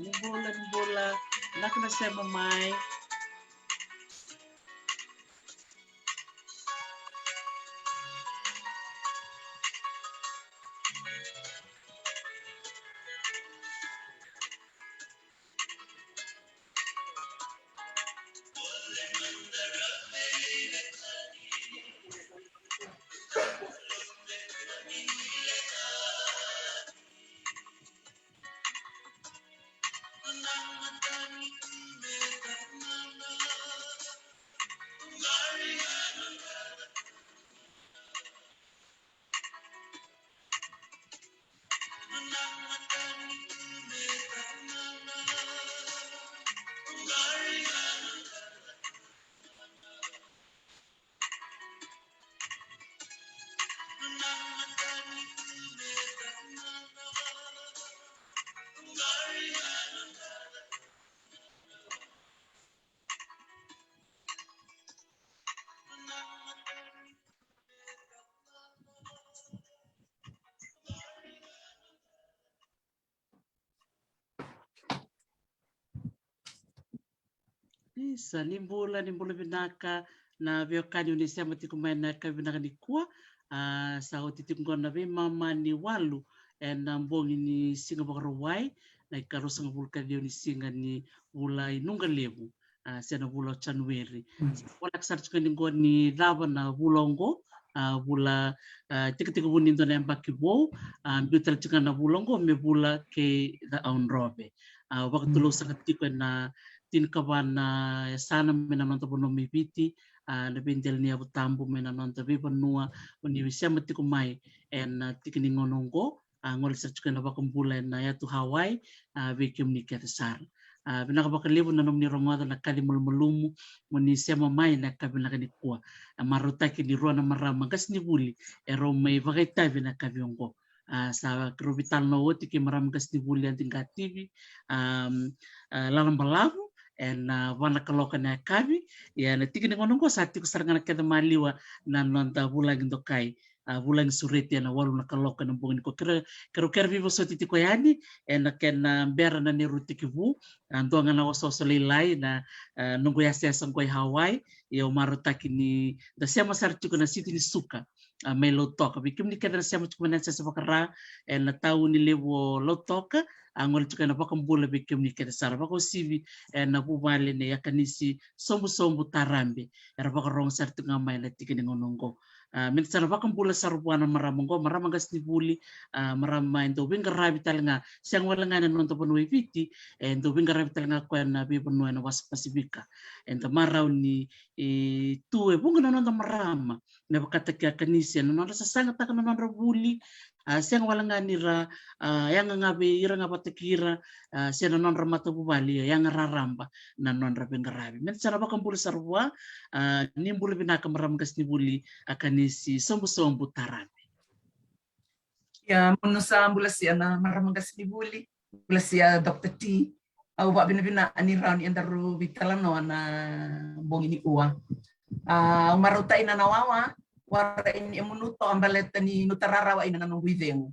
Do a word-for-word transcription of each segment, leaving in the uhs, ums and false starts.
Ni bula, ni bula. Vinaka na sema mai. Isa, ni bula, ni bula vinaka na veiwekani oni sema tiko mai na yakavi vinaka nikua. A, sa oti tiko qona na veimama ni walu ena bogi ni Siga Vakarauwai, na ikaruasagavulu ka ciwa ni siga ni vula i Nuqa Levu, a, se na vula o Janueri. Voleka sara tiko ni qo ni cava na vula oqo, a, vula, a, tekitekivu ni dua na yabaki vou, a, biu tale tiko na vula oqo me vula kei Cakaudrove. A, vakatulou saka tiko ena tinikava na yasana mai na noda vanua mai Viti, a, na veidela ni yavu tabu mai na noda veivanua oni sema tiko mai ena tiki ni gauna oqo. A, gole sara tiko ena vakabula ena yatu Hawaii, a, vei kemuni kece sara. A, vinaka vakalevu na nomuni rogoca na kaci malumalumu moni sema mai na yakavi vinaka nikua. A, marautaki ni rua na marama qasenivuli erau mai vakaitavi na yakavi oqo. A, sa keirau veitalanoa oti kei marama qasenivuli Adi Qativi, a, a, Lalabalavu, ena va na kaloko ena yakavi. Ia ena tiki ni gauna oqo sa tiko sara ga na keda maliwa na noda vulagi dokai, a, vulagi sureti ena walu na kaloko ena bogi nikua. Keirau, keirau kere veivosoti tiko yani ena kena bera na neirau tekivu. A, dua ga na osooso lailai na, a, noqu yasayasa oqo i Hawaii. Ia au marautaki ni da sema sara tiko na siti ni suka, a, mai Lautoka. Vei kemuni kece na sema tiko mai na yasayasa vakaRa ena tauni levu o Lautoka, a, gole tiko ena vakabula vei kemuni kece sara, vakauasivi ena vuvale nei Akanisi Sobusobu Tarabe. Era vakarogo sara tiko ga mai ena tiki ni gauna oqo. A, meda sa na vakabula sara vua na marama oqo, marama qasenivuli, a, marama e dau veiqaravi tale ga, sega wale ga ena noda vanua e Viti, e dau veiqaravi tale ga koya ena veivanua ena wasa Pasifika. Eda marau ni, e, tu e vuqa na noda marama, me vakataki Akanisi, ena nodra sasagataka na nodra vuli, a, sega wale ga ni ra, a, yaga ga vei ira ga vata kei ira, a, se na nodra matavuvale, ia yaga raraba na nodra veiqaravi. Meda sa na vakabula sara vua, a, ni bula vinaka marama qasenivuli Akanisi Sobusobu Tarabe. Ia, munu sa bula sia na marama qasenivuli, bula sia Doctor T. Au vakavinavinaka ni rawa ni edaru veitalanoa na bogi ni ua. A, au marautaina na wawa, warai ni emunu toa baleta ni nuta rarawa ina na noqu icegu.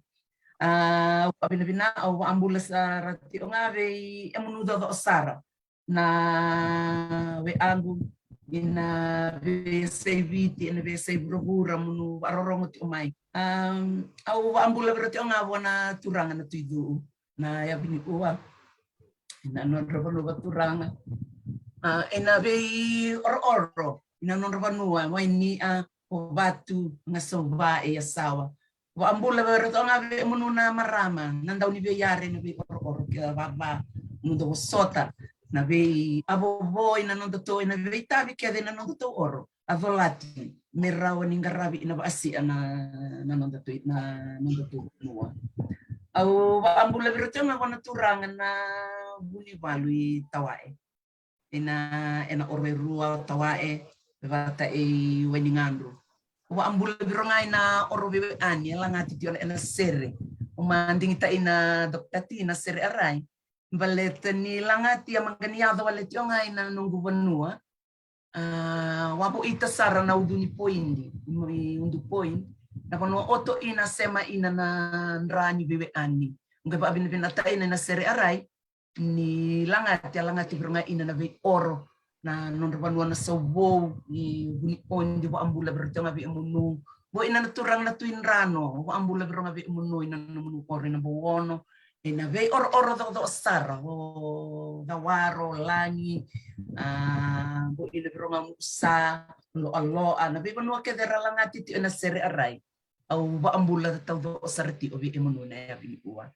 A, au vakavinavinaka, au vakabula sara tiko ga vei emunu coco sara na weaqu ina veiyasai Viti, ina veiyasai vuravura, munu vakarorogo tiko mai. Am, au vakabula vei ira tiko ga vua na turaga na Tui Cuu na yavi ni ua, ina nodra vanua vakaturaga. A, ina veiorooro, ina nodra vanua, Waini'a, Ovatu, Gasauva, e Yasawa. Vakabula vei ira tiko ga vei emunu na marama, na dau ni veiyare, na veiorooro kei vava, noda vosota, na veiavovo, ina nodatou, ina veitavi kece, ina nodatou oro. A colati me rawa ni qaravi ina vaasi'a na, na nodatou, na nodatou vanua. Au vakabula vei ira tiko ga vua na turaga na Vunivalu i Tawae. Ina, ena oro e rua o Tawae, me vata i Wainigadru. Au vakabula vei ira ga ina oro veiweani, e lagati tiko ena sere. Au ma digita'i na Doctor T na sere arai. Baleta ni lagati a maqani yaco wale tiko ga ina noqu vanua. A, wavo'ita sara na Udu ni Poidi, i Udu Point, na vanua oto ina sema ina na dra ni veiweani. Au qai vakavinavinakataina na sere arai ni lagati, a lagati vei ira ga ina na veioro, na nodra vanua na Sauvou, i Vunipoidi, vakabula vei ira tiko ga vei emunu. Vo ina na turaga na Tui Drano, vakabula vei ira ga vei emunu ina nomuni oro ina Bouono. Ina veiorooro cococo sara, o Cawaro, Lagi, a, vo ina vei ira ga Mu'usa, Lo'alo'a, na veivanua kece era lagati tiko ena sere arai. Au vakabula taucoco sara tiko vei emunu na yavi ni ua.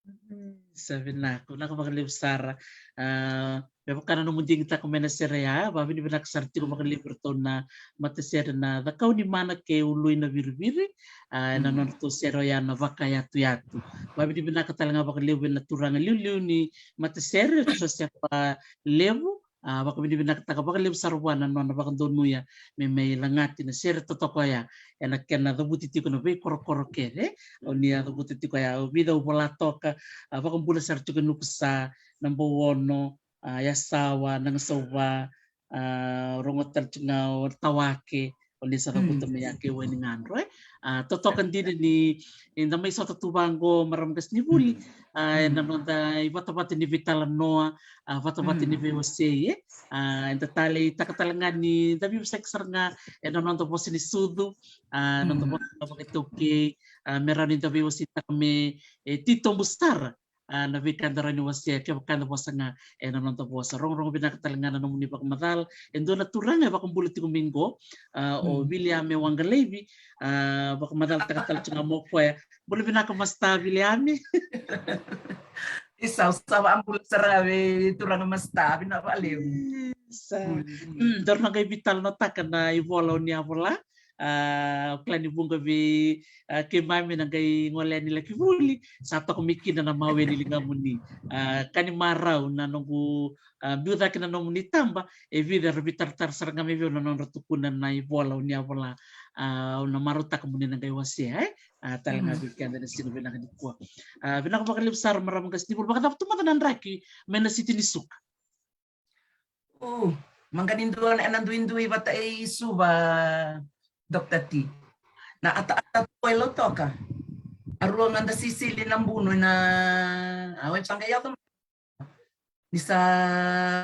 Mhm. Sa vinaka, vinaka vakalevu sara. A, me vaka na nomu digitaka mai na sere ya, vakavinavinaka sara tiko vakalevu vei iratou na matasere na Cakaunimana kei Uluinaviriviri, a, ena nodratou sere oya na Vakayatuyatu. Vakavinavinaka tale ga vakalevu ena turaga liuliu ni matasere, Josefa Levu, a, vakavinavinakataka vakalevu sara vua na nona vakadonuya me mai lagati na sere totoka oya, ena kena cavuti tiko na veikorokoro kece o ni a cavuta tiko ya. Au vica au vola toka, a, vakabula sara tiko e Nukusa, na Bouono, a, Yasawa, na Gasauva, a, rogo tale tiko ga o Tawake, o ni sa cavuta mai ya kei Wainigadru, e. A, totoka dina ni, e, da mai sota tu vaqo marama qasenivuli, a, ena noda ivatavata ni veitalanoa, a, vatavata ni veiwasei, e. A, eda taleitaka tale ga ni da veivosaki sara ga ena noda vosa ni sucu, a, noda vosa vakaitaukei, a, me rawa ni da veiwaseitaka me, e, titobu sara, a, na veika eda rawa ni wasea, kevaka eda vosa ga ena noda vosa. Rogorogo vinaka tale ga na nomuni vakamacala. E dua na turaga e vakabula tiko mai qo, a, o Viliame Waqalaivi, a, vakamacalataka tale tiko ga mo koya. Bula vinaka Masta Viliame. Isa, au sa vakabula sara ga vei turaga Masta, vinaka vakalevu. Isa. Mm, daru na qai veitalanoataka na ivola o ni a vola. A, au kila ni vuqa vei, a, keimami na qai gole yani laki vuli, sa toka mai kina na mawe ni ligamuni. A, ka ni marau na noqu, a, biu cake na nomuni taba, e vica era veitaratara sara ga mai vei au na nodra tukuna na ivola o ni a vola. A, au na marautaka mo ni na qai wasea, e? A, tale ga vei keda na siga vinaka nikua. A, vinaka vakalevu sara marama qase ni vuli. Vakacava tu mada na draki mai na siti ni Suva? O, maqani dua na, ena duidui vata e Suva, Doctor T. Na ataata tu e Lautoka. A rua ga da sisili na bunu na, a, wai sa qai yaco. Ni sa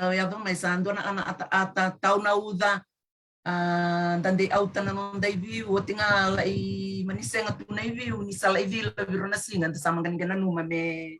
yaco mai sa dua na ana ataata, tau na uca. A, da dei auta na noda iviu, oti ga lai mani sega tu na iviu, ni sa lai cila vei rua na siga, da sa maqani qai nanuma me,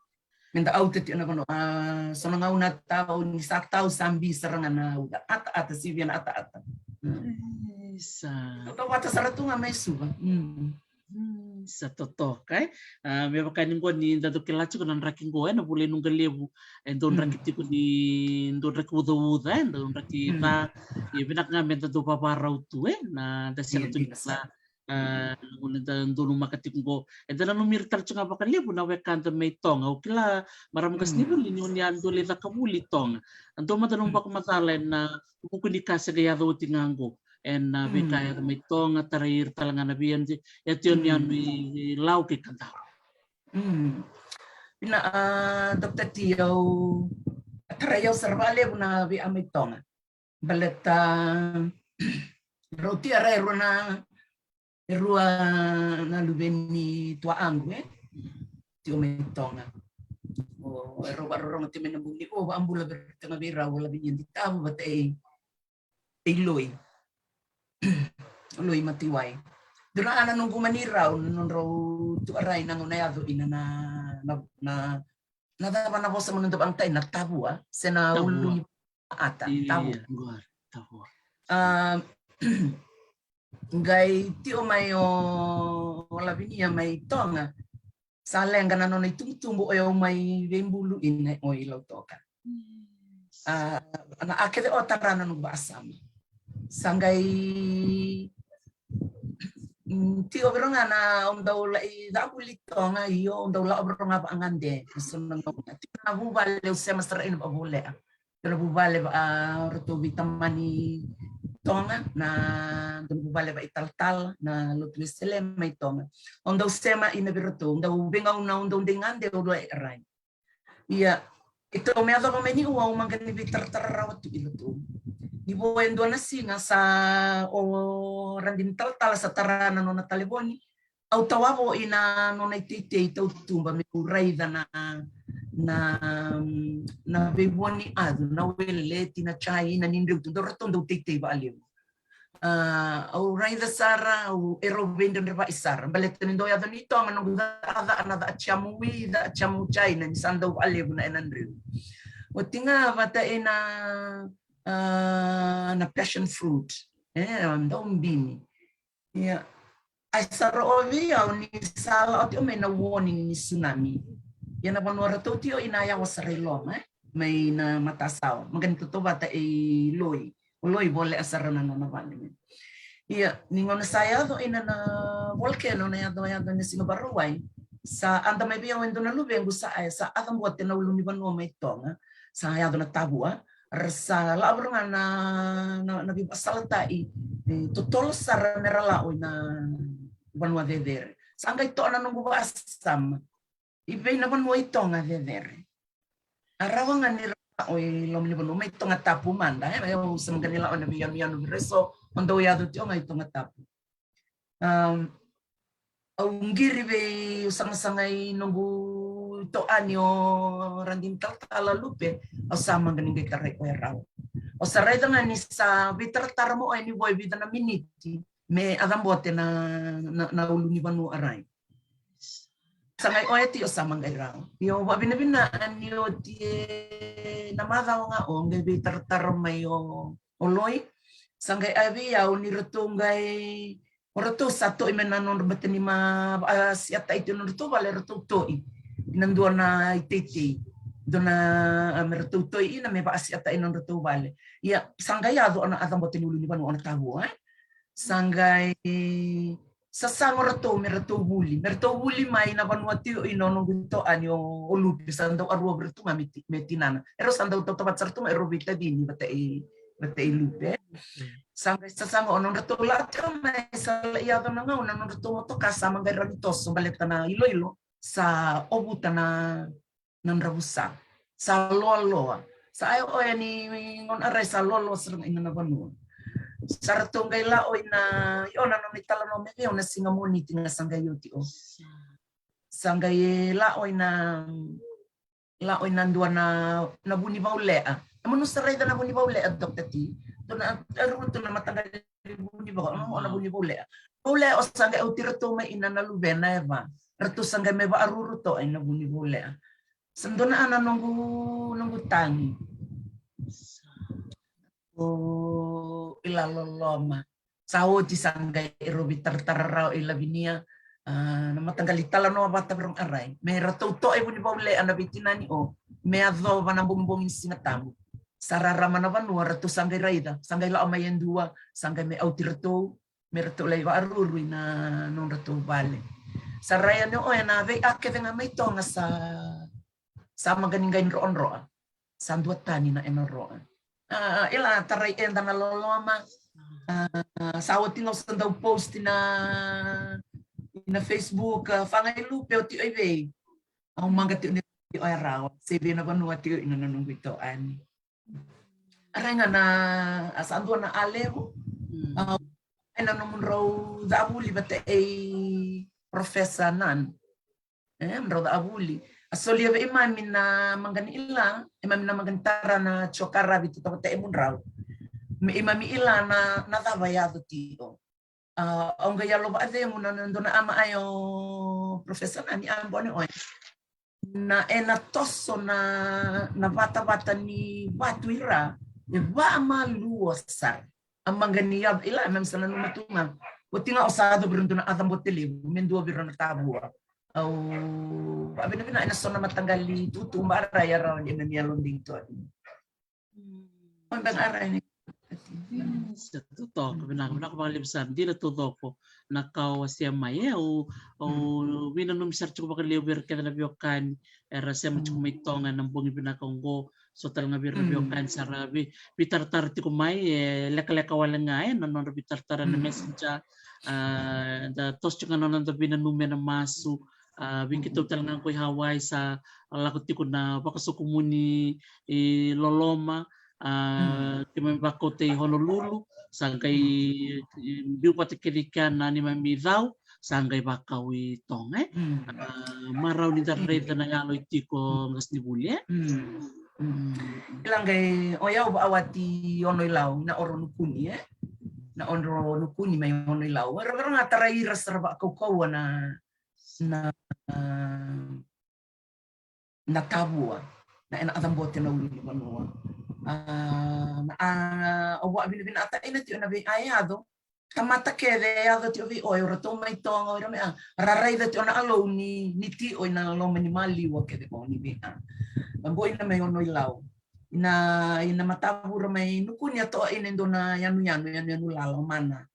me da auta tiko na vanua. A, so na gauna tau, ni sa tau sa bi sara ga na uca. Ataata, sivia na ataata. Mm. Isa. Tautauvata sara tu ga mai Suva. Mm. Mm, sa totoka, e. A, me vaka ni qo ni da dau kila tiko na draki qo, e, na vula i Nuqalevu, e dau draki tiko ni, dau draki ucauca, e, dau draki ca. Ia vinaka ga me da dau vavarau tu, e, na da sega tu ni kila, a, na gauna da donumaka tiko qo. Eda nanumi ira tale tiko ga vakalevu na wekada mai Toga. Au kila marama qase ni vuli ni o ni a dau lai caka vuli i Toga. A dua mada na nomu vakamacala ena vuku ni ka se qai yaco oti ga qo. Ena veika yaco mai Toga, tarai ira tale ga na veiyanuyanu, yanuyanu i Lau kei Kadavu. Mm. Ina, a, Doctor T, au tarai au sara vakalevu na veiya mai Toga. Baleta rau tiko e ra e rua na, e rua na luve ni tuaqu, e. Tiko mai Toga. O, e rau vakarorogo tiko mai na buli, o, vakabula vei rau tiko ga vei rau, o Lavinia Ditavu vata e Loi. Loi Matiwai. Dua na noqu mani rau, na nodrau tuarai na gauna yaco ina na, na, na, na cava na vosa mo na dau vakatai na tavua, se na ulu ni ata, tavua. Tavua. A, qai tiko mai o, o Lavinia mai Toga. Sa leqa na nona itubutubu o yau mai veibulu ina o i Lautoka. A, na a kece o tara na noqu vakasama. Sa qai, mm, tiko vei rau ga na au dau lai cavuli Toga, io, au dau lako vei rau ga vakagade. So na gauna tiko na vuvale au sema sara ina vakavolea. Dua na vuvale vaka, a, ratou veitamani Toga, na dua na vuvale vakaitalatala, na lotu Wesele mai Toga. Au dau sema ina vei ratou, dau veigauna au dau dei gade au lai rai. Ia, e tou me yacova mai niu au maqani veitaratara rawa tu i lotu. Ni vo e dua na siga sa o Radini Talatala sa tara na nona talevoni, au tawavo ina nona iteitei tautuba meu raica na, na, na veivua ni acu, na weleti, na jaina ni dreu tu, dau ratou dau teitei vakalevu. A, au raica sara, au e rau veidredreva'i sara. Baleta ni dau yaco ni Toga, noqu caca na ca jamu wi, ca jamu jaina, ni sa dau vakalevu na ena dreu. Oti ga vata ina, a, na passion fruit. E, dau bini. Ia. Ai sa ro'o vei au ni sa la'o tiko mai na warning ni tsunami. Ia na vanua ratou tiko ina yawa sara i loma, e? Mai na matasawa. Maqani tautauvata e Loi. O Loi voleka sara na nona vale. Ia, ni gauna sa yaco ina na volcano na yaco, yaco ina siga Vakarauwai. Sa ada mai vei au e dua na luvequ sa, e, sa acabote na ulunivanua mai Toga. Sa yaco na tavua. Ra sa la'o vei rau ga na, na, na veivakasalata'i, e, totolo sara me ra la'o i na vanua cecere. Sa qai to'a na noqu vakasama. I vei na vanua i Toga cecere. A rawa ga ni ra la'o i loma ni vanua mai Toga Tapu mada, e, au sa maqani la'o na veiyanuyanu vei ira eso, o dau yaco tiko ga i Toga Tapu. Am, au qiri vei, au sagasaga i noqu to'ani o Radini Talatala Lupe, au sa maqani qai tarai koya rawa. Au sa raica ga ni sa veitaratara mo oya ni vo e vica na miniti me acabote na, na, na ulunivanua arai. Sa qai oya tiko sa maqai rawa. Io, va'avinavina ni oti e na macawa ga o qai veitaratara mai o, o Loi. Sa qai a vei au ni ratou qai O ratou sa to'i mai na nodra bata ni ma va'asi'ata'i tiko na nodratou vale, ratou to'i. Na dua na iteitei. Dua na, a, me ratou to'i ina me va'asi'ata'i na nodratou vale. Ia, sa qai yaco na acabote ni ulunivanua o na tavua, e? Sa qai sasaga o ratou me ratou vuli. Me ratou vuli mai na vanua tiko ina o noqu to'ani o, o Lupe, sa dau arua vei ratou ga me ti-, me tinana. Erau sa dau tautauvata sara tu ga, erau veitacini vata i, vata i Lupe. Sa qai sasaga o nodratou la tiko mai sa lai yaco na gauna nodratou motoka sa maqai rawa ni toso baleta na iloilo sa ovuta na na dravusa. Sa loaloa. Sa ai oya ni gauna rai sa loaloa sara ga ina na vanua. Sa ratou qai la o ina i ona nona italanoa me vei au na siga Moniti ga sa qai oti o. Sa qai la o ina la o ina dua na na vunivaulea. A manu sa raica na vunivaulea, Doctor T? Dua na rutu na mataqali vunivau, o na vunivaulea. Vaulea o sa qai auti ratou mai ina na luvena e va. Ratou sa qai mai vaaruru toa ina vunivaulea. Sa dua na ana noqu noqu tagi. O ila loloma. Sa oti sa qai e rau veitaratara rawa i Lavinia. A, na mataqali talanoa vata vei rau arai me ratou toa e vunivaulea na veitinani o me yacova na bogibogi ni Siga Tabu. Sa rarama na vanua ratou sa qai raica sa qai lao mai e dua sa qai me auti ratou me ratou lai vaaruru ina nodratou vale. Sa raica ni o ena vei a kece ga mai Toga sa sa maqani qai droadroa. Sa dua tani na ena roa. A, ila tarai eda na loloma. A, sa oti ga au sa dau post na ina Facebook, a, faga i lupe oti o i vei. Au maqa tiko ni o e rawa se vei na vanua tiko ina na noqu ito ani. Arai ga na a sa dua na a levu. A, ena nomudrau cavuli vata ei Professor Nan. E, drau cavuli. A solia vei imami na maqani ila, imami na maqani tara na jokaravi tu tavata e mudrau. Me imami ila na na cava yaco tiko. A, au qai yalo vaacegu na na dua na ama ayo Professor Nani a bone oe. Na ena toso na na vatavata ni vatu ira e vaamalua sara. A maqani yaco ila e mami sa nanuma tu ga. Oti ga o sa yaco vei ira dua na aca bote levu me dua vei ira na tavua. Au vavinavinaka ena so na mataqali tutuba arai a rawa ni ena ni yalo dei toa. Oda ga arai ni. Sa totoka vinaka vinaka vakalevu sa dina taucoko na ka o wasea mai e au au vinanumi sara tiko vakalevu vei ira kece na veiwekani era sema tiko mai Toga ena bogi vinaka oqo. So tale ga vei ira na veiwekani sa ra vei veitaratara tiko mai e lekaleka wale ga e na nodra veitaratara na messenger. A, da toso tiko ga na noda vinanumi ena masu. A, vei keitou tale ga ko i Hawaii sa lako tiko na vakasokumuni i loloma. A, keimami vakauta i Honolulu sa qai biu vata kece i kea na neimami cau. Sa qai vakau i Toga e. A, marau ni da raica na yalo i tiko qasenivuli e. Ila qai o yau vaawati Ono i Lau na oro nukuni e. Na oro nukuni mai Ono i Lau era vero ga tarai ira sara vaakaukauwa na na na tavua na ena aca bote na ulu ni vanua. A, na a au vaavinavinaataina tio na vei a e yaco. Tamata kece e yaco tio vei o e o ratou mai Toga o ira me a ra raica tio na alou ni ni tio ina loma ni maliwa kece o ni vei a. Na boina mai Ono i Lau ina ina matavura mai nukuni a toa ina e dua na yanuyanu yanuyanu lala o Mana.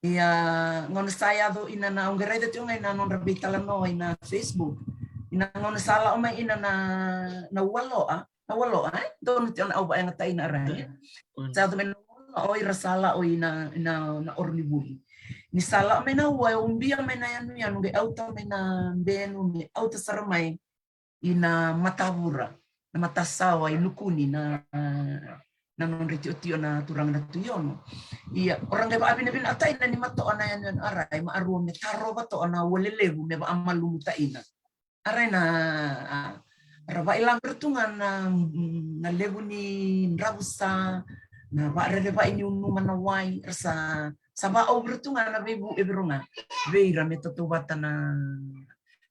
Ia gauna sa yaco ina na au qai raica tio ga ina nodra veitalanoa ina Facebook. Ina gauna sa lao mai ina na na ualoa na ualoa e donu tio na au vaegataina arai. Sa yaco mai na ualoa o ira sa lao ina ina na oronivuli. Ni sa lao mai na ua e ubia mai na yanuyanu qai auta mai na benu me auta sara mai ina matavura na matasawa i nukuni na na nodra tiotio na turaga na Tui Ono. Ia o ra qai vaavinavinaataina ni matoa na yanuyanu arai ma arua me tarova toa na ua lelevu me vaamalumutaina. Arai na a ra vailavira tu ga na na levu ni dravusa na vaarerevai ni unuma na wai ra sa sa vaauvira tu ga na veivu e viro ga vei ira me tautauvata na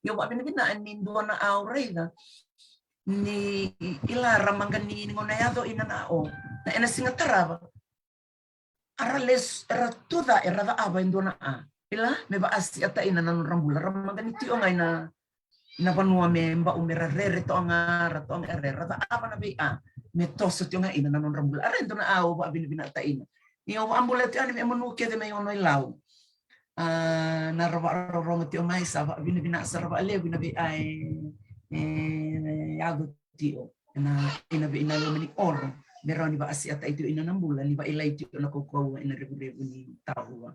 Io vavinavinaa ni dua na au raica ni ila ra maqani ni gauna yaco ina na o na ena siga tarava. Ara les era tuca era caava e dua na a ila me vaasiataina na nodra bula ra maqani tio ga ina na vanua me bau me ra rere toa ga ra toa ga era ra caava na vei a me toso tio ga ina na nodra bula ara e dua na au vavinavinaa taina. Ni au vaabula tio ani me manu kece me ono i lau. A na ra vaarorogo tio mai sa vavinavinaa sa ra vaalevu ina vei a e yaco tio ina vei ina loma ni oro. me rawa ni vakaseatai tiko ina na bula ni vakailai tiko na kaukauwa ena revurevu ni tavua.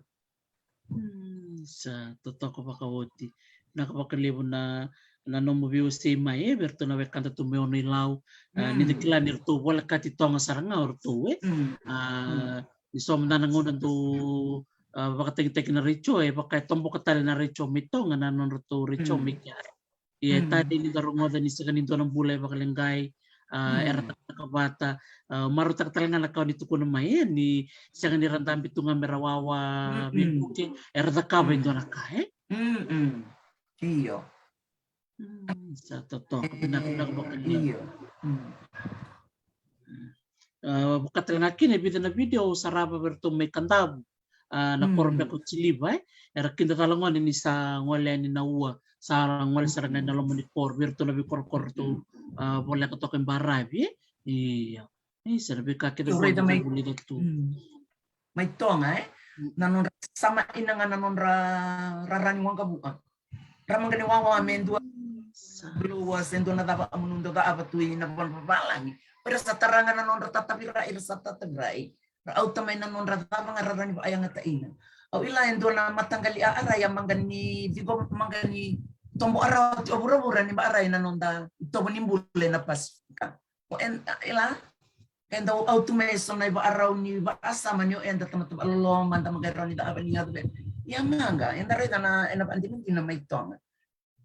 Mm, sa totoka vakaoti. Vinaka vakalevu na na nomu veiwasei mai e vei ratou na wekada tu mai Ono-i-Lau. Ni da kila ni ratou volekati Toga sara ga o ratou e. Ni so mada na gauna dou vakatagitaki na retio e vaka e toboka tale na retio mai Toga na nodratou retio mai kea. Ia e tale ni da rogoca ni sega ni dua na bula e vakaleqai. Era takataka vata, marautaka tale ga na ka o ni tukuna mai e ni sega ni ra dabe tu ga me ra wawa veivuke, era cakava e dua na ka e. Io. Sa totoka vinaka vakalevu. Io. Vaka tale ga kina e vica na video au sarava vei ratou mai Kadavu, na koro beka o Tiliva e. Era kidacala gone ni sa gole yani na ua, sa gole sara ga ina loma ni koro, vei ratou na veikorokoro ratou voleka toka i baravi e. Io. Isa na veika kece. Io, raica mai, vulica tu mai Toga e na nodra sama ina ga na nodra rara ni waqavuka. Ra maqani wawa me dua blowa se dua na cava a munu dau cava tu ina vanua vavalagi. Era sa tara ga na nodra tatavirai, era sa tatavirai. Ra auta mai na nodra cava ga rara ni vaayagataina. Au ila e dua na mataqali a arai a maqani ciko, maqani tobo a rawa ti o vuravura ni vaarai na noda itovo ni bula ena Pasifika. O eda ila eda au tu mai eso na ivaarau ni vaasama ni o eda tamata vaaloloma da maqai rawa ni da ava ni yaco vei. Ia maqa eda raica na ena vaadinadina mai Toga.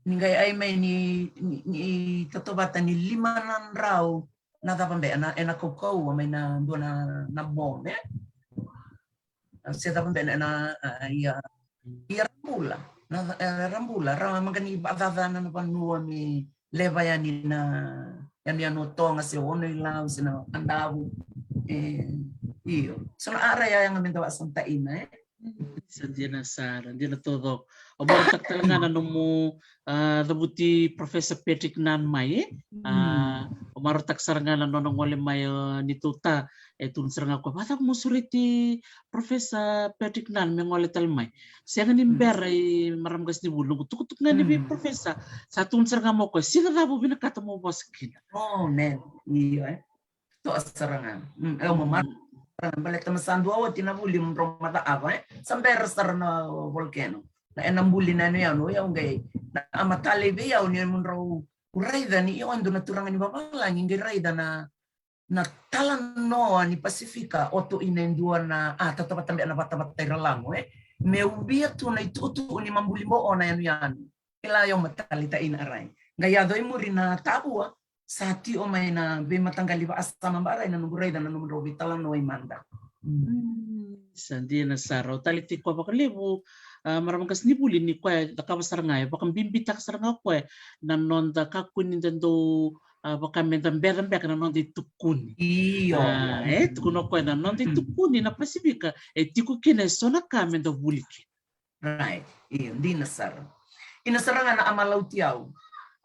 Ni qai ai mai ni ni tatovata ni lima na drau na cava beka ena kaukauwa mai na dua na bome. Se cava beka na ia ia ra bula na ra bula ra maqani vaacacana na vanua me leva yani na yanuyanu o Toga se Ono-i-Lau se na Kadavu. E io so na ara yayaga me da vaasamataina e. Sa dina sara, dina taucoko. O marautaka tale ga na nomu cavuti Professor Patrick Nunn mai e. O marautaka sara ga na nona gole mai ni tuta e tukuna sara ga koya vakacava mo sureti Professor Patrick Nunn me gole tale mai. Sega ni bera i marama qasenivuli, noqu tukutuku ga ni vei Professor sa tukuna sara ga mo koya sega cava o vinakata mo vosa kina. O me io e. Toa sara ga. E o mama sara ga baleta ma sa dua oti na vuli mo drau macaava e sa bera sara na volcano. Na ena buli na yanuyanu o yau qai na ama talei vei au ni mo drau raica ni io e dua na turaga ni vavalagi qai raica na na talanoa ni Pasifika o tu ina e dua na a tautauvata beka na vatavata i ralago e me ubia tu na ituutuu ni mabuli boo na yanuyanu. Ila yau matalitaka ina arai qai yaco i muri na tavua sa tio mai na veimataqali vaasama barai na noqu raica na nomudrau veitalanoa i mada. Sa dina sara, au talitaka koya vakalevu a marama qasenivuli ni koya e cakava sara ga e vakabibitaka sara ga koya na noda kakua ni da dau a vaka me da beca beka na noda itukuni. Io. E tukuna o koya na noda itukuni na Pasifika e tiko kina e so na ka me da vuli kina. Right. Io, dina sara. Ina sara ga na ama lauti au.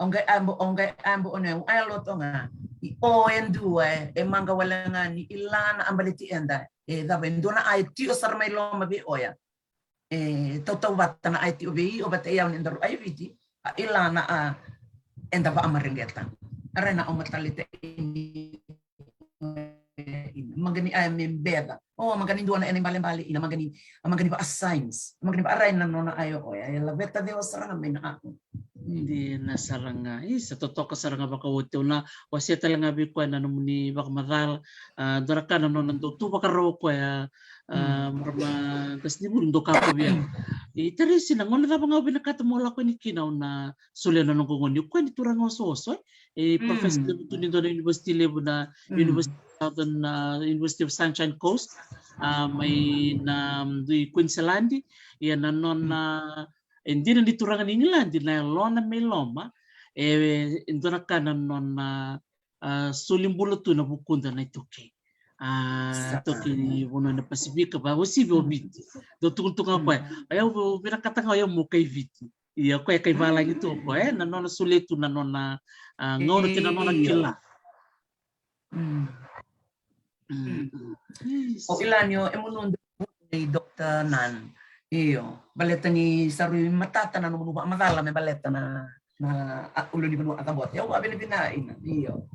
Au qai abo, au qai abo o neu aya loto ga i o e dua e maqa wale ga ni ila na a baleti eda e cava e dua na a e tio sara mai loma vei oya. E tautauvata na a e tio vei o vata i au ni daru a i Viti a ila na a eda vaamareqeta. Arai na au matalitaka ini maqani a me beca o maqani dua na ena ibalebale ina maqani a maqani vaa science maqani vaarai na nona a oya e laveta ceo sara ga mai na a. Dina sara ga. Isa totoka sara ga vakaoti au na wasea tale ga vei koya na nomuni vakamacala. A dua na ka na nona dau tu vakarau o koya a marama qasenivuli dau kakovi au. I tarisi na gauna cava ga au vinakata mo lako yani kina au na solia na noqu gone o koya ni turaga osooso e. E professor levu tu ni dua na university levu na University of Southern, University of Sunshine Coast a mai na dui Queensland. Ia na nona e dina ni turaga ni Igiladi na yalona me loma e dua na ka na nona a soli bula tu na vukuda na iTaukei. A iTaukei ni vanua na Pasifika va uasivi o Viti. Dau tukutuku ga o koya o yau vinakata ga o yau mo kai Viti. Ia o koya e kai valagi tu o koya e na nona solia tu na nona a gauna kei na nona kila. O kila ni o e munu dau i Doctor Nunn. Io baleta ni sa rui matata na nomunu vakamacala me baleta na na ulu ni vanua a cabota. Au vavinavina ina io.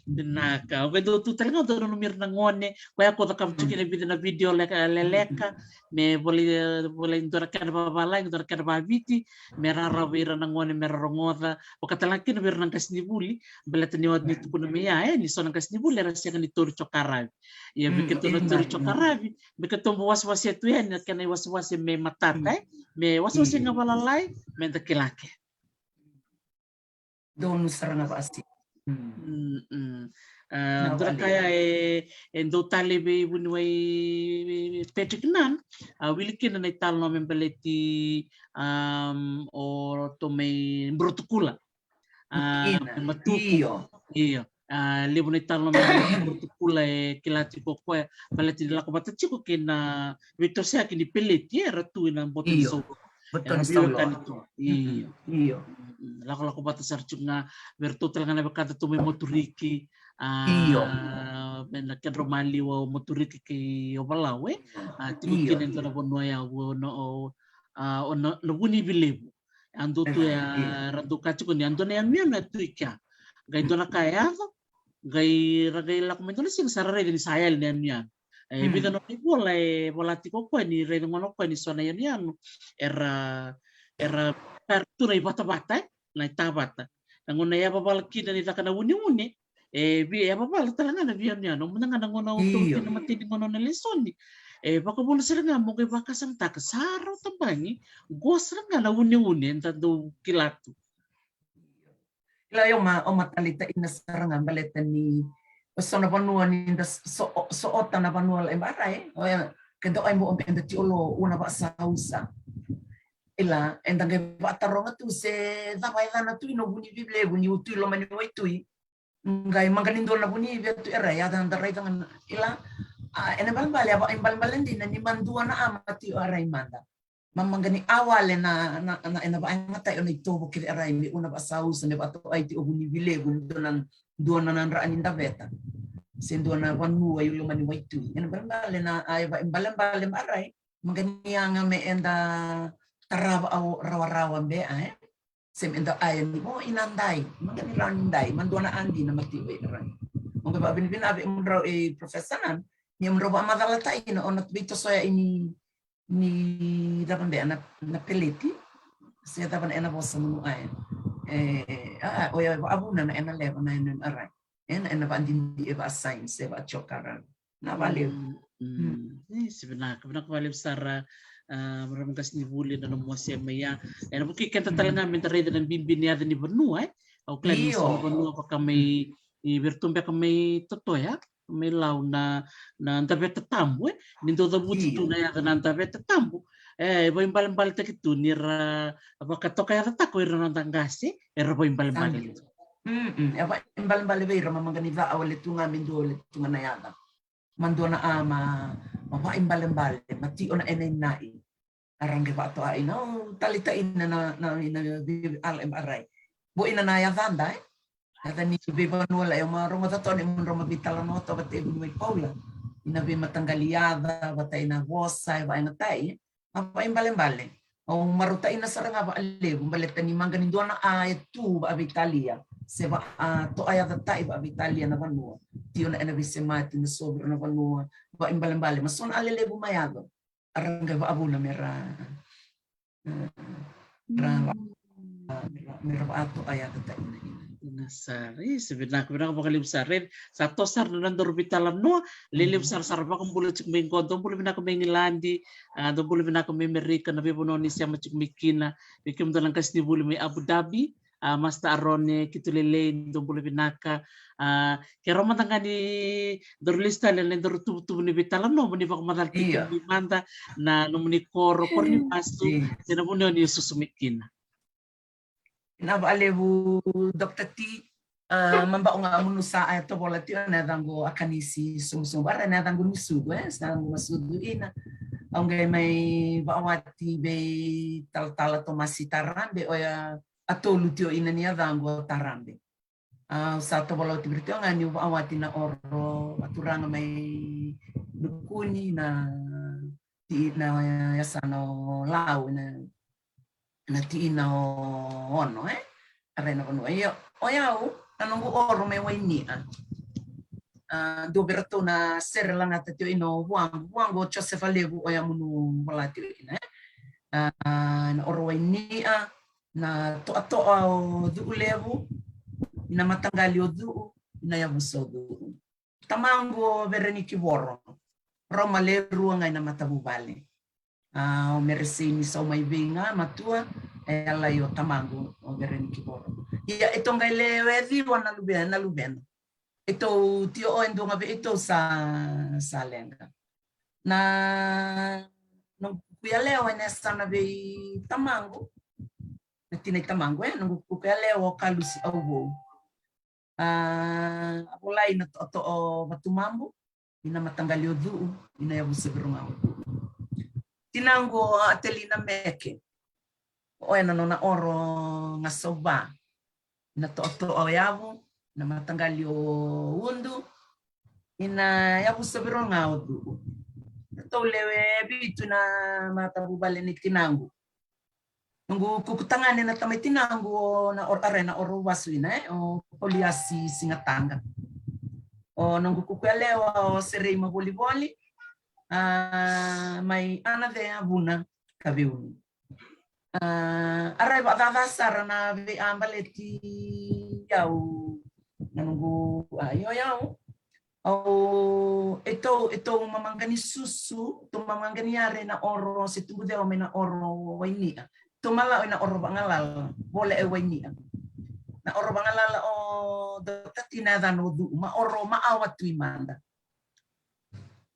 Vinaka. Au qai dau tu tale ga dau nanumi ira na gone koya ko cakava tu kina e vica na vidio leka leleka, me volai, volai dua na kena vavalagi, dua na kena vaviti, me rarawa vei ira na gone me ra rogoca. Vaka tale ga kina vei ira na qasenivuli, baleta ni oti ni tukuna mai ya, e, ni so na qasenivuli era sega ni tauri cokaravi. Ia vei keitou na tauri cokaravi, me keitou bau wasewase tu yani na kena iwasewase me matata, e, me wasewase ga valalai, me da kila ke. Donu sara ga vasi. Mm. Ah, dua na ka ya e, e dau tale vei vuniwai Patrick Nan, a wili kina na italanoa me baleti, um, o ratou mai Buretuku. Ah, io. Io. Ah, levu na italanoa me baleti Buretuku e kila tiko o koya, baleti ni lako vata tiko kei na veitosoyaki ni peleti, e, era tu ena boto ni sauloko. Boto ni sauloko. Io. Io. Lakolako vata sara tiko ga vei iratou tale ga na wekadatou mai Moturiki. Ah, io. Me na kedrau maliwa o Moturiki kei Ovalau, e. Ah, tiko kina e dua na vanua ya o na, o, ah, o na, na Vunivilevu. A dua tu ya, io, era dau kaya tiko ni a dua na yanuyanu e tu i kea. Qai dua na ka e yaco, qai ra qai lako mai dua na siga sa ra raica ni sa yali na yanuyanu. E vica na nona ivola e vola tiko o koya ni raica gona o koya ni so na yanuyanu era, era, era tu na ivatavata, e, na itavata. Na gauna e yavavala kina ni caka na uneune, e via, e yavavala tale ga na veiyanuyanu. Mada ga na gauna au tau kina na imatai ni gauna na lesoni, e vakavuna sara ga mo qai vakasamataka, sa rau tabagi, qo sara ga na uneune eda dau kila tu. Kila, o ma, o ma taleitaina sara ga baleta ni o so na vanua ni da so, so, soota na vanua la e bara, e. Oya, keda o ai mo eda tiolo ua na vasausa. Ila, eda qai vataroga tu se cava e cana tu i na Vunivilevu ni u tu i loma ni waitui. Qai maqani dua na vunivi e tu e rai, a da raica ga na, ila, a, ena balebale, a vaibalebale dina ni ma dua na a ma tio e rai mada. Ma maqani a wale na, na, na, ena vaegatai o na itovo kece e rai me u na vasausa, me vatoai tio Vunivilevu ni dua na, dua na, na dra ni daveta. Se dua na vanua i loma ni waitui. Ena balebale na, a, e vaibalebale ma rai. Maqani yaga me eda tarava au rawarawa be, a, e. Se me da aya ni, o, i na dai, maqani rawa ni dai, ma dua na a dina ma tio e rai. O qai vavinavinaka vei mudrau e Professor Nan, ni mudrau vamacalataina, o na veitosoya i ni, ni cava bea na, na peleti, se cava na ena vosa munu aya. E, a, a, oya vavuna na ena leva na ena rai. Ena, ena vadidi e va science, e va cokara. Na valevu. Mm, mm. Mm. E, se vinaka, vinaka valevu sara, a, marama qasenivuli na nomu wasea mai ya. Ena vukei keda tale ga me da raica na bibi ni yaca ni vanua, e. Au kila ni so na vanua vaka mai, i vei iratou beka mai Totoya, mai Lau na, na Daveta Tabu, e. Ni dau cavuti tu na yaca na Daveta Tabu. E, e vaibalebaletaki tu ni ra vakatokayacataka o ira na noda qase, era vaibalebale tu. Mm, mm. E vaibalebale vei ira ma maqani ca a wale tu ga me dua wale tu ga na yaca. Ma dua na a ma, ma vaibalebale, ma tio na ena inai. A ra qai vatoaina, o, taleitaina na, na, na, na veiala e marai. Vo ina na yacada, e? Yaca ni veivanua la e ma rogoca toka ni mudrau ma veitalanoa toka vata e Vuniwai Paula. Ina veimataqali yaca, vata ina vosa, e vaegatai, e? A vaibalebale. Au marautaina sara ga valevu, baleta ni maqani dua na a e tu vaveitalia. Se va a toayacatai vaveitalia na vanua. Tio na ena veisemati na sovi ira na vanua. Vaibalebale. Ma so na a lelevu mai yaco. A ra qai vavuna me ra, e, ra va, me ra, me ra vatoayacatai na ina. Ina sara. Isa, vinaka, vinaka vakalevu sara. Sa toso sara na nodaru veitalanoa. Lelevu sara, sa ra vakabula tiko mai qo. Dou bula vinaka mai Igiladi. A, dou bula vinaka mai Amerika, na veivanua ni sema tiko mai kina. Vei kemudou na qasenivuli mai Abu Dhabi, a, Master Arone, keitou lelei, dou bula vinaka. A, ke rau mada ga ni daru lesu tale na daru tuvutuvu ni veitalanoa, mo ni vakamacala tiko mada na nomuni koro, koro ni vasu, se na vanua ni susu mai kina. Na valevu Doctor T, a, ma bau ga munu sa, e, tovola tio na yacaqu Akanisi Sobusobu, vara na yacaqu ni sucu, e, sa qu ma sucu ina. Au qai mai vaawati vei Talatala Tomasi Tarabe, oya a tolu tio ina ni yacaqu o Tarabe. A, au sa tovola oti vei ira tio ga niu vaawati na oro a turaga mai Nukuni, na ti, na yasana o Lau, na, na tiina o Ono, e? A rai na vanua. Ia, o yau, na noqu oro mai Wainia. A, dua vei iratou na sere lagata tiko ina o vuaqu, vuaqu o Josefa Levu, o Yamunu vola tiko ina, e. A, na oro Waini'a, na toatoa o Cu'u Levu, ina mataqali o Cu'u, ina yavusa o Cu'u. Tamaqu o Verenikivoro, rau ma le rua ga ina matavuvale. A, o Meresini Saumaiveiga matua, e yalai o tamaqu o Verenikivoro. Ia e toqai le o e ciwa na luvena, na luvena. E tou tio o e dua ga vei e tou sa, sa leqa. Na, noqu kuku yalewa e na yasana vei tamaqu. Na tina i tamaqu, e, noqu kuku yalewa o Kalusi Auvou. A, a volai na toatoa o Vatumabu, ina mataqali o Cu'u, ina yavusa vei rau ga o Cu'u. Tinaqu o Atelina Meke, o e na nona oro Gasauva, ina toatoa o Yavu, ina mataqali o Udu, ina yavusa vei rau ga o Cu'u. Ratou lewe vitu na matavuvale ni tinaqu. Noqu kuku tagane na tamai tinaqu o na oro, a rai na oro vasu ina, e, o Pauliasi Sigataqa. O noqu kuku yalewa o Serei Mavolivoli, a, mai Anacea Vuna Kaveuni. A, a rai vakacaca sara na vei a baleti au, na noqu, a, io, au. Au, e tou, e tou mamaqani susu, tou mamaqani yare na oro, se tubu ceo mai na oro Waini'a. Tou mala'o ina oro va'agalala, vola e Waini'a. Na oro va'agalala o Doctor T na yacana o Cu'u, ma oro ma'awa tu i mada.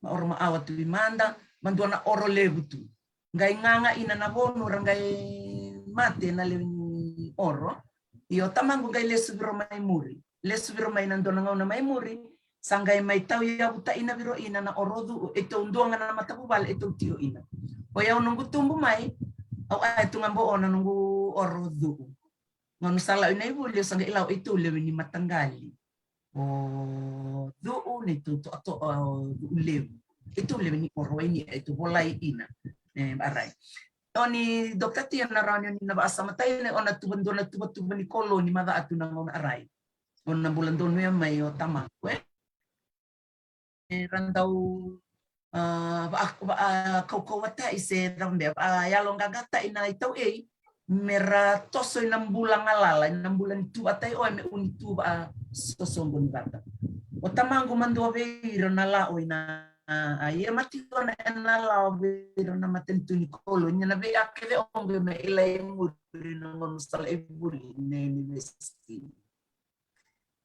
Ma oro ma'awa tu i mada, ma dua na oro levu tu. Qai gaga ina na vonu ra qai mate na lewe ni oro. Io tamaqu qai lesu vei rau mai muri. Lesu vei rau mai na dua na gauna mai muri. Sa qai mai tau yavuta ina vei rau ina na oro Cu'u. E tou dua ga na matavuvale e tou tio ina. O yau noqu tubu mai. Au a e tu ga bo'o na noqu oro Cu'u. Gauna sa la'o ina i vuli, au sa qai la'o e tou lewe ni mataqali. O Cu'u, neitou toatoa o Cu'u Levu. E tou lewe ni oro Waini'a, e tou volai ina. E, a rai. O ni Doctor T na rawa ni o ni na va'asamatai, na o na tuva dua na tuvatuva ni koloni maca atu na gauna a rai. O na bula donuya mai o tamaqu, e. Era dau, a, va'a, va'a kaukauwata'i se cava bea, va'a yaloqaqata'i na i tau'ei, me ra toso ina bula galala, ina bula ni tu vata i oe me uni tu va'a sosoqo ni vata. O tamaqu ma dua vei ira na la'o ina, a, ia mati dua na e na la'o vei ira na matanitu ni koloni, na vei'a kece oqo me ilai muri na gauna sa la'i vuli na university.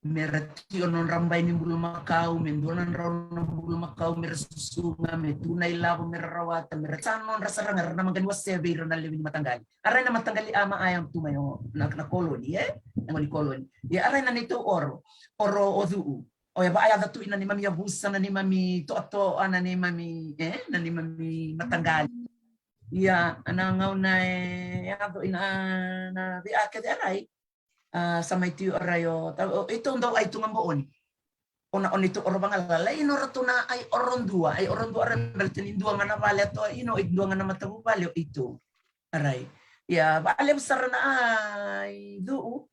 Me ra tio nodra bai ni bulumakau, me dua na drau na bulumakau, me ra susuga, me tu na ilavo, me ra rawata, me ra sa nodra sara ga ra na maqani wasea vei ira na lewe ni mataqali. A rai na mataqali a ma a yago tu mai o na, na koloni, e? Na gone ni koloni. Ia a rai na neitou oro, oro o Cu'u. O ya va'ayaca tu ina neimami yavusa, na neimami to'ato'a, na neimami, e? Na neimami mataqali. Ia, na gauna e yaco ina na vei'a kece a rai. A, sa mai tio a rai o, ta, o, e tou dau ai tu ga bo'oni. O na, o neitou oro vagalala, ina o ratou na ai oro dua, ai oro dua a rai baleta ni dua ga na vale a to'a ina, o i dua ga na matavuvale o i tou. A rai. Ia, va'alevu sara na ai Cu'u,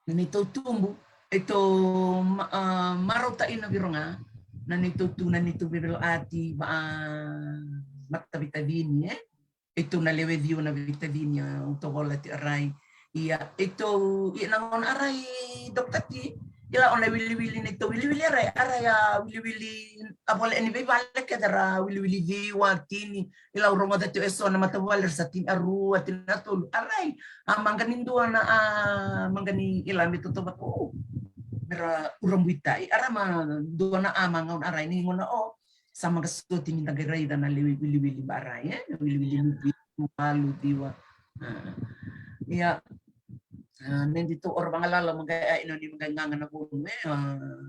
na neitou tubu, e tou ma, a, marauta'ina vei rau ga, na neitou tu, na neitou veiveila'ati, va'a matavitavini, e? E tou na lewe ciwa na veitacini, a, au tovolea tiko a rai. Ia, e tou, ia na gauna a rai Doctor T, ia o na wiliwili, neitou wiliwili a rai, a rai a wiliwili, a vole ni veivale kece ra wiliwili ciwa, tini, ia au rogoca tiko e so na matavuvale ra sa tini a rua, tini a tolu, a rai, a maqani dua na, a maqani ila me totovata, o, me ra urabuita'i, a ra ma dua na a ma gauna a rai ni gauna o, sa maqasoti ni da qai raica na lewe wiliwili ba rai, e? Na wiliwili ni vitu, walu, ciwa. A. Ia, a, me di tou oro vagalala ma qai a ina ni ma qai gaga na vonu, e? A,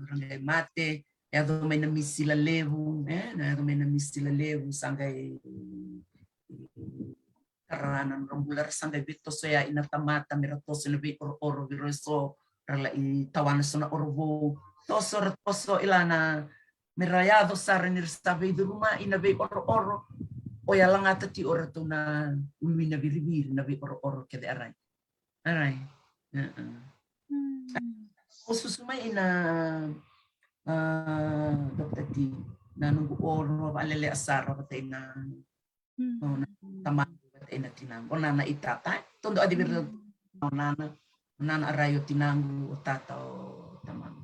ra qai mate, e yaco mai na misila levu, e? Na yaco mai na misila levu, sa qai tara na nodra bula, ra sa qai veitosoya ina tamata me ra toso ina vei'oro'oro vei rau e so, ra la'i tawana so na oro vou. Toso ra toso ila na me ra yaco sara ni ra sa veicuruma ina vei'oro'oro. O ya lagata tiko o ratou na ulu ina viriviri na vei'oro'oro kece a rai. A rai. Au susu mai ina a, Doctor T, na noqu oro vakalelea sara vata ina, o na tamaqu vata ina tinaqu, o nana i tata, e. Tou dau a civira o nana, o nana a rai o tinaqu, o tata, o tamaqu.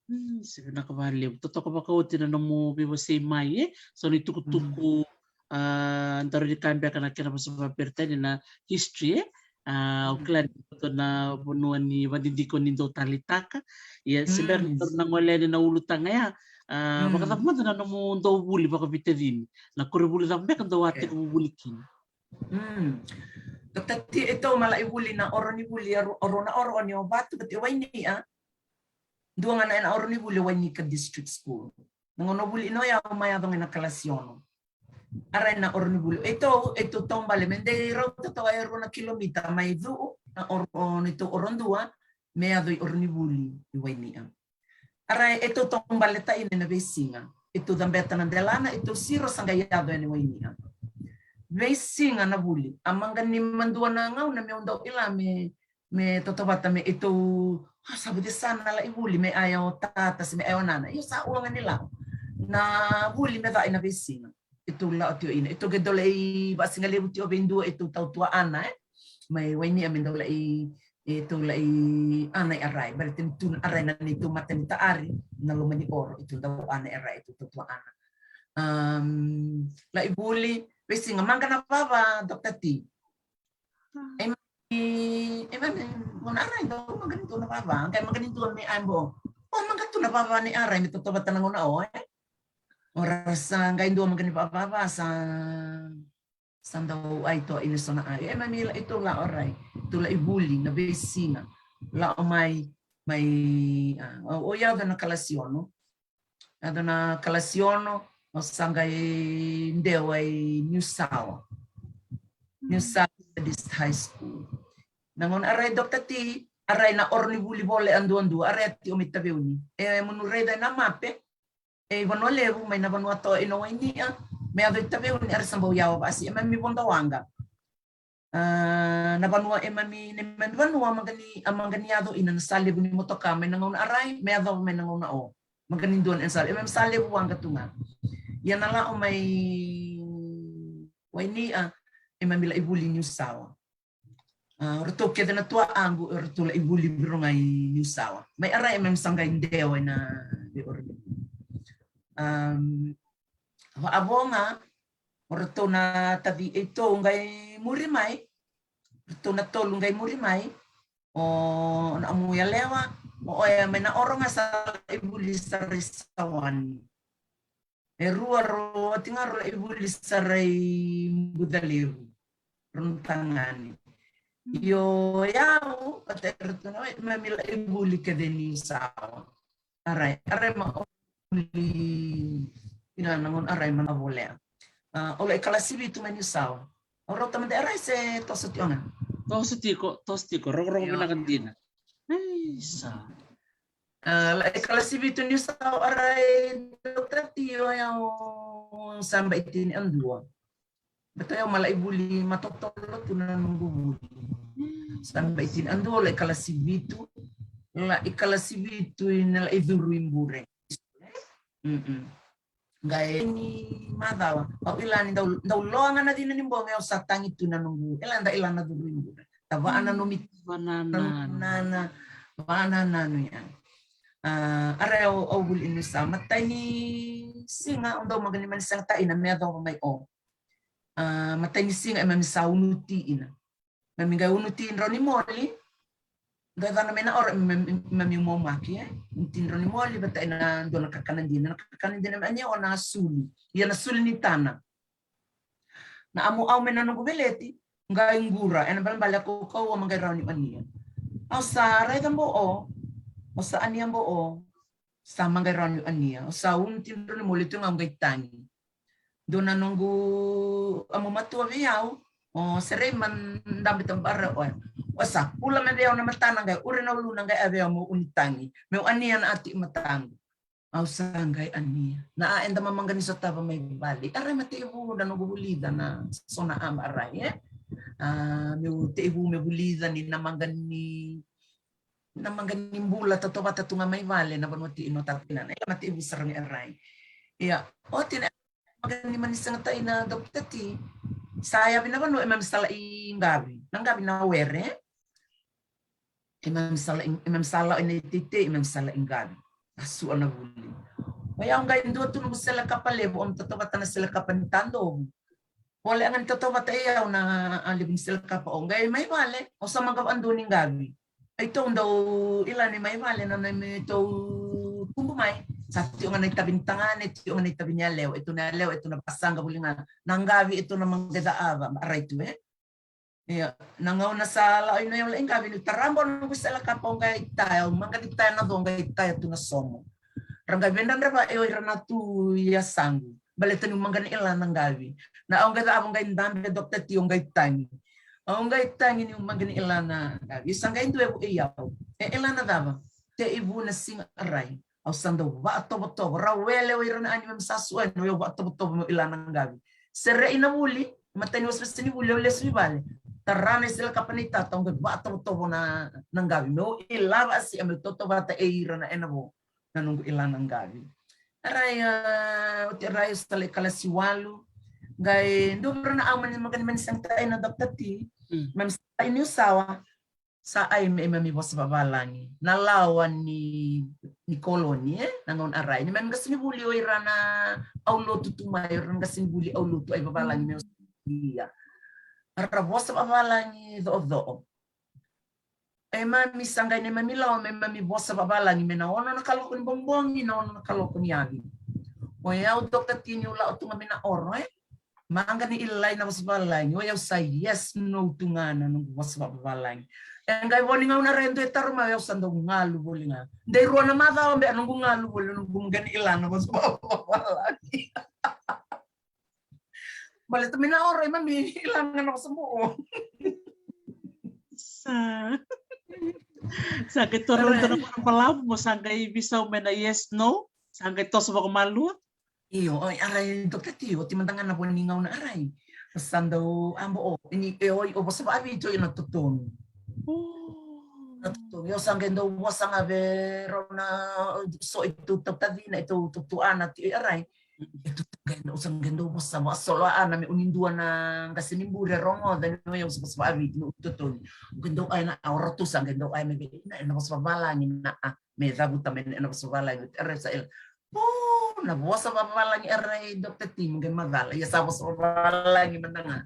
Mm, se vinaka vakalevu. Totoka vakaoti na nomu veivosei mai, e? So ni tukutuku, a, daru ni kaya beka na kena vosa vakaperitania na history, e? A, o kila ni koto na vanua ni vadidiko ni dau taleitaka. Ia, se beka daru na gole yani na ulutaga ya, a, vakacava mada na nomu dau vuli vakavitacini? Na koronivuli cava beka dau a tiko vuli kina? Mm. Doctor T, e tou malai vuli na oro ni vuli, oro, oro na oro o ni o vatu, but e Wainia. Dua ga na ena oro ni vuli o Wainika District School. Na gauna o vuli ina o yau mai yaco ga ina kalasi ono. A rai na oro ni vuli. E tou, e tou taubale me dei rauta toka e rua na kilomita mai Cu'u, na oro, o ni tou oro dua, me yaco i oro ni vuli i Wainia. A rai e tou taubale ta ina ena veisiga. E tou cabeta na delana, e tou siro sa qai yaco yani Wainia. Veisiga na vuli. A maqani madua na gauna meu dau ila me me tautauvata me e tou, a, sa vucesa na lai vuli me aya o tata se me aya o nana. Io sa ua ga ni la'o na vuli me ca ina veisiga. E tou la'o tio ina. E tou qai dau lai vasigalevu tio vei dua e tou tautua ana, e. Mai Wainia me dau lai, e tou lai ana i Arai. Baleta ni tu na Arai na neitou mata ni taari, na loma ni oro, e tou dau ana i Arai, e tou tautua ana. Am, lai vuli, veisiga, maqa na vava, Doctor T. E mai, e mai, gauna a rai dau maqani dua na vava, qai maqani dua me a bo. O maqani tu na vava ni a rai me tautauvata na gauna o, e. O ra sa qai dua maqani vava, sa, sa dau ai toa ina so na ai. E mai, e tou la'o rai, tou lai vuli na veisiga. La'o mai, mai, a, o, o yaco na kalasi ono. Yaco na kalasi ono, o sa qai dewa i Niusawa. Niusawa Methodist High School. Na gauna a rai Doctor T, a rai na oro ni vuli vole a duadua, a rai a tio mai Taveuni. E munu raica ena mape, e i Vanua Levu, mai na vanua toa ina Wainia, me yaco i Taveuni, a rai sa bau yawa vasi, e mai mi vodo waqa. A, na vanua e mami, ne mami vanua, a maqani, a maqani yaco ina na sa levu ni motoka mai na gauna a rai, me yacova mai na gauna o. Maqani dua na sa, e mami sa levu waqa tu ga. Ia na la'o mai Wainia, e mami lai vuli Niusawa. A, o ratou kece na tua'aqu, o ratou lai vuli viro ga i Niusawa. Mai a rai e mami sa qai dewa ina vei oro. Am, va'avo ga, o ratou na taci e tou qai muri mai, ratou na tolu qai muri mai, o na amu yalewa, o oya mai na oro ga sa lai vuli sara i Sawani. E rua ro, oti ga ro lai vuli sara i Bucalevu, ro na tagane. Io yau, vata e ratou na, mami lai vuli kece Niusawa. A rai, a rai ma o vuli ina na gauna a rai ma na volea. A, o lai kalasi vitu mai Niusawa. O rauta mada a rai se toso tiko ga? Toso tiko, toso tiko, rogorogo vinaka dina. Isa. A, lai kalasi vitu Niusawa a rai Doctor T, o yau sa baitini a dua. Beta yau ma lai vuli matotolo tu na noqu vuli. Sa baitini a dua lai kalasi vitu, lai kalasi vitu ina lai curu i bure. Qai ni macawa, au ila ni dau, dau loa ga na cina ni bogi au sa tagi tu na noqu, ila da ila na curu i bure. Da vaananumi, vaanananu, vaanananu ya. A, a rai au, au vuli Niusawa. Matai ni siga au dau maqani mani sega taina me yacova mai o. A, matai ni siga e mami sa unuti ina. Mami qai unuti drau ni moli. Dau cana mai na oro e mami, mami umaki, e. Unuti drau ni moli vata ina dua na kakana dina. Na kakana dina me ania o na suli. Ia na suli ni tana. Na amu au mai na noqu veleti, qai qura, ena balebale a kaukauwa ma qai rawa niu ania. Au sa raica bo o, au sa ania bo o, sa ma qai rawa niu ania. Au sa unuti drau ni moli tu ga au qai tagi. Dua na noqu amu matua vei au, o Serei ma dabe tabara oya. O sa pula mai vei au na matana qai ure na uluna qai a vei au meu unitagi. Meu ania na ati mataqu. Au sa qai ania. Na a eda ma maqani sotava mai vale. A rai ma tekivu na noqu vulica na so na a ma rai, e? A, meu tekivu me vulica ni na maqani na maqa ni bula tautauvata tu ga mai vale na vanua ti ino tata ina na ila mate ivu sara ga e rai. Ia, oti na maqa ni mani sega tai na Doctor T. Sa yavi na vanua e mami sala i qavi. Na qavi na were. E mami sala i, e mami sala i na itete, e mami sala i qavi. A sua na vuli. O yau qai dua tu noqu sele kapa levu, o mi tautauvata na sele kapa ni tadovu. Vole a ga ni tautauvata e yau na a levu ni sele kapa o qai mai vale, o sa maqa vadua ni qavi. Eitou dau ila ni mai vale na na me tou tubu mai. Sa tio ga na itavi ni tagane, tio ga na itavi ni yalewa, e tu na yalewa, e tu na vasaqa vuli ga na qavi, e tu na maqa e cava, a rai tu e. Ia, na gauna sa la ina yau la i qavi ni taraba o noqu sele kapa o qai taya, o maqa ni taya na co qai taya tu na somo. Ra qai vedradrava e o ira na tu ia saqu. Baleta ni u maqa ni ila na qavi. Na au qai cava o qai dabe Doctor T o qai tagi. Au qai tagi ni u maqa ni ila na qavi. Sa qai dua e vu e yau. E ila na cava. Te ivu na siga a rai. Au sa dau vaatovotovo. Ra wele o ira na ani me sa sua e no yau vaatovotovo me ila na qavi. Sere i na vuli. Mata ni wasewase ni vuli au lesu i vale. Tara na i sele kapa ni tata au qai vaatovotovo na, na qavi. Me u ila vasi a me tautauvata e ira na ena vo. Na noqu ila na qavi. A rai, a, oti a rai au sa la i kalasi walu. Qai dua vei ira na au mani maqa ni mani sega tai na Doctor T. Mm. Mami sa i Niusawa. Sa ai me, e mami vosa vavalagi. Na lawa ni, ni koloni, e? Na gauna a rai. Ni mami qasi ni vuli o ira na au lotu tu mai, o ira na qasi ni vuli au lotu ai vavalagi me o ia. A ra vosa vavalagi cococo. E mami sa qai ne mami lawa me mami vosa vavalagi me na ono na kaloko ni bogibogi, na ono na kaloko ni yavi. O yau Doctor T ni u lawa tu ga me na oro, e? Maqa ni ilai na vosa vavalagi, o yau sa yes no tu ga na noqu vosa vavalagi. E qai vo ni gauna rai dua e taro mai, o yau sa dau galu voli ga. Dei rua na macawa be a noqu galu voli, noqu maqa ni ila na vosa vavalagi. Baleta me na oro e mami ila ga na vosa boo. Sa. Sa qai toro dua na vuna balavu mo sa qai visau me na yes, no. Sa qai toso vakamalua. Io, oi, a rai Doctor T, oti mada ga na vo ni gauna a rai. Sa dau a boo, ni e oi, o vosa vaaviti o ina totonu. Oh. Na totonu, io sa qai dau vosa ga vei rau na so e tu tautacina, e tu tuana ti a rai. E tu qai dau, sa qai dau vosa vakasolo ana me uni dua na qase ni bure rogoca ni oi au sa vosa vaaviti, me uni totonu. Qai dau ai na a ora tu sa qai dau ai me vei, na, na vosa vavalagi na a, me cavuta me na vosa vavalagi, a rai sa ila. O, na vosa vavalagi era e Doctor T, qai macala. Ia sa vosa vavalagi mada ga.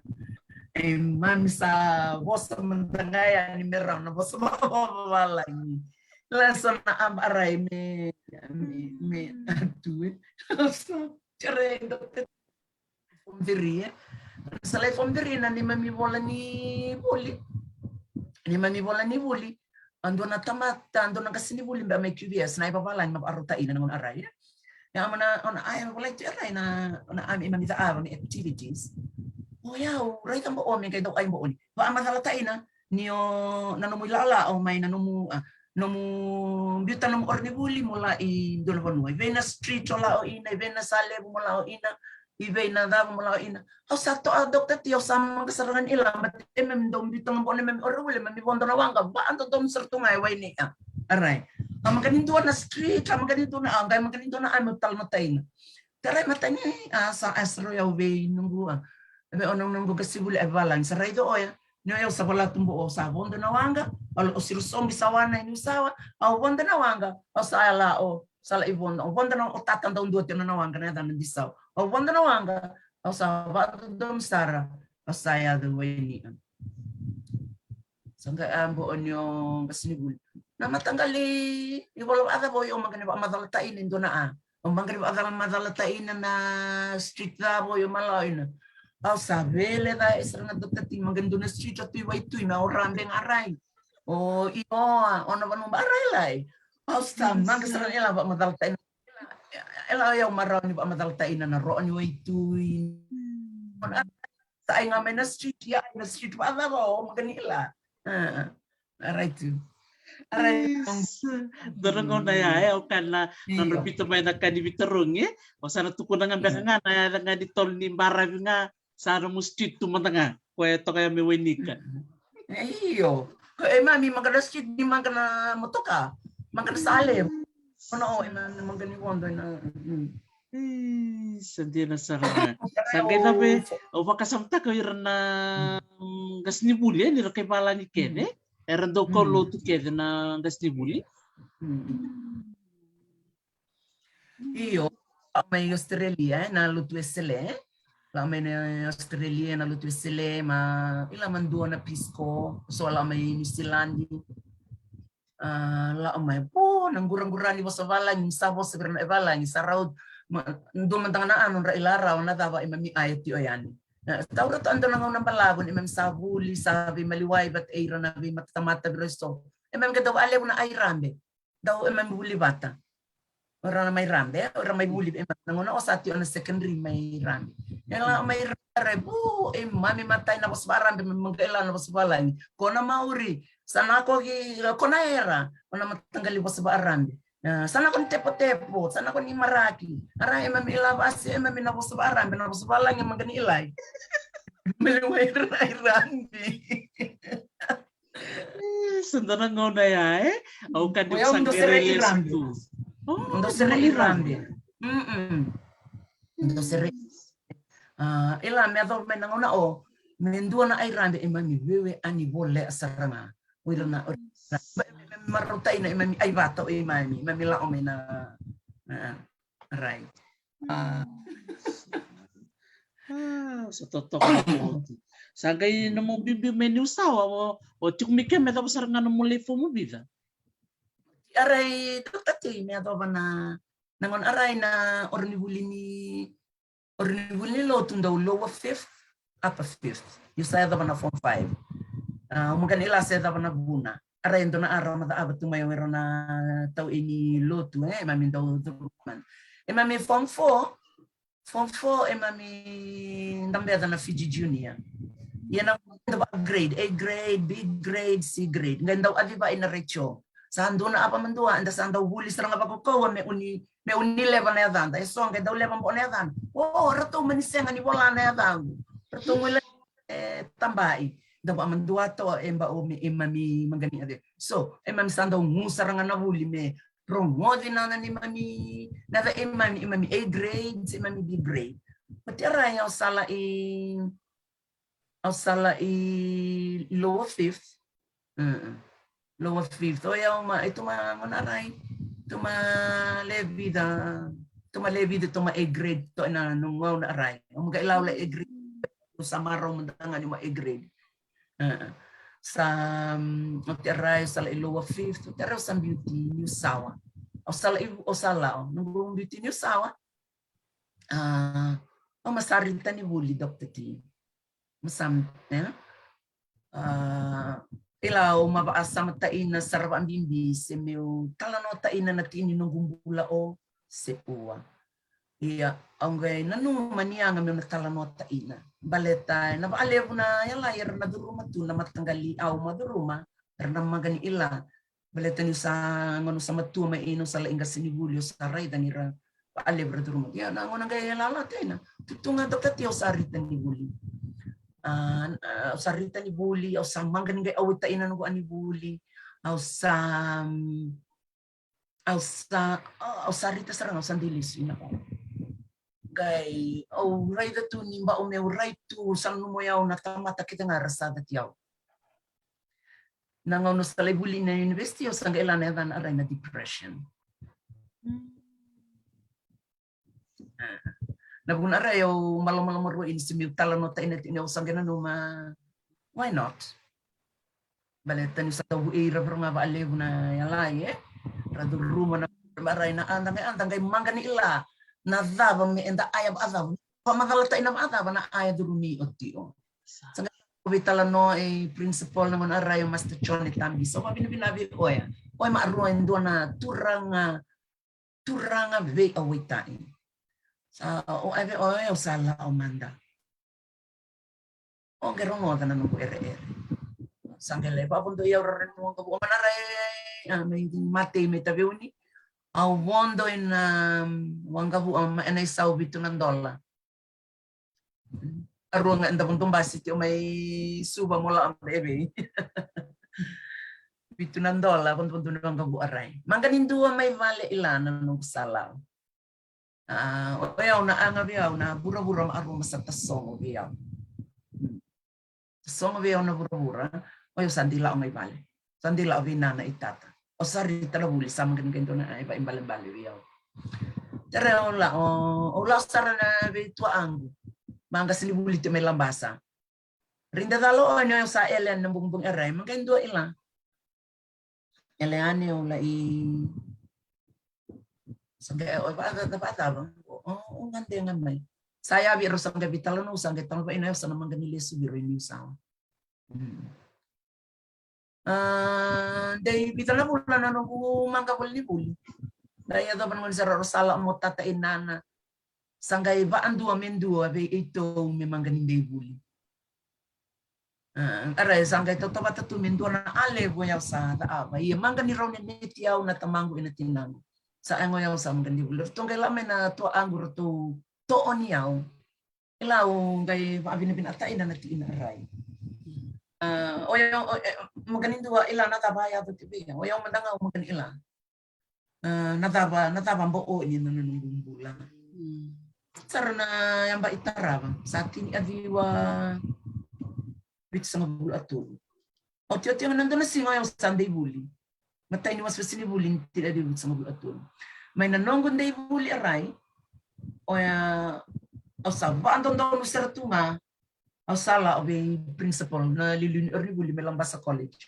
E mami sa vosa mada ga yani me rau na vosa vavalagi. La so na aba rai me, me, me atu e. So, era e Doctor T. Form three, e. Sa lai form three na ni mami vola ni vuli. Ni mami vola ni vuli. A dua na tamata, a dua na qase ni vuli be a mai Q V S, na e vavalagi na vakarota ina na gauna a rai, e. Ia, a mana, ona a e volai tu e rai na, ona a me mami caava me activities. O yau, raica bo o me qai dau ai bo o ni. Vakamacala taina, ni o, na nomu ilala o mai na nomu, a, nomu biuta nomu ora ni vuli mo la i dua na vanua. I vei na street o la o ina, i vei na sa levu mo la o ina, i vei na cava mo la o ina. Au sa toa Doctor T, au sa maqa sara ga ni ila, but e mami dau biuta ga bo o ni mami ora vuli, mami vodo na waqa, vadodonu sara tu ga e wai ni a. A rai. A maqa ni dua na street, a maqa ni dua na a, qai maqa ni dua na a, me tala na taina. Te rai matani, a sa, a sara o yau vei noqu, a. Vei o noqu qase vuli e vavalagi, sa raica oya. Ni o yau sa vola tu bo o sa vodo na waqa, o siro sobi sa wana i Niusawa, au vodo na waqa, au sa la o, sa la i vodo, au vodo na o tata dau dua tena na waqa na yacana Disau. Au vodo na waqa, au sa vadodonu sara, au sa yaco wai ni a. Sa qai a bo o ni o qase ni vuli. Na mataqali, i vola vacava o i o maqa ni vakamacala taina e dua na a. O maqa ni vakamacala taina na street cava o i o mala o ina. Au sa vele ca e sara ga Doctor T, maqa ni dua na street o tu i Waitui na o rabe ga rai. O i o a, o na vanua ba rai lai. Au sa maqa sara ga ila vakamacala taina. Ila o yau marau ni vakamacala taina na roa ni Waitui. Sa ai ga mai na street, ia na street vacava o maqa ni ila. A, a rai tu. A rai tu. Dua na gauna ya, e, au kana, na nodra biuta mai na ka ni vitarogi, e. O sa na tukuna ga beka ga na yaca ga ni tolo ni baravi ga, sa nomu street tu mada ga, ko e toka ya me Wainika. Io. E mami maqana street ni maqana motoka, maqana sale. Ona o e mami maqani vodo ena. Ii, sa dina sara ga. Sa qai cava, au vakasamataka o ira na qasenivuli e, ni ra kai valagi kece, era dau kaulotu kece na qasenivuli. Io, lako mai Australia e na lotu Wesele. Lako mai na Australia na lotu Wesele, ma ila ma dua na Peace Corps, so lako mai New Zealand. A, lako mai, po na quraqura ni vosa valagi, sa vosa vei ira na valagi, sa rau, ma dua mada ga na ano ra ila rawa na cava e mami ai tiko yani. Taura tu eda na gauna balavu ni mami sa vuli, sa veimaliwai vata e ira na veimatatamata vei ira so. E mami qai dau valevu na ai rabe. Dau e mami vuli vata. Ora na mai rabe, ora mai vuli e mami na gauna o sa tiko na secondary mai rabe. E la mai rabe, vu e mami matai na vosa varabe, mami maqai la na vosa valagi. Ko na mauri, sa na ko ki, ko na era, ko na mataqali vosa varabe. Sa na ko ni tepotepo, sa na ko ni maraki. Ara e mami ila vasi, e mami na vosa varabe, na vosa valagi e maqani ilai. Maliwai rai rabe. Sa dua na gauna ya e. Au kani au sa dau sere i rabe. Au dau sere i rabe. Au dau sere. A, ila me yacova mai na gauna o me dua na ai rabe e mami wewe ani volea sara ga. O ira na, o ira na, e mami marautaina e mami ai vata o e mami, mami lako mai na. Right. A. A, sa totoka na motu. Sa qai na mo biubiu mai Niusawa, o, o tiko mai ke me yacova sara ga na mo lai fomu vica? Arai, toka tei me yacova na, na gauna arai na ora ni vuli ni, ora ni vuli ni lotu dau lower fifth, upper fifth. Niu sa yacova na form five. A, o maqani ila sa yacova na vuna. Arai e dua na ara ma cava tu mai o ira na tau e ni lotu, e, e mami dau curuma. E mami form four, form four, e mami dabeca na Fiji Junior. Ia na dau upgrade, A grade, B grade, C grade. Qai dau aciva ina retio. Sa dua na ava madua, eda sa dau vuli sara ga vakaukauwa me uni, me uni leva na yacada. E so qai dau leva bo na yacada. O, ratou mani sega ni vola na yacaqu. Ratou guila e tabai. Dau vamadua toa e ba o me e mami maqani ave. So, e mami sa dau gu sara ga na vuli me rogoci na na ni mami, na ca e mami, e mami A grade, e mami B grade. But arai au sa lai, au sa lai lower fifth. Lower fifth. O yau ma, e tu ma gauna arai. Tu ma levi da, tu ma levi da, tu ma A grade, tu ena noqu gauna arai. Au ma qai lau lai A grade. Au sa marau mada ga ni ma A grade. Sa, o te arai, au sa lai lower fifth, o te arai au sa biuti Niusawa. Au sa lai, au sa lau, noqu biuti Niusawa. A, au ma sa rita ni vuli, Doctor T. Ma sa, e? A, ila au ma vaasamataina sara vabibi se meu talanoataina na tini noqu bula o se ua. Ia, au qai nanuma ni yaga meu na talanoataina. Baleta, e na valevu na yalai era na curuma tu na mataqali au ma curuma, era na maqani ila. Baleta niu sa, gauna au sa matua mai ina au sa lai qasenivuli, au sa raica ni ra valevu ra curuma. Ia, na gauna qai lala tena. Tutu ga Doctor T au sa rita ni vuli. A, au sa rita ni vuli, au sa maqani qai au itaina noqu a ni vuli. Au sa, au sa, au sa rita sara ga, au sa dei lesu ina vau. Qai, au raica tu ni ba au meu rai tu, sa nanuma o yau na tamata kece ga ra sa cati au. Na gauna au sa lai vuli na university, au sa qai la na yacana arai na depression. Na vuna arai au malomalomarua ina se meu talanoataina tini au sa qai nanuma, why not? Baleta niu sa tau vuei ira varo ga valevu na yalai, e? Ra curuma na arai na ada qai, ada qai maqani ila. Na cava me eda aya vacava? Vamacalataina vacava na aya curumi oti o. Sa qai au veitalanoa e principal na gauna arai o Master John e Tabisa. Au vavinavina vei oya. Oya ma arua e dua na turaga, turaga veiawaitai. Sa o ave oya au sa lau mada. O qai rogoca na noqu ereere. Sa qai lai vavodo i au ra renu waqavu o mana rai, a, mai matei mai Taveuni. Au vodo ina waqavu a ma ena isau vitu na dola. Arua ga eda vodo basi tio mai Suva mo la e vei. Vitu na dola, vodovodo ni vaqavu arai. Maqa ni dua mai vale ila na noqu sa la'o. A, o yau na aga vei au na vuravura ma aruma sa tasogo vei au. Tasogo vei au na vuravura, o yau sa dei la'o ga i vale. Sa dei la'o vei nana i tata. O sa rita na vuli, sa maqa ni qai dua na ai vaibalebale vei au. Tere au la'o, au la'o sara na vei tua'aqu. Maqa sa ni vuli tu mai Labasa. Rida calo o ni o yau sa ele yani na bugibugi arai, maqa ni dua ila. Ele yani au lai. Sa qai o va'acava, va'acava. O, o, o gade ga mai. Sa yavi rau sa qai veitalanoa, sa qai talanoa ina yau sa na maqa ni lesu vei rau i Niusawa. A, dei vica na vula na noqu maqa voli ni vuli. Na yacova na gone sara rau sa la'o mo tata i nana. Sa qai va'adua me dua vei eitou me maqa ni dei vuli. A, arai sa qai tautauvata tu me dua na A level yau sa ca'ava. Ia maqa ni rau neneti au na tamaqu ina tinaqu. Sa yago yau sa maqa ni dei vuli. Ratou qai la mai na tua'aqu ratou to'o ni au. Ila au qai va'avinavinatai na na ti'ina arai. A, o yau, o, e, maqa ni dua ila na cava yaco tu vei au. O yau mada ga au maqa ni ila. A, na cava, na cava bo'o ni na noqu bula. Sara na yaba i tarava. Sa tini a ciwa vitusagavulu a tolu. Otioti ga na dua na siga o yau sa dei vuli. Matai ni wasewase ni vuli ni tini a ciwa vitusagavulu a tolu. Mai na noqu dei vuli arai. Oya, au sa va'adodonu sara tu ga. Au sa la'o vei principal na liuliu ni ori ni vuli mai Labasa College.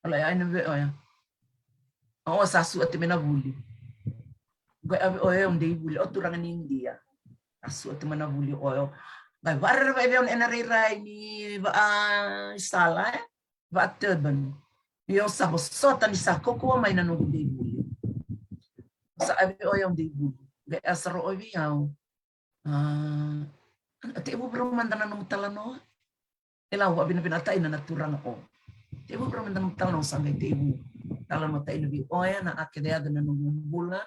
Ala ya ina vei oya. O sa su'ati mai na vuli. Qai a vei oya au dei vuli, o turaga ni India. A su'ati mai na vuli oya. Qai va'arerevai vei au na ena rairai ni va'asala, e? Va'aturban. Ia au sa vosota ni sa kaukaua mai na noqu dei vuli. Sa a vei oya au dei vuli. Qai a sa ro'o vei au. A, te'evu vei rau mada na nomu talanoa. E lau va'avinavinatai na na turaga o. Te'evu vei rau mada na nomu talanoa sa qai te'evu. Talanoa ta'ina vei oya na a kece yaco na noqu bula.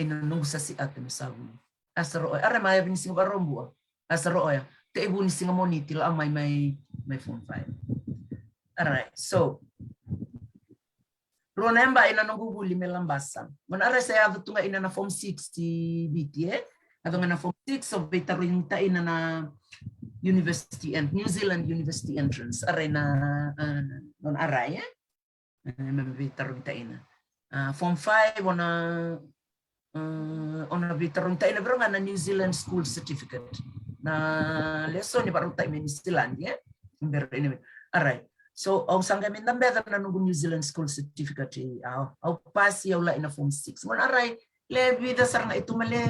Ina noqu sa si'ata me sa vuli. A sa ro'o oya. Arai mai yavi ni siga va'arobua. A sa ro'o oya. Te'evu ni siga Moniti la'o mai mai, mai form five. Alright, so. Rua na yaba ina noqu vuli me Labasa. Gona arai sa yaco tu ga ina na form six i Viti, e? Yaco ga na form six, o veitarogi ta'ina na university and New Zealand University Entrance. Arai na, a, gona arai, e? E, me veitarogi ta'ina. A, form five, ona, a, ona veitarogi ta'ina vei rau ga na New Zealand School Certificate. Na lesoni va'arautai mai Niusiladi, e? Bera ina, arai. So, au sa qai mai dabeca na noqu New Zealand School Certificate, au, au pasi, au la ina form six. Gona arai, le vica sara ga i tu ma le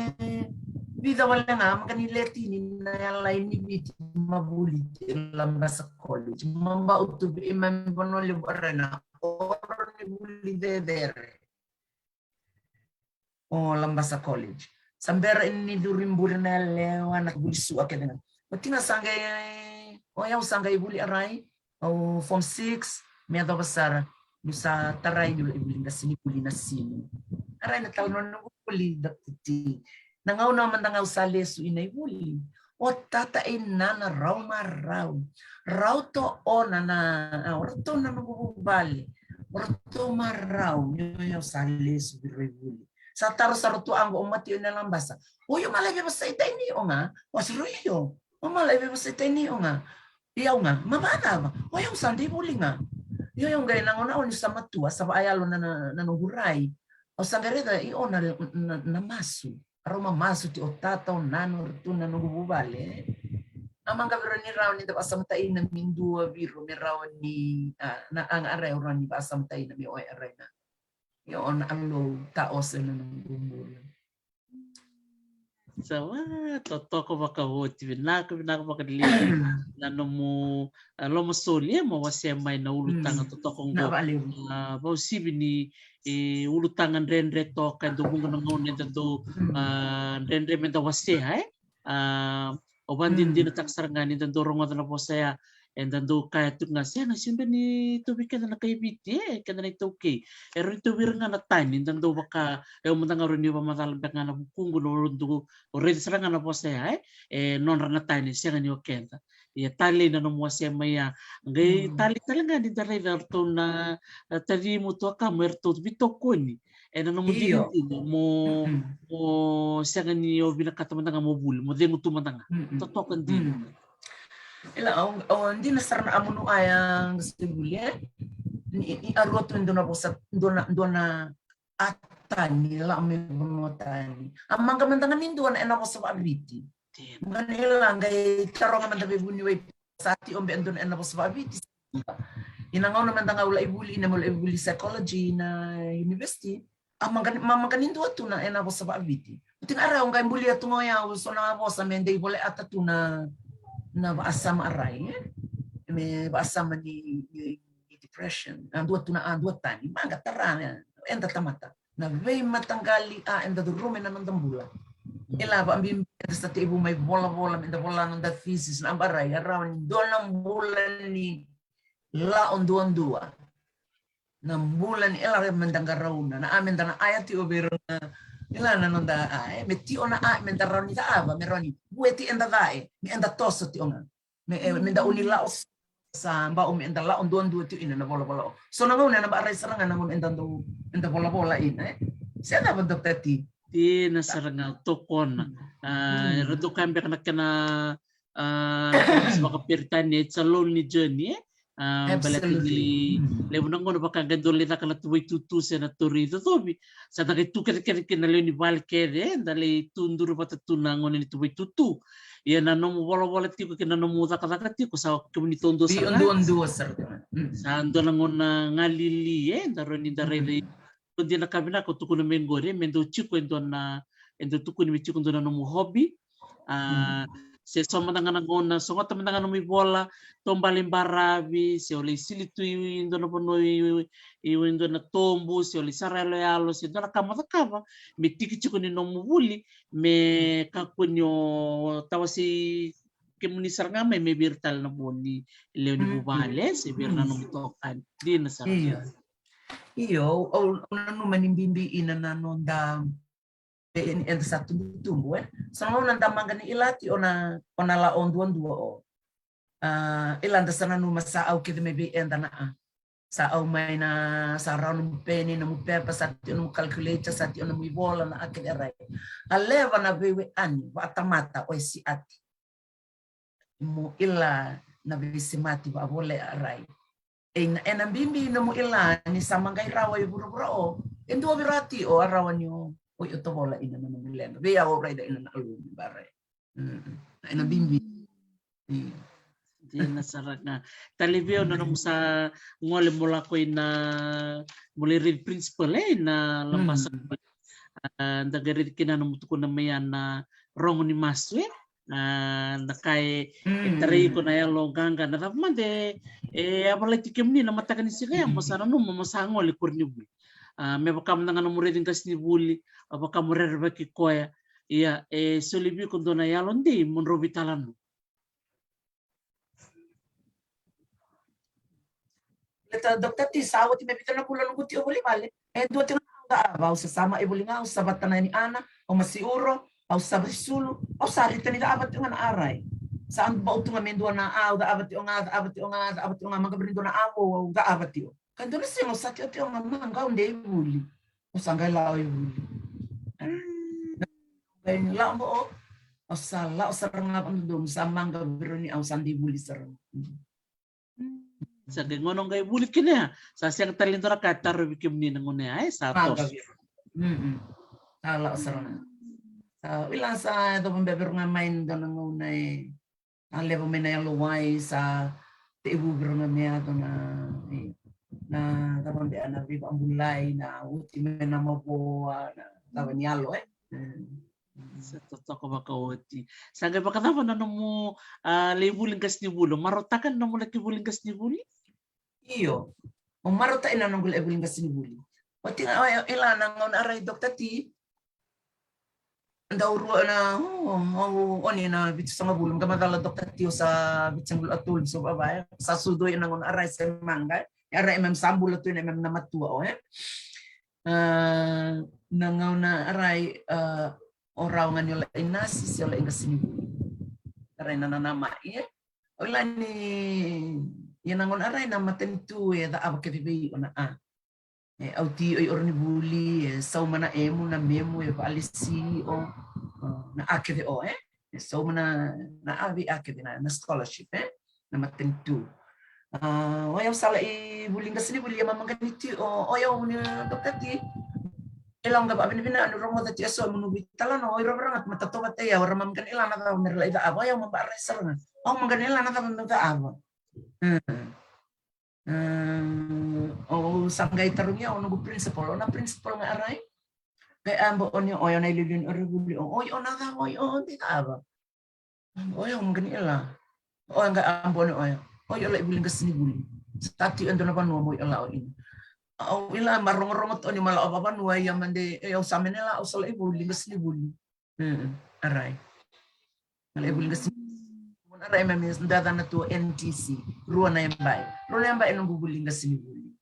vica wale ga, maqa ni le tini na yalai ni Viti ma vuli i Labasa College. Ma ba'u tu vei ma vanua levu arai na oro ni vuli cecere. O Labasa College. Sa bera ni curi buri na yalewa na vuli su'a kece ga. Oti ga sa qai, o yau sa qai vuli arai, au form six, me yacova sara, niu sa tarai niu lai vuli qase ni vuli na simu. Arai na talanoa noqu vuli, Doctor T. Na gauna mada ga au sa lesu ina i vuli. O tata i nana rau marau. Rau to'ona na, a, o ratou na noqu vuvale. O ratou marau, ni o yau sa lesu vei rau i vuli. Sa taro sara tu aqo o Mati o ina Labasa. O yau ma lai vevosai ta'ini o ga, o siro io. O ma lai vevosai ta'ini o ga. I au ga, ma va'acava. O yau sa dei vuli ga. Io, yau qai na gauna o niu sa matua, sa va'ayalo na, na, na noqu rai. Au sa qai raica, i o na, na, na masu. A rau mamasu ti o tata, o nana, o ratou na noqu vuvale. A maqa vei rau ni rawa ni da va'asamataina me dua vei rau me rawa ni, a, na aga arai au rawa ni va'asamataina me oe arai na. Io na alou ta'ose na noqu bula. Sa wa, totoka vakaoti, vinaka, vinaka vakalevu na nomu, a, lomasoli, e, mo wasea mai na ulutaga totoka oqo. A, vausivi ni e, ulutaga dredre toka, e dau vuqa na gauna eda dau, a, dredre meda wasea, e? A, au vakadinadinataka sara ga ni da dau rogoca na vosa ya, eda dau kaya tu ga, sega, sega ni tauvi keda na kai Viti, e, keda na iTaukei. E rawa ni tauvi ira ga na tani, da dau vaka, e, au mada ga rawa ni vakamacala beka ga na vukuqu, na au dau raica sara ga na vosa ya, e, e nodra na tani, sega ni o keda. Ia talei na nomu wasea mai ya. Qai talei tale ga ni da raica ratou na, e, tacimu, tuakamu, eratou veitokoni ena nomu digidigi mo, mo sega ni o vinakata mada ga mo vuli, mo cegu tu mada ga. Totoka dina. Ila, o, o dina sara na amunu aya qase vuli, e? Ni, ni a rua tu e dua na vosa, dua na, dua na a tani, la me vanua tani. A maqa mada ga ni dua na ena vosa vaViti. Maqa ni la qai taroga mada vei vuniwai sa ti o be dua na ena vosa vaViti. Ina gauna mada ga au lai vuli, ina meu lai vuli psychology na university. A maqa ni, ma maqa ni dua tu na ena vosa vaViti. Uti ga ra au qai bulia tu ga o yau so na vosa me dei vole ata tu na, na vaasama arai, e? Me vaasama ni, ni, ni depression. A dua tu na, a dua tani. Maqa tara, e? Eda tamata. Na veimataqali a eda curuma ena noda bula. E la vakabibi eda sa tekivu mai volavola, me da vola noda thesis, na abarai, a rawa ni dua na bula ni lao duadua. Na bula ni, e la me da qarauna, na a me da na aya tiko vei ira na, e la na noda a, e, me tiko na a, me da rawa ni caava, me rawa ni vueti eda cae, me eda toso tiko ga. Me, e, me da uni lao sa bau me da lao duadua tu ina na volavola. So na gauna na barai sara ga na gauna eda dau, eda volavola ina, e. Se cava, Doctor T? Dina sara ga, tokona. A, era dau kaya beka na kena, a, vakaperitania, it's a lonely journey, e. A, baleta ni levu na gauna vaka qai dau lai caka na tuvaitutu se na toro icocovi. Sa da qai tu kecekece kina na lewe ni vale kece, e, da lai tu duru vata tu na gauna ni tuvaitutu. Ia na nomu volavola tiko kei na nomu cakacaka tiko sa kemuni taudua sara ga. Duadua sara ga. Sa dua na gauna galili, e, da rawa ni da rairai. Dua na ka vinaka o tukuna mai qori, me dau tiko e dua na, e dau tukuni me tiko dua na nomu hobby. A, se so mada ga na gauna, sogota mada ga nomu ivola, taubale i baravi, se o lai sili tu i dua na vanua i, i dua na tobu, se o lai sara yaloyalo, se dua na ka mo cakava me tiki tiko ni nomu vuli, me kakua ni o tawasei kemuni sara ga mai me vei ira tale na vo ni lewe ni vuvale, se vei ira na nomu itokani. Dina sara. Io. Io, au, au nanuma ni bibi ina na noda, e, ni eda sa tubutubu, e. Sa na gauna da maqa ni ilati o na, o na lao duadua o. A, ila da sa nanuma sa au kece mai vei eda na a. Sa au mai na, sa rawa nomu peni, nomu pepa, sa tio nomu calculator, sa tio nomu ivola, na a kece e rai. A leva na veiwe ani vakatamata o e siati. Mo ila na veisemati vakavolea a rai. E na, e na bibi nomu ila ni sa maqai rawa i vuravura o. E dua vei ira ti o a rawa ni o, o i o tovola ina na nomu leqa. Vei au au raica ina na alu ni barai. Mm. E na bibi. Io. Dina sara ga. Tale vei au na nomu sa gole mo lako ina, mo lai raici principal, e, na Labasa. A, da qai raici kina nomu tukuna mai ya na rogo ni masu, e. A, na ka e, e tarai iko na yalo qaqa, na cava mada e, e a volai tu kemuni na mataka ni siga ya, mo sa nanuma mo sa gole koronivuli. A, me vaka mada ga nomu raici qasenivuli, a vaka mo rerevaki koya. Ia, e soli vei iko dua na yalo dei mo drau veitalanoa. Leta Doctor T, sa oti me vica na vula noqu tio voli vale. E dua tiko na au cava, au sa sama e voli ga, au sa vata na yani ana, au masi uro, au sa vasisulu, au sa rita ni cava tiko ga na arai. Sa bau tu ga me dua na au cava tiko ga, cava tiko ga, cava tiko ga, maqa viri dua na avo, au cava tiko. Ka dua na siga au sa tio tio ga maqa au dei vuli. Au sa qai lao i vuli. Qai lao bo o. Au sa lao sara ga vakadodonu sa maqa viri ni au sa dei vuli sara. Sa qai gauna qai vuli kina ya. Sa sega tale ni dua na ka e tarovi kemuni na gauna ya, e sa toso. Sa lao sara ga. Sa wila sa yacova beka vei ira ga mai na dua na gauna e. A leva mai na yalowai sa tekivu vei ira ga me yaco na, e, na cava beka na veivakabulai, na oti mai na mavoa, na cava ni yalo, e. Sa totoka vakaoti. Sa qai vakacava na nomu, a, lai vuli qasenivuli? O marautaka na nomu laki vuli qasenivuli? Io. O marautaka na noqu lai vuli qasenivuli. Oti ga, o, o, ila na gauna arai Doctor T. Dau rua na, o, o, oni na vitusagavulu, ga macala Doctor T o sa vitusagavulu a tolu, so vava, e. Sa sucu ena gauna arai se maqa, e. Arai me sa bula tu ena me na matua o, e. A, na gauna arai, a, o rawa ga ni o lai nasi se o lai qasenivuli. Arai na nanamai, e. O la ni, ia na gauna arai na matanitu e cava kece vei o na a. E auti o i ora ni vuli, e sauma na emu, na memu, e vaalesi o, o, na a kece o, e? E sauma na, na a vei a kece na, na scholarship, e? Na matanitu. A, o yau sa lai vuli qasenivuli, ia mamaqani ti, o, o yau ni dokati. E lau ga vaavinavinaka ni rogoca ti eso e munu veitalanoa, o ira varaga ma tatovata yau, ra mamaqani la na cava me ra lai cava, o yau ma baarai sara ga. Au maqani la na cava me cava. Au sa qai tarogi au noqu principal, o na principal ga arai. Qai a bo o ni o yau na iliuliu ni o ira vuli o, oi o na cava, oi o de cava. O yau maqani la. O yau qai a bo o ni o yau. Oi o lai vuli qasenivuli. Sa tiko e dua na vanua mo i o la o ina. Au i la ma rogorogo to ni ma la o vavanua ia ma de, e au sa mene la, au sa lai vuli qasenivuli. Arai. Lai vuli qasenivuli. Arai, mami, da cana tu N T C. Rua na yabai. Rua na yabai e noqu vuli qasenivuli.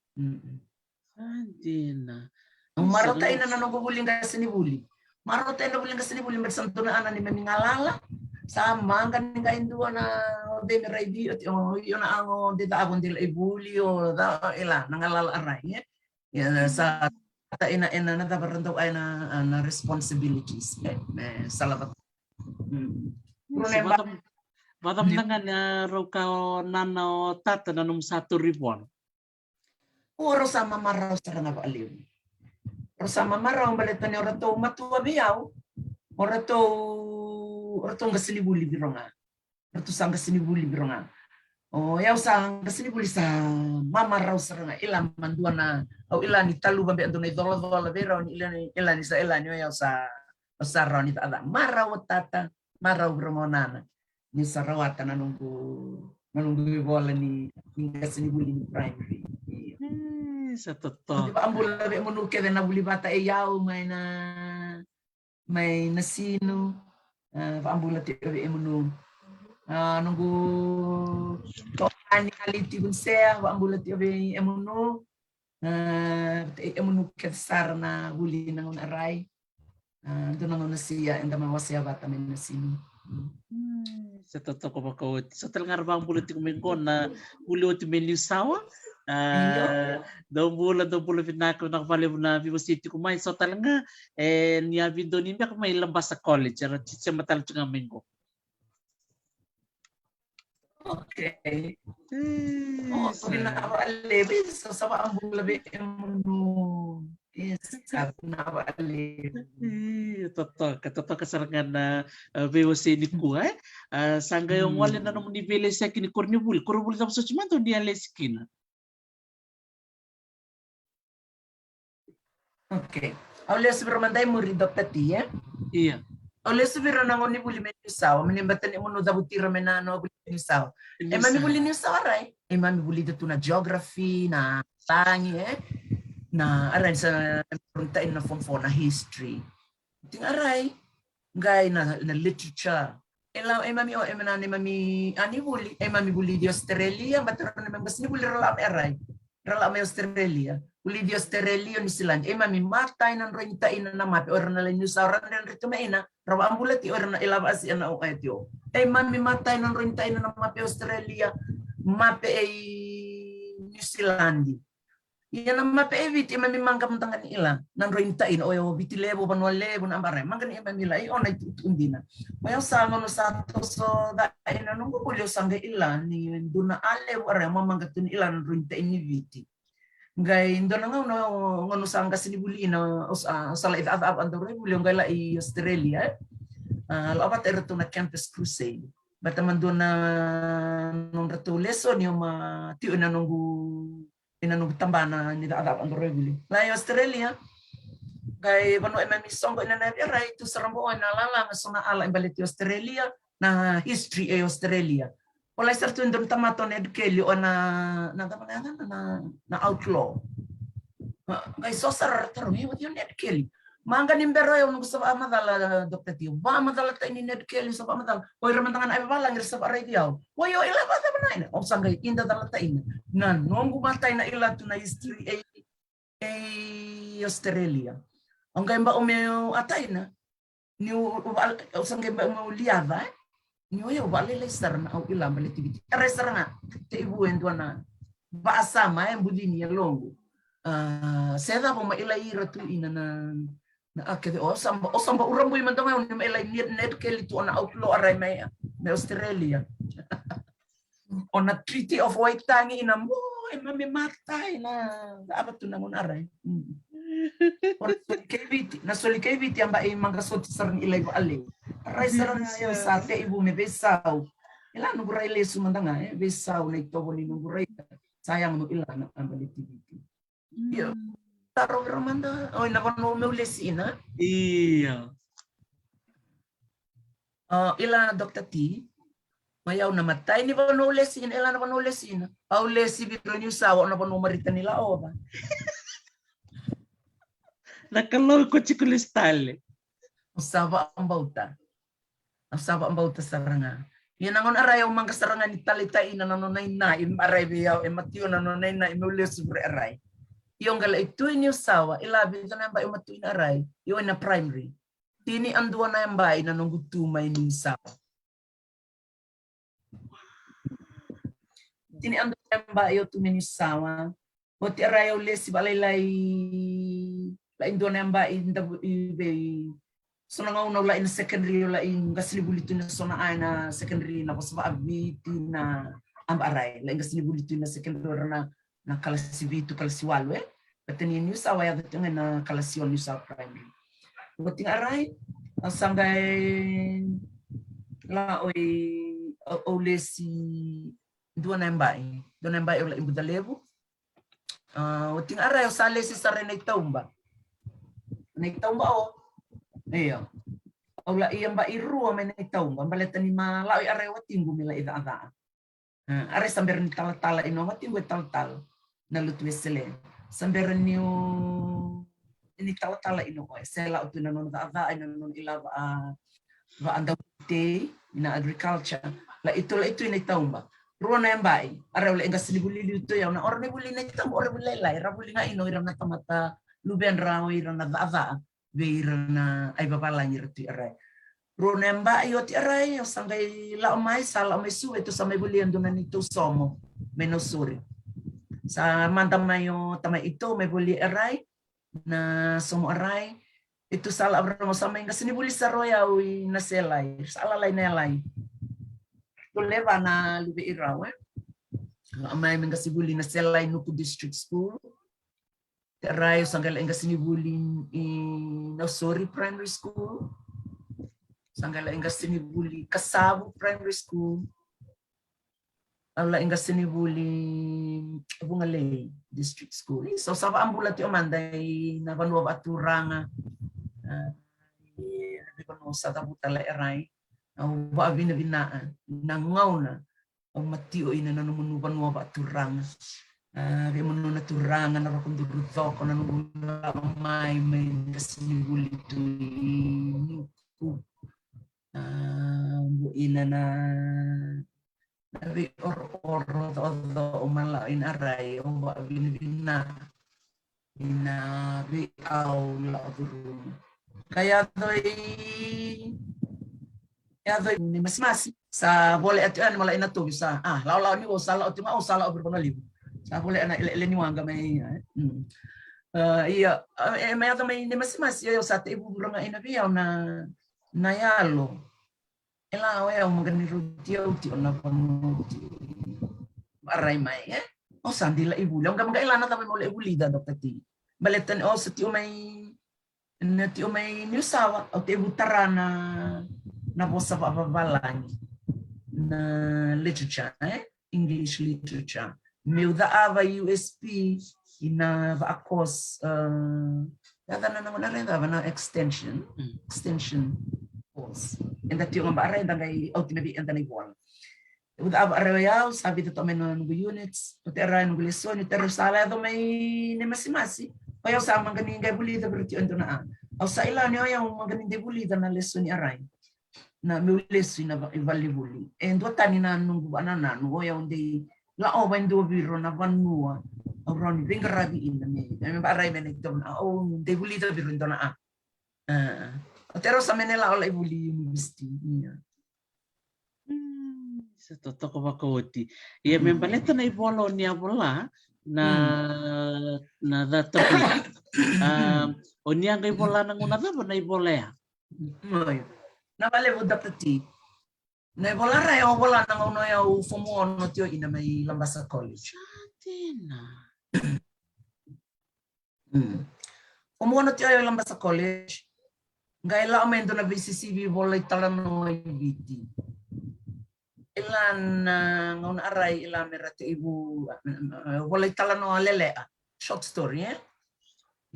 Dina. Au marauta ina na noqu vuli qasenivuli. Marauta ina vuli qasenivuli, me sa dua na ana ni mami galala. Sa maqani qai dua na vei me raivi, o io na ago de cava de lai vuli o ca, ila, na galala arai, e? Ia, sa ta ina, ina na cava ra dau ai na, na responsibilities, e, me sa lava. Vacava, vacava na ga na rau ka o nana o tata na nomu sa turi vona? O rau sa mamarau sara ga valevu. Rau sa mamarau baleta ni o ratou matua vei au. O ratou, o ratou qasenivuli vei rau ga. Ratou sa qasenivuli vei rau ga. O yau sa qasenivuli sa mamarau sara ga, ila ma dua na, au ila ni taluva be dua na icolacola vei rau ni ila ni, ila ni sa, ila ni o yau sa, o sa rau ni cava. Marau o tata, marau vei rau ga o nana. Ni sa rawata na noqu, na noqu ivola ni, ni qasenivuli ni primary. Io. Sa totoka. Vaabula vei munu kece na vuli vata e yau mai na mai Nasinu, a, vaabula tiko vei emunu. A, noqu toani ali tiko ni sea, vaabula tiko vei emunu. A, emunu kece sara na vuli na gauna arai. A, dua na gauna sia eda mai wasea vata mai Nasinu. Sa totoka vakaoti. Sa tale ga ra vaabula tiko mai qo na vuli oti mai Niusawa. A, dou bula, dou bula vinaka, vinaka valevu na veiwasei tiko mai. Sa tale ga e ni a vidio ni beka mai Labasa College, era tise matala tiko ga mai qo. Okay. Vinaka valevu, sa vaabula vei emunu. Yes, sa vinaka valevu. Totoka, totoka sara ga na veiwasei nikua, e? Sa qai o gole na nomuni veilesaki ni koronivuli, koronivuli cava soti mada o ni a lesi kina? Okay. Au lesu vei rau mada i muri, Doctor T, e? Ia. Au lesu vei rau na gauna ni vuli mai Niusawa, mani bata ni munu cavuti ira mai na, na vuli mai Niusawa. E mami vuli Niusawa, right? E mami vulica tu na geography, na lagi, e? Na, arai sa, na form four na history. Tiga rai, qai na, na literature. E la, e mami o, e mena, e mami a ni vuli, e mami vuli di Australia, bata ra na mami qasenivuli ra la me rai. Ra la me Australia. Vuli di Australia, New Zealand. E mami matai na droi ni taina na mape, o ra na la New South, ra na droi tu me ina, ra vaabula ti, o ra na ila vasi ana o e tio. E mami matai na droi ni taina na mape Australia, mape e New Zealand. Ia na mape e Viti, e mami maqa mada ga ni ila na droi ni taina, o yau Viti Levu, Vanua Levu, na abara, maqa ni e mami ila, i ona i tutu dina. O yau sa gauna sa toso ca ina noqu vuli, au sa qai ila ni dua na a levu, ara, ma maqa tu ni ila na droi ni taina ni Viti. Qai dua na gauna, gauna sa qasenivuli ina, au sa, au sa lai cava, cava, dauroi vuli, au qai la i Australia, e. A, la vata iratou na Campus Crusade. Bata ma dua na nodratou lesoni, au ma tio ina noqu ina noqu tabana ni cakacaka dau rai vuli. Lai Australia, qai vanua e mami soqo ina na via rai tu sara bo ina lala me so na ala e baleti Australia, na history e Australia. O lai sara tu e dua na tamata o Ned Kelly, o na, na cava na yacana, na, na outlaw. Qai so sara ra tarogi, e, o cei o Ned Kelly? Maqa ni bera o yau noqu sa vakamacala, Doctor Tio. Vakamacala taini Ned Kelly, sa vakamacala. O ira mada ga na aivavalagi ra sa vakaraici au. O io, ila vakacava na ina? Au sa qai ida cala taina. Na noqu matai na ila tu na history e, e Australia. Au qai bau meu a taina. Niu, au sa qai bau meu liaca, e? Ni o yau vakalailai sara na au ila baleti Viti. Arai sara ga, tekivu e dua na vakasama e bucini e loqu. A, se cava ma ila ira tu ina na, na a kece o samba, o samba ura bui mada ga ni ma ila ni net keli tu ona outlaw arai mai, mai Australia. O na Treaty of Waitangi ina mo, e mame matai na, ava tu na gona arai. Mm. O na soli kei Viti, na soli kei Viti amba e maga soti sara ni ila i vale. Arai sara na yau sa tekivu me veisau. Ila noqu rai lesu mada ga, e, veisau na itovo ni noqu rai. Sa yaga no ila na amba le T V. Io. Taro vira mada, oi, na vanua meu lesi ina. Io. O, ila Doctor T, mai au na matai ni vanua au lesi ina, ila na vanua au lesi ina. Au lesi viro Niu Sawa, o na vanua marita ni laova. Na Kalou ko tiko lesu tale. Au sa vakabauta. Au sa vakabauta sara ga. Ia na gauna arai au maga sara ga ni taletai ina na nona ina, i arai vei au, e matio na nona ina, i meu lesu vure arai. Io ga lai tu i Niu Sawa, ila vica na yaba i matu ina arai, io ina primary. Tini a dua na yaba ina noqu tu mai Niu Sawa. Tini a dua na yaba io tu mai Niu Sawa. Oti arai au lesi vakalailai, lai dua na yaba i davu i vei. So na gauna au lai na secondary, au lai qasenivuli tu na so na ai na secondary na vosa vakaViti na aba arai. Lai qasenivuli tu na secondary ra na, na kalasi vitu, kalasi walu, e. But then i Niu Sawa yaco tu ga na kalasi ono Niu Sawa primary. Oti ga arai, au sa qai la oi, au, au lesi dua na yaba i, dua na yaba i au lai Bucalevu. A, oti ga arai au sa lesi sara ina itauba. Na itauba o. Io. Au lai yaba i rua mai na itauba. Baleta ni ma lau i arai watiqu me lai cakacaka. A, arai sa bera ni talatala ina watiqu e talatala. Na lotu Wesele. Sa bera niu ni talatala ina o. Se lau tu ina nona cakacaka ina nona ilava a vakacaudei ina agriculture. Lai tu, lai tu ina itauba. Rua na yaba i. Arai au lai qasenivuli liu tu i au na ora ni vuli ina itauba, ora vuli lailai. Ra vuli ga ina o ira na tamata luvedra o ira na cakacaka. Vei ira na ai vavalagi ira tu i arai. Rua na yaba i oti arai, au sa qai lau mai, sa lau mai Suva, e tu sa mai vuli e dua na neitou somo. Mai Nausori. Sa mada mai o tamai itou, mai vuli arai. Na somo arai, e tu sa la vara mo sa mai qasenivuli sara o yau i Naselai, sa lalai Naselai. Tu leva na luve i rau, e. Mai me qasenivuli Naselai Nuku District School. Terai, au sa qai lai qasenivuli i Nausori Primary School. Sa qai lai qasenivuli Kasavu Primary School. Au lai qasenivuli Vugalei District School. So sa vakabula tiko mada i na vanua vakaturaga. A, i na veivanua sa cavuta lai Erai. Au vakavinavinaka na gauna au matio ina na nomuni vanua vakaturaga. A, vei munu na turaga na vakuduru coko na noqu lako mai, mai qasenivuli tu i Nuku. A, ina na na veiorooro coco o Malao ina Rai, au vakavinavinaka ina vei au lako curuma. Ka yaco i, yaco i ni masimasi sa voleka tiko yani Malao ina Tovi sa, a, laolao ni o sa lako tiko ga, o sa lako vei Vanua Levu. Sa voleka na eleele ni waqa mai, e. Mm. A, ia, a, e, mai yaco mai ni masimasi, ia, ia, au sa teivuvura ga ina vei au na, na yalo. E la o yau maqa ni roti au tiko na vanua tiko. Varai mai, e? Au sa dei lai vuli. Au qai maqa e la na cava meu lai vulica, Doctor T. Baleta ni au sa tiko mai, na tiko mai Niu Sawa, au tevu tara na, na vosa vavavalagi. Na literature, e? English literature. Meu cava U S P ina vaka course, a, cava na, na, na, na, na extension, mm, extension course. Eda tiko ga bara eda qai oti na vei eda na ivola. Au cava Erai o yau, sa vica toka mai na noqu units, o Erai noqu lesoni, o Erai sa lai yaco mai ni masimasi. O yau sa maqa ni qai vulica vei ira tiko e dua na a. Au sa ila ni o yau maqa ni dei vulica na lesoni Erai. Na meu lesu ina va-, i valevuli. E dua tani na noqu vakanananu, o yau dei laova e dua vei ira na vanua au rawa ni veiqaravi ina me, me varai me na itovo na, au dei vulica vei ira e dua na a. A, o Erai sa me na lai vuli university, ia. Sa totoka vakaoti. Ia me baleta na ivola o ni a vola na na data. A, o ni a qai vola na gauna cava na ivola ya? Oi. Na vale vu Doctor T. Na ivola ra e o vola na gauna ya au fomu ono tio ina mai Labasa College. Tina. Fomu ono tio i Labasa College. Qai la'o mai dua na veisisivi vola italanoa i Viti. Ila na gauna arai ila me ra te ivu vola italanoa lele'a. Short story, e?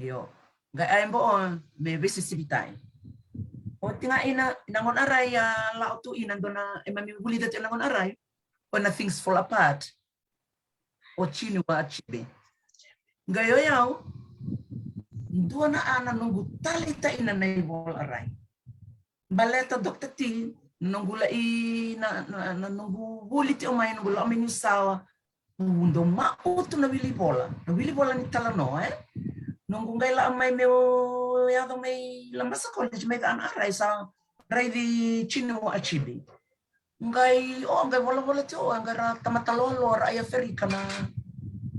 Io. Qai ai bo'o me veisisivi tai. O tiga ina, ina gauna arai a la'o tu ina dua na, e mami vulica tu ina gauna arai. O na Things Fall Apart. O Chinua Achebe. Qai o yau, dua na a na noqu taleitaina na ivola arai. Baleta Doctor T, na noqu la'i na, na, na noqu vuli tio mai, noqu la'o mai Niusawa. Au dau ma'utu na wili vola, na wili vola ni talanoa, e? Noqu qai la'o mai meu yaco mai Labasa College, mai cana arai sa raici Chinua Achebe. Qai, o, qai volavola tio, o, qai ra tamata loaloa ra i Aferika na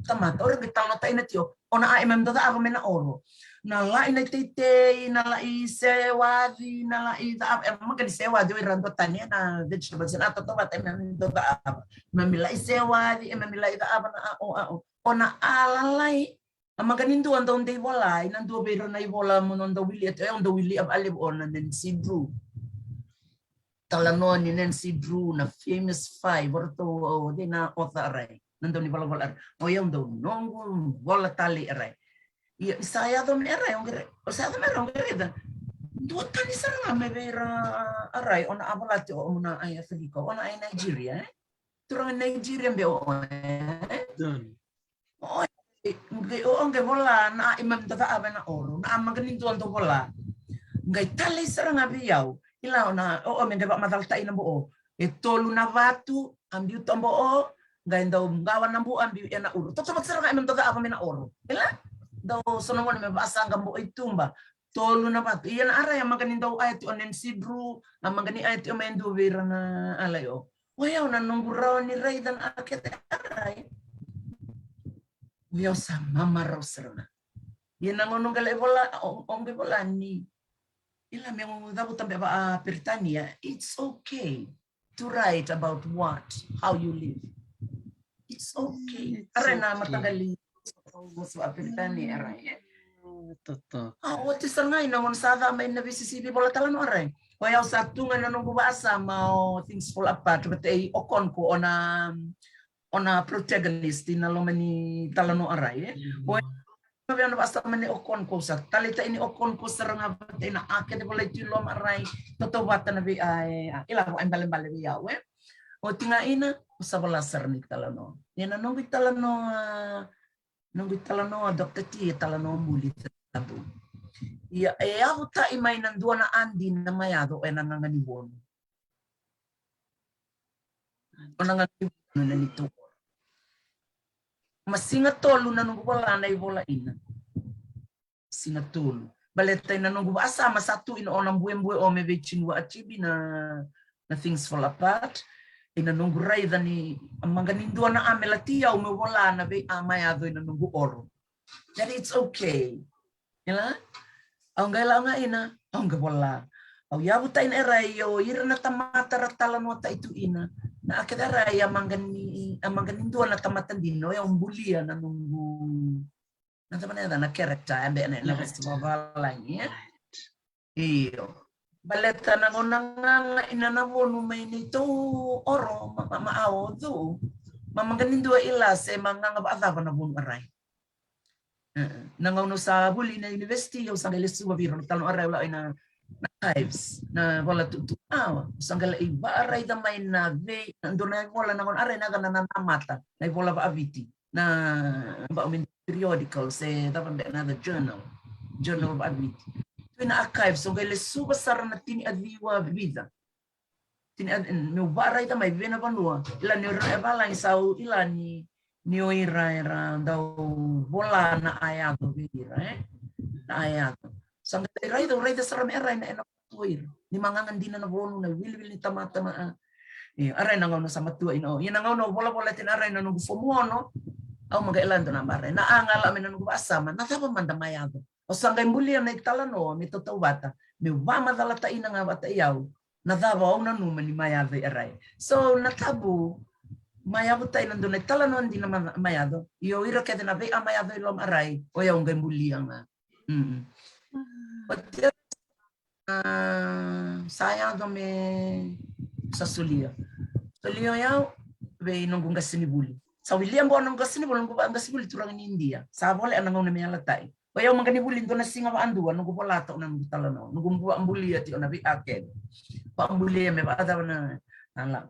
tamata. O ra qai talanoataina tio, o na a e mami dau ca'ava me na oro. Na la'i na teitei, na la'i sewaci, na la'i ca'ava, e maka ni sewaci, o ira dua tani, e na vegetables, na tautauvata, e mami dau ca'ava. E mami la'i sewaci, e mami la'i ca'ava na a'o, a'o. O na a lalai, a maka ni dua dau dei vola, ina dua vei ira na ivola mo na dau wili, e, dau wili a va'alevu o na Nancy Drew. Talanoa ni Nancy Drew, na famous five, o ratou, o, dei na author arai, na dau ni volavola arai. O yau dau noqu vola tale arai. Ia, sa yaco me arai, o qai rai, o sa yaco me arai, o qai raica. Dua tani sara ga me vei ira arai, o na a vola tio, o na a i Aferika, o na a i Nigeria, e? Turaga Nigeria be o, e? Done. O, e, qai, o, o qai vola na a i mami dau ca'ava na oro, na a maka ni dua dau vola. Qai talei sara ga vei au. Ila o na, o, o me qai va'amacalata'ina bo'o. E tolu na vatu, a biuta bo'o, qai dau qawa na bu, a biu e na uru. Tautauvata sara ga e mami dau ca'ava me na oro. Ila? Dau so na gone me va'asaqa bo'o i tuba. Tolu na vatu. Ia na arai a maka ni dau aya tio o Nancy Drew, a maka ni aya tio mai dua vei ira na alai o. O yau na noqu rawa ni raica na a kece arai. O yau sa mamarau sara ga. Ia na gauna o qai la'i vola, o, o qai vola ni. Ila meu cavuta be va'a Peritania, it's okay to write about what, how you live. It's okay. It's arai na okay. Mataqali vosa va'a Peritania arai, e? Toto. A, oti sara ga ina gauna sa ca mai na veisisivi vola talanoa arai. O yau sa tu ga na noqu va'asama o Things Fall Apart, vata i Okonkwo, o na, o na protagonist ina loma ni talanoa arai, e? O yau na va'asama nei Okonkwo, sa taleitaini Okonkwo sara ga vata ina a kece volai tu i loma arai, tautauvata na vei a, e, a, ila va'aibalebale vei au, e? Oti ga ina, o sa vola sara ni talanoa. Ia na noqu italanoa, noqu italanoa, Doctor T, e talanoa buli tabu. Ia, e yavuta'i mai na dua na a dina mai yaco e na gaga ni vonu. O na gaga ni vonu na neitou oro. Ma siga tolu na noqu vola na ivola ina. Siga tolu. Baleta ina noqu va'asama sa tu ina o na buebue o me vei Chinua Achebe na, na Things Fall Apart. Ina noqu raica ni a maka ni dua na a me lati au meu vola na vei a mai yaco ina noqu oro. That it's okay. Ila? Au qai la'o ga ina, au qai vola. Au yavuta'i na erai o ira na tamata ra talanoata'i tu ina. Na a kece erai a maka ni, a maka ni dua na tamata dina, o yau bulia na noqu Na cava na yaca na character, e be na, na vosa vavalagi, e? Io. Baleta na gauna gaga ina na vonu mai neitou oro, ma, ma, ma a ocu. Ma maka ni dua ila se ma gaga va'acava na vonu arai. E, na gauna au sa vuli na university, au sa qai lesuva vei ira na talanoa arai, au la'o ina na archives, na vola tu'utu'u. Au sa qai la'i va'araica mai na vei, na dua na ivola na gauna arai na yaca na, na, na mata, na ivola va'aviti. Na, ba'u me periodical se cava be na journal, journal va'aviti. Tu ina archive, so qai lesuva sara na tini a ciwa vica. Tini a, meu va'araica mai vei na vanua. Ila ni o ira e valagi sa au ila ni, ni o ira era dau vola na a yaco vei ira, e? Na a yaco. Sa qai raica, raica sara me erai na, ena o ira. Ni ma gaga dina na vonu, na wiliwili ni tamata, na, a. Io, a rai na gauna sa matua ina o. Ia na gauna au volavola tiko na rai na noqu fomu ono, au maqai la dua na ba rai. Na a ga la me na noqu vaasama, na cava mada mai yaco. Au sa qai bulia na italanoa me tautauvata, meu vaamacalataina ga vata i au na cava au nanuma ni mai yaco i rai. So na tabu mai yavutai na dua na italanoa dina ma, mai yaco. Io ira kece na vei a mai yaco i loma rai, o yau qai bulia ga. Mm. Oti, a, sa yaco me sa solia. Solia o yau vei noqu qasenivuli. Sa wilia boa noqu qasenivuli, noqu qasenivuli turaga ni Idia. Sa volea na gauna me yalatai. O yau maqani vuli dua na siga vaadua, noqu vola toka na noqu talanoa, noqu vua bulia tiko na vei a kece. Vua bulia me vaacava na, na la.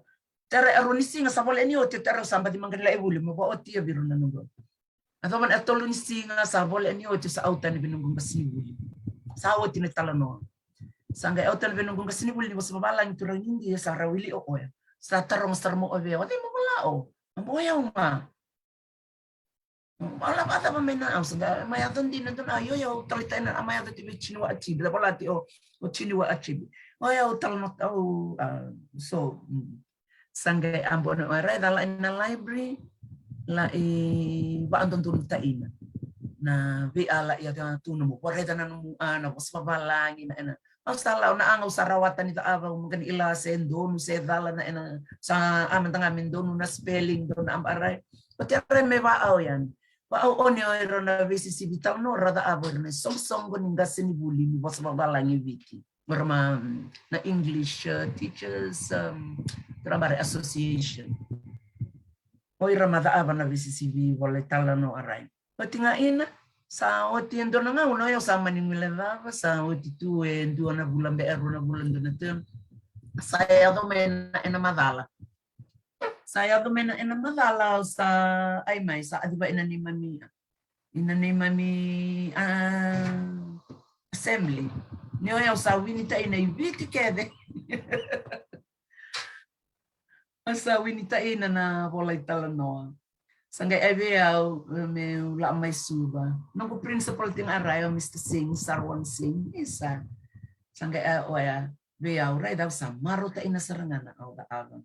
Tara e rua ni siga sa volea ni oti, tara sa baci maqani la e vuli, me vua otia vei rau na noqu. A cova na e tolu ni siga sa volea ni oti, sa au tani vei noqu qasenivuli. Sa oti na talanoa. Sa qai au tani vei noqu qasenivuli ni vosa vavalagi turaga ni Idia, sa ra wili o oya. Sa taroga sara mo o vei, o cei mo vola o? A mo yau ga. Au la vacava mai na au sa qai mai yaco dina dua na io io talitali na a mai yaco ti vei tini wa atibi, da vola ti o, o tini wa atibi. O yau tala no au, a, so, mm. Sa qai a bona o rai da la ina library, la i vaadodonu taina. Na vei a la ia tu na mo, o rai da na nomu a, na vosa vavalagi, na ena. Au sa lau na aga au sa rawata ni caava au maqani ila se donu se cala na ena sa a mada ga me donu na spelling donu na a rai. Oti a rai me vaau yani. Vaau oni o ira na veisisivi tau no ra caava o ira na isoqosoqo ni qasenivuli ni vosa vavalagi e Viti. O ira ma, mm, na English, uh, Teachers, um, Trabalho Association. O ira ma caava na veisisivi vola italanoa a rai. Oti ga ina, sa oti e dua na gauna, o yau sa mani guilecava, sa oti tu e dua na vula, be e rua na vula, dua na tena. Sa yaco mai na, ena macala. Sa yaco mai na, ena macala, au sa, ai mai, sa aciva ina neimami, ina neimami, a, assembly. Ni o yau sa winitaina i Viti kece. Au sa winitaina na vola italanoa. Sa qai ai vei au, e, meu la mai Suva. Noqu principal tiko ga rai o Mister Singh, Sarwan Singh, isa. Sa qai ai oya vei au, rai dau sa marautaina sara ga na au caava.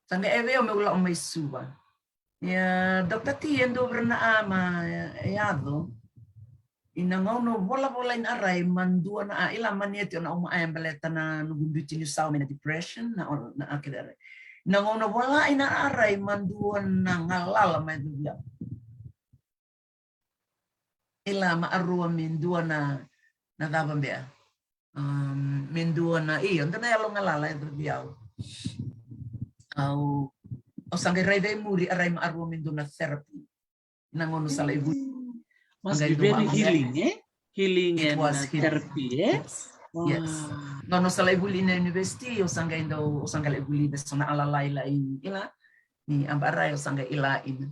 Sa qai ai vei au meu la mai Suva. Ia, Doctor T, e dua vei ira na a ma, e, yaco. Ina gauna o volavola ina a rai ma dua na a, ila mani e tiko na uma a e baleta na noqu biuti niu sau mai na depression, na, na a kece a rai. Ina gauna o vola ina a rai ma dua na galala mai dua vei au. Ila ma arua me dua na, na cava bea. Um, me dua na, io, dua na yalo galala e dua vei au. Au, au sa qai raica e muri a rai ma arua me dua na therapy. Na gauna sa lai vuli. Must be very healing, eh? Healing and therapy, eh? Yes. Gauna sa lai vuli na university, o sa qai dau, o sa qai lai vuli, so na alalai lai ila. Ni a ba rai, o sa qai ila ina.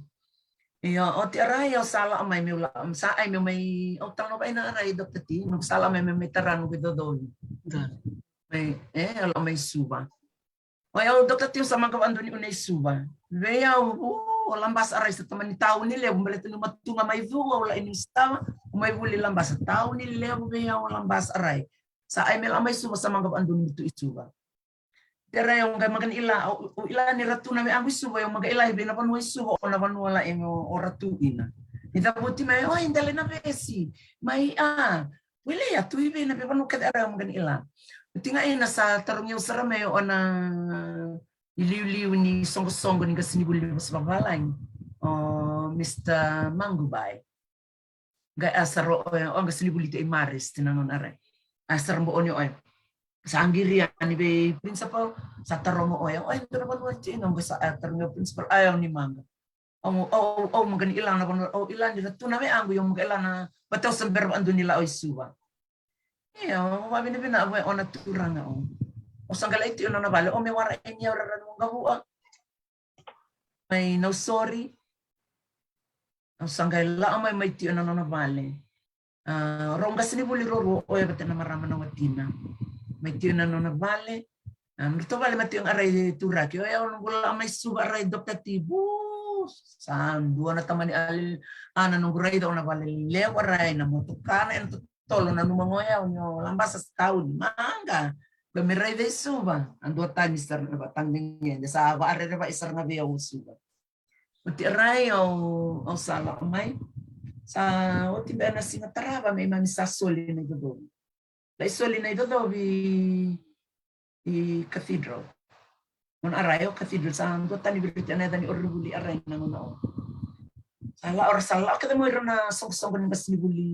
Io, oti a rai, o sa la mai meu la, sa ai meu mai, o tala no vai na rai, Doctor T, no sa la mai meu mai tara no vido do. Mai, eh, la mai Suva. O yau Doctor T, o sa maqava dua ni une i Suva. Vei au, o labasa a rai sa tamani tauni levu, baleta ni matuga mai Cuva, o la ini Suva, o mai vuli labasa tauni levu, vei au labasa a rai. Sa ai me la mai Suva, sa maqava dua ni mutu i Suva. Tera e o qai maqani ila, o ila ni ratu na me agu i Suva, e o maqai ila i vei na vanua i Suva, o na vanua la e o ratu ina. Ni cavuti mai, o i dele na vesi, mai a, Wele ia tu i vei na vei vanua kece era au maqani ila. Tiga ina sa tarogi au sara mai o na iliuliu ni soqosoqo ni qasenivuli ni vosa vavalagi. O Mister Mangubai. Qai a sara o, o qasenivuli te i Maris, tina nona rai. A sara bo oni o. Sa qiri yani vei principal, sa taroga o, o, dua na vanua tina, qai sa a tarogi o principal, a o ni maqa. Au, au, au maqani ila na vanua, au ila ni ra tu na veagu, au maqai ila na, vata au sa bera vaadua ni la au i Suva. Ia, au vavinavina au e o na turaga au. Au sa qai lai tiko na nona vale, au me wara e ni au rara ni waqavua. Mai Nausori. Au sa qai la au mai, mai tiko na nona vale. A, rau qasenivuli ruarua, o e vata na marama na watina. Mai tiko na nona vale. A, na ratou vale mai tiko ga rai turaki. O e au noqu la mai Suva rai Doctor T. Vu, sa dua na tamani ali. A, na noqu raica o na vale lewa rai na motoka na ena totolo na numa go e au ni o labasa sa tauni. Maqa. Ko me raica i Suva, a dua tani sara na vatagegede sa vaarerevai sara ga vei au o Suva. Oti a rai au, au sa lako mai. Sa oti beka na siga tarava me imami sa soli na icocovi. Lai soli na icocovi i cathedral. Gauna a rai au cathedral sa dua tani viriti ana yaca ni oro ni vuli a rai na gauna o. Sa lako, ora sa lako kece mo ira na soqosoqo ni qasenivuli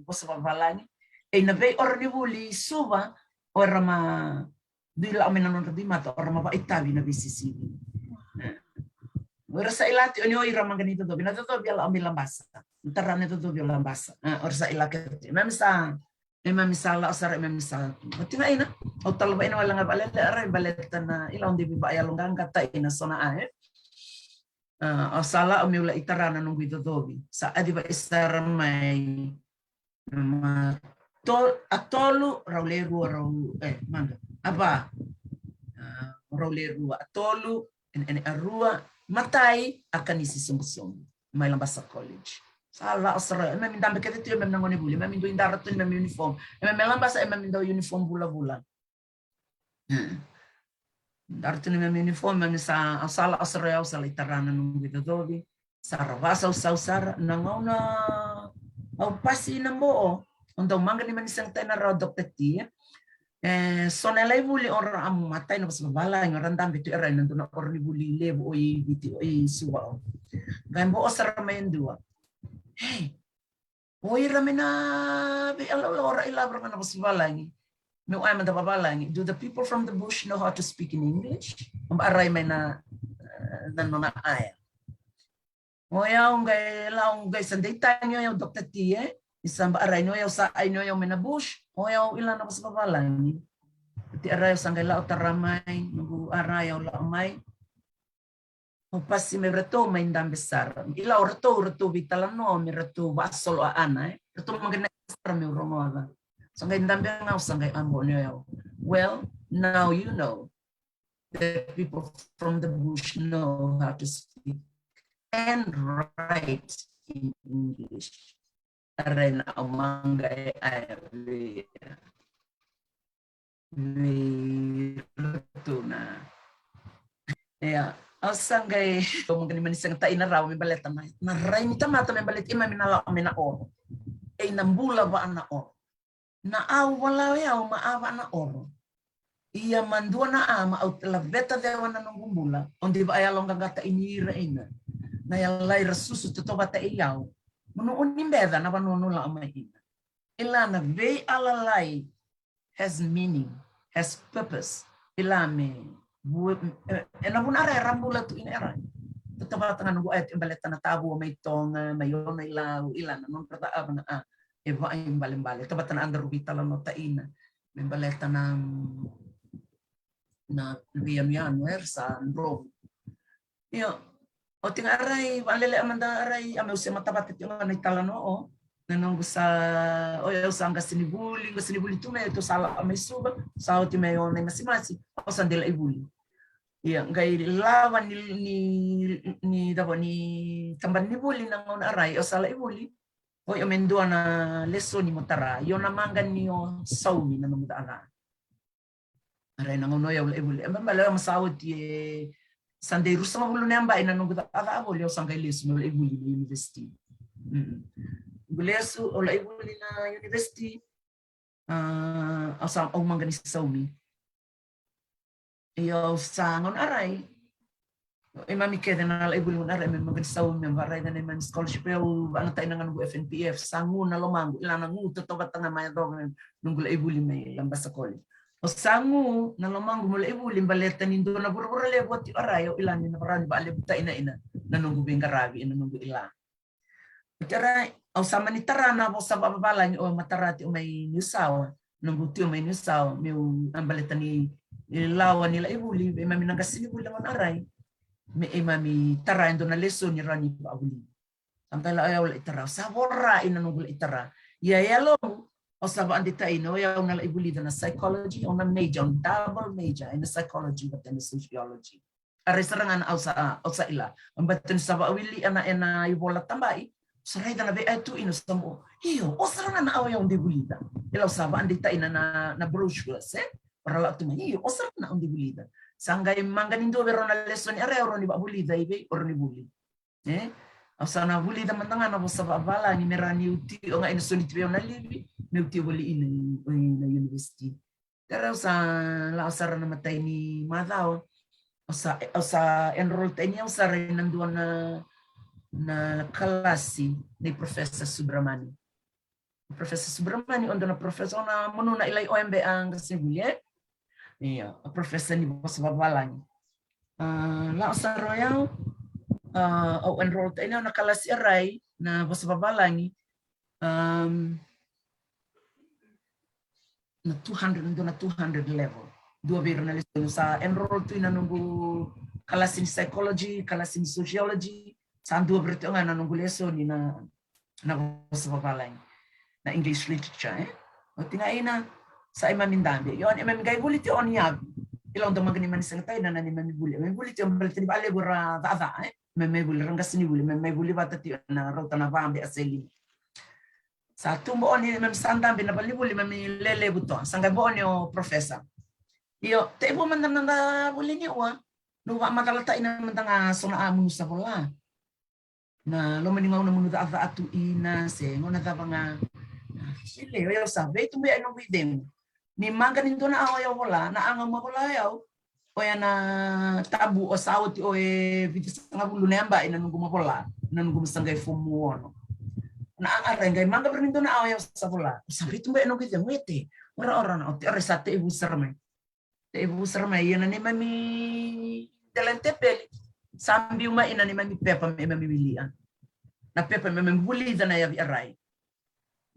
vosa vavalagi. E na vei oro ni vuli i Suva, o era ma dui lako mai na nodra dui mata, o ra ma vaitavi na veisisivi. O ira sa ilati o ni o ira maqa ni cocovi, na cocovi a lako mai Labasa. Tara na cocovi o Labasa. O ira sa ilati. Mami sa, e mami sa lako sara, e mami sa tu. Oti ga ina, au tala vaina wale ga valele, a rai baleta na ila o devi vaayaloqaqataina so na a, e. Au sa lako meu lai tara na noqu icocovi. Sa aci vai sara mai. Ma to, a tolu rau le rua rau, e, maqa. A va. Rau le rua, a tolu, ene, ene a rua, matai, a kanisi soqosoqo. Mai Labasa College. Sa lako sara, e mami dabe kece tu, e mami na gone vuli, e mami dui dara tu, e mami uniform. E mami Labasa, e mami dau uniform vulavula. Dara tu ni mami uniform, mami sa, au sa lako sara, au sa lai tara na noqu icocovi. Sa ra vasausau sara, na gauna au pasi na bo, au dau maqa ni mani sega taina rawa Doctor T, e. E, so na lai vuli o ra a matai na vosa vavalagi, o ra dabe tu e rai na dua na oro ni vuli levu o i Viti, o i Suva o. Qai bo o sara mai e dua. Hey, o ira mai na veialaulau o ra i lavaraga na vosa vavalagi. Meu aya mada vavalagi. Do the people from the bush know how to speak in English? Ba rai mai na, e, na nona aya. O yau qai lau qai sa dei tagi o yau Doctor T, e? Ni sa ba rai ni o yau sa ai ni o yau mai na bush. O yau ila na vosa vavalagi. Ti a rai au sa qai lau tara mai, noqu a rai au lau mai. Au pasi me ratou mai dabe sara. Ila o ratou, ratou veitalanoa me ratou vasolo a ana, e. Ratou maqa ni sara meu rogoca. Sa qai dabe ga au sa qai a bo ni o yau. Well, now you know. The people from the bush know how to speak and write in English. A rai na au maqa e aya vei, vei ratou na. Ia, au sa qai, au maqa ni mani sega taina rawa me baleta na, na rai ni tamata me baleta i mami na lako mai na oro. E na bula vaa na oro. Na au vala o yau ma a vaa na oro. Ia ma dua na a ma au laveta cewa na noqu bula. O dei vaayaloqaqata i ni ira ina. Na yalai ra susu totovata i yau. Manu o ni beca na vanua nu lako mai ina. Ila na veialalai has meaning, has purpose. Ila me, e na vuna era bula tu ina era. Totovata ga noqu aya tu e baleta na tavua mai Toga, mai Ono i Lau, ila na nodra caava na a. E vaaibalebale. Tavata na adaru veitalanoa taina. Me baleta na, na veiyanuyanu era sa dromu. Io, oti ga a rai, vaalele a mada a rai, a meu se matavata tiko ga na italanoa o. Na noqu sa, o yau sa qasenivuli, qasenivuli tu me tou sa lako mai Suva, sa oti mai o na i masimasi, o sa dei lai vuli. Ia, qai lava ni, ni, ni cava ni tabana ni vuli na gauna a rai, o sa lai vuli. O yau me dua na lesoni mo tara, io na maqa ni o saumi na nomu caca. A rai na gauna o yau lai vuli. E balebale o yau ma sa oti e sa dei ruasagavulu na yabaki na noqu caca voli, au sa qai lesu meu lai vuli na university. Noqu lesu, au lai vuli na university. Au sa, au maqa ni saumi. Io, au sa gauna a rai. E mami kece na lai vuli gauna a rai me maqa ni saumi, me varaica na i mami scholarship, au vagataina ga noqu F N P F, sa gu na lomaqu, ila na gu totovata ga mai yacova noqu lai vuli mai Labasa College. Au sa gu na lomaqu meu lai vuli baleta ni dua na vuravura levu oti o rai, au ila ni na varau ni vaalevutaina ina na noqu veiqaravi, ina noqu ila. Oti a rai, au sa mani tara na vosa vavavalagi o ma tara tiko mai Niusawa, noqu tiko mai Niusawa, meu a baleta ni lawa ni lai vuli, e mami na qasenivuli gauna a rai, me e mami tara e dua na lesoni rawa ni vavuli. Sa qai la o yau lai tara, sa vora ina noqu lai tara. Ia e yaloqu, au sa vaaditaina, o yau na lai vulica na psychology, au na major, au double major, ina psychology vata na sociology. A rai sara ga na au sa, au sa ila. Au bata ni sa vaawili ana ena ivola tabai, sa raica na vei a tu ina sa mo. Io, o sara ga na au yau dei vulica. Ila au sa vaaditaina na, na brochures, e? ra lako tu mai, io, o sara na au dau vulica. Sa qai maqa ni dua vei rau na lesoni, era, au rawa ni vakavulica i vei, au rawa ni vuli. E? Au sa na vulica mada ga na vosa vakavalagi me rawa niu tiko ga ina soli tu vei au na livi, meu tiko voli ina, ina university. Tara au sa lako sara na matai ni macawa. Au sa, au sa enroll tani au sara ina dua na, na kalasi nei Professor Subramani. Professor Subramani, o dua na professor, o na munu na ilai oya be a qasenivuli, e? Ia, a professor ni vosa vavalagi. A, lako sara o yau, a, au enroll tani au na kalasi arai, na vosa vavalagi. Um, na two hundred, dua na two hundred level. Dua vei ira na lesoni, sa enroll tu ina noqu kalasi ni psychology, kalasi ni sociology, sa dua vei ira tu ga na noqu lesoni na, na vosa vavalagi, na English literature, e? Oti ga ina, sa imami dabe. Io, imami qai vuli tio ni yavi. Ila o dau maqa ni mani sega taina na neimami vuli. Imami vuli tio baleta ni valevu ra caca, e? Imami mai vuli ra qasenivuli, imami mai vuli vata tio na rauta na vabe a selina. Sa tu bo oni, imami sa dabe na valenivuli, imami lelevu toa. Sa qai bo oni o professor. Io, tekivu mada na noda vuli ni ua. Niu vakamacala taina mada ga so na a munu sa vola. Na loma ni gauna munu caca tu ina se gauna cava ga. Sile, o yau sa veitubuya e noqu icegu. Ni maqa ni dua na awa o yau vola, na a ga ma vola o yau. Oya na tabu o sa oti o e vitusagavulu na yabaki na noqu ma vola, na noqu ma sa qai form ono. Na a ga ra qai maqa vei ira ni dua na awa o yau sa vola. Sa veitubuya e noqu icegu, ete. Ora, ora na oti, ora sa tekivu sara mai. Tekivu sara mai, ia na neimami dela ni tepeli. Sa biu mai ina neimami pepa me imami wilia. Na pepa me imami vulica na yavi arai.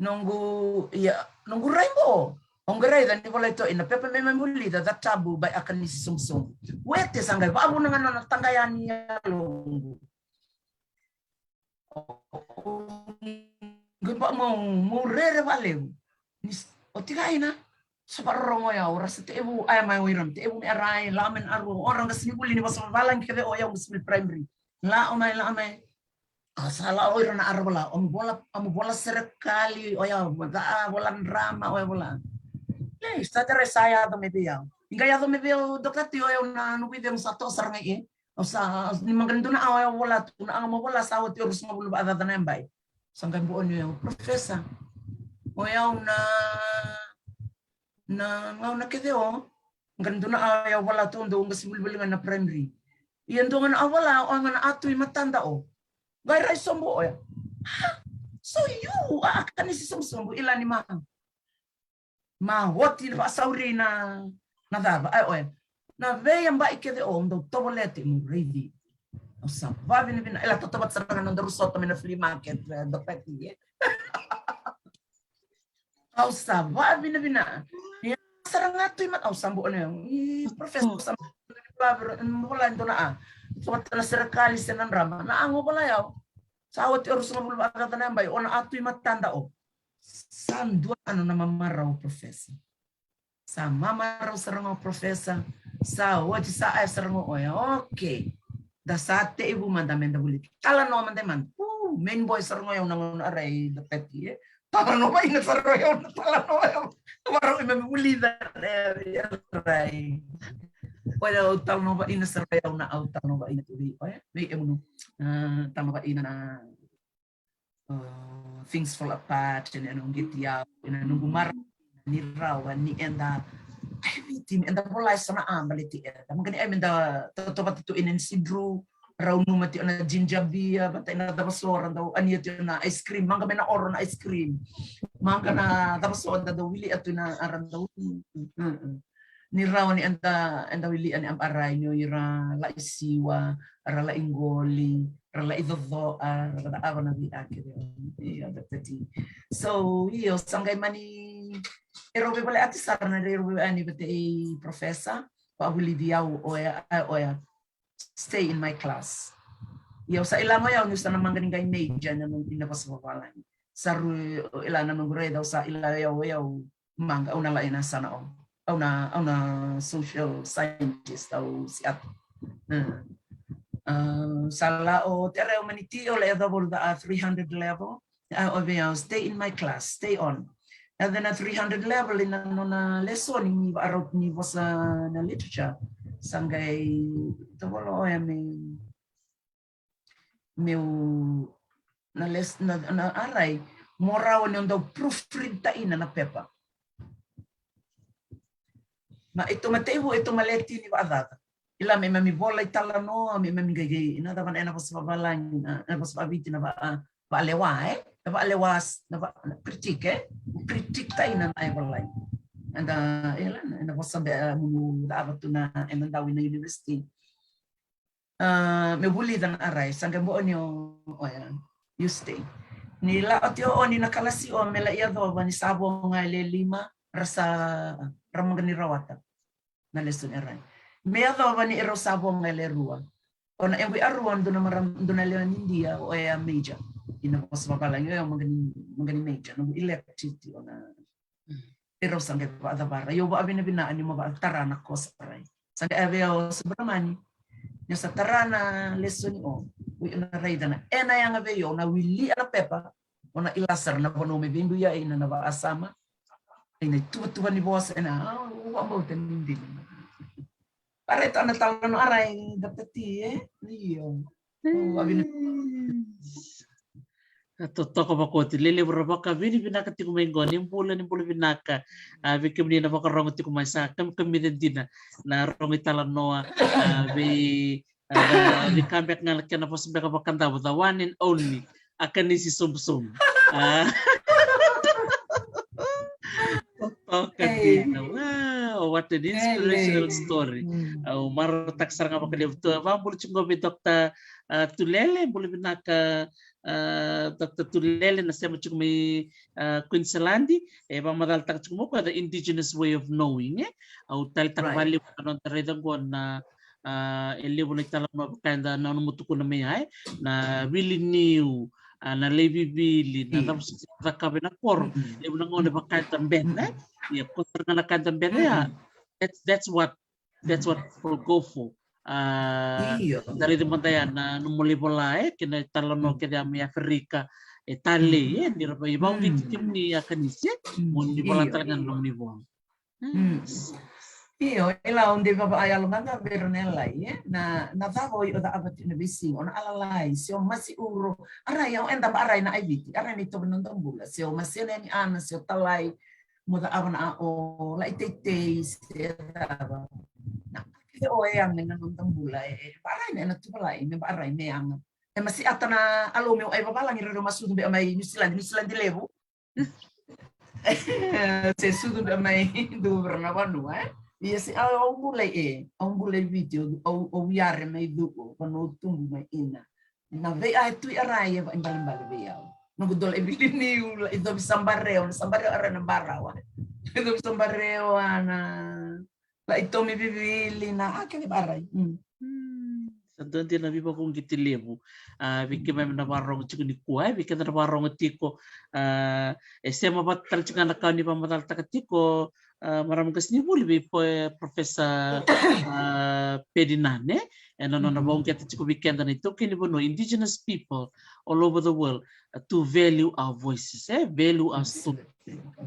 Noqu, ia, noqu rai bo. Au qai raica ni volai toka ina pepa me imami vulica, The Taboo by Akanisi Sobusobu. Wete sa qai vakavuna ga nona taqaya ni yaloqu. Qai ba mau, mau rere valevu. Ni s-, oti ga ina, sa vakarorogo o yau, ra sa tekivu, aya mai o ira, tekivu me arai, lako mai na aru, o ra qasenivuli ni vosa vavalagi kece o yau qasenivuli primary. Lako mai, lako mai. A sa lako o ira na ara vola, o mu vola, o mu vola serekali, o yau, vola, vola drama, o yau vola. Lei, sa tara sa yaco mai vei au. Ni qai yaco mai vei au, Dokta Ti, o yau na noqu icegu sa toso sara ga i. Au sa, ni maqa ni dua na awa o yau vola tu, na a ga ma vola sa oti o ruasagavulu vakacaca na yabaki. Sa qai bo oni o yau, Professor. O yau na, na gauna kece o, maqa ni dua na awa o yau vola tu, dau qasenivuli ga na primary. Ia dua ga na awa vola, o ga na a tu i matada o. Qai rai sobu oya. Ha? So you, a, Akanisi Sobusobu, ila ni ma. Ma oti na vakasauri na, na cava, ai oya. Na veiyabaki kece o, dau tovolea tiko meu raici. Au sa vavinavina, ila tautauvata sara ga na nodaru sota mai na flea market, e, Dokta Ti, e. Au sa vavinavina. Ia sara ga tu i mata, au sa bo oni, i, Professor, sa vola, vola e dua na a. Tautauvata na serekali se na drama. Na a ga o vola o yau. Sa oti o ruasagavulu vakacaca na yabaki, o na a tu i matada o. Sa dua na nona mamarau, Professor. Sa mamarau sara ga o Professor. Sa oti sa aya sara ga oya. Okay. Da sa tekivu mada me da vuli. Talanoa mada mada. Uh, main boy sara ga o yau na gauna arai, Dokta Ti, e. Talanoa vakaina sara ga o yau na talanoa o yau. Vakarau imami vulica, e, arai. Oya au talanoa vakaina sara ga o yau na au talanoa vakaina tu vei, oya, vei kemunu. A, talanoa vakaina na uh, things fall apart, ena noqu qeti au, ena noqu marau ni rawa ni eda, ai, Viti, me da vola eso na a baleti eda. Maqa ni ai me da tautauvata tu ena ni sidru, rau numa tiko na ginger beer, vata ena cava so ra dau ania tiko na ice cream, maqa me na oro na ice cream. Maqa na cava so da dau wili atu na a ra dau. Mm, mm, mm. Ni rawa ni eda, eda wili ani abarai ni o ira lai siwa, ra lai qoli, ra lai cocoa, ra cakava na via kece. Io, Dokta Ti. So, io, sa qai mani, e rau veivolekati sara na rau veivolekati vata kei Professor, vakavulici au oya, a, oya. Stay in my class. Ia au sa ilago au niu sa na maqa ni qai major ena, ena vosa vavalagi. Sa rui ila na noqu raica au sa ila au, au maqa, au na lai na sana o. Au na, au na social scientist au Seattle. Mm. A, sa la o tere au mani ti o le yacova o a three hundred level. A, o vei au, stay in my class, stay on. Ena three hundred level ena nona lesoni ni vakarau ni vosa na literature. Sa qai tovolea oya me meu na les na, na arai mo rawa ni o dau proofread taina na pepa. Ma e tomataivu e tomaleti ni vakacaca. Ila me mami vola italanoa me mami qaiqai ina cava na ena vosa vavalagi na, na vosa vaviti na va valewa e na valewa na va critique e critique taina na e valai. Eda ila ena vosa be munu cava tu na ena dau ina university. Me vulica na arai sa qai boʻo ni o oya. You stay. Ni la oti o oni na kalasi o me la ia cova ni sa voga e le lima ra sa ra maga ni rawata na lesoni arai. Me ia cova ni erau sa voga e le rua. Ona e bui arua duna mara duna lewa ni dia oya major. Ina vosa vavalagi oya maga ni maga ni major na bui elective ona. Erau sa qai vakacavara. Io vakavinavina ni mo vakatara na kosa rai. Sa qai avea o Subramani. Ni sa tara na lesoni o. Ui ona raica na ena yaga vei o na wilia na pepa. Ona ilasara na vanua me veiduia ina na vakasama. Ina ituvatuva ni vosa ena a u vakabauta ni dina. Pareto ana tala no arai da peti e. Io. Vavina. Totoka vakoti lelevu ra vakavinavinaka tiko mai qo ni bula ni bula vinaka. A vei kemuni na vakarogo tiko mai sa kamikamica dina na rogo italanoa a vei a vei ka beka ga na kena vosa beka vakadavo the one and only a kanisi sobusobu. A Totoka dina. Wow, what an inspirational story. Au marautaka sara ga vakalevu tu. Vakabula tiko qo vei Doctor Tulele, bula vinaka Doctor Tulele, na sema tiko mai Queensland. E vakamacalataka tiko mai o koya the indigenous way of knowing e. Au taleitaka vakalevu na noda raica qo na a e levu na italanoa vaka eda na nona mo tukuna mai ai na vili niu a na lai vivili na cava soti cakava ena koro. Levu na gauna vaka eda beta e ia ko sara ga na ka eda beta ia. That's that's what that's what people go for. A da raici mada ia na nomu lai vola e kei na italanoa kece a mai Aferika e talei e ni ra vakaukiti kemuni a kanisi e mo ni vola tale ga na nomuni vola. Io, e la o de vava ai alo gaga vei rau na yalai e na na cava o i o cava tu na veisiga o na alalai se o masi uro. Arai o eda ma arai na aiviti arai na itovo na noda bula se o masi na yani ana se o talai mo cava na a o lai teitei se cava. Na kece o e yaga na noda bula e vaarai na ena tuvalai me vaarai me yaga. E masi ata na alo meu ai vavalagi rau ma sucu be mai New Zealand, New Zealand levu. Se sucu da mai duvra na vanua e ia se au bula e au bula e viti au au yare mai duku vanua tubu mai ina. Na vei a e tui arai e vaibalebale vei au. Noqu dola e vili niu la i covi sabareo na sabareo arai na barawa. I covi sabareo ana la i tomi vivili na a kece vaarai. Sa dua dina na veivakauqeti levu a vei keimami na vakarogo tiko nikua e vei keda na vakarogo tiko. A e sema vata tale tiko ga na ka ni vakamacalataka tiko a marama qasenivuli vei Professor a Pedinane ena nona vakauqeta tiko vei keda na itaukei ni vanua indigenous people all over the world to value our voices e value our story.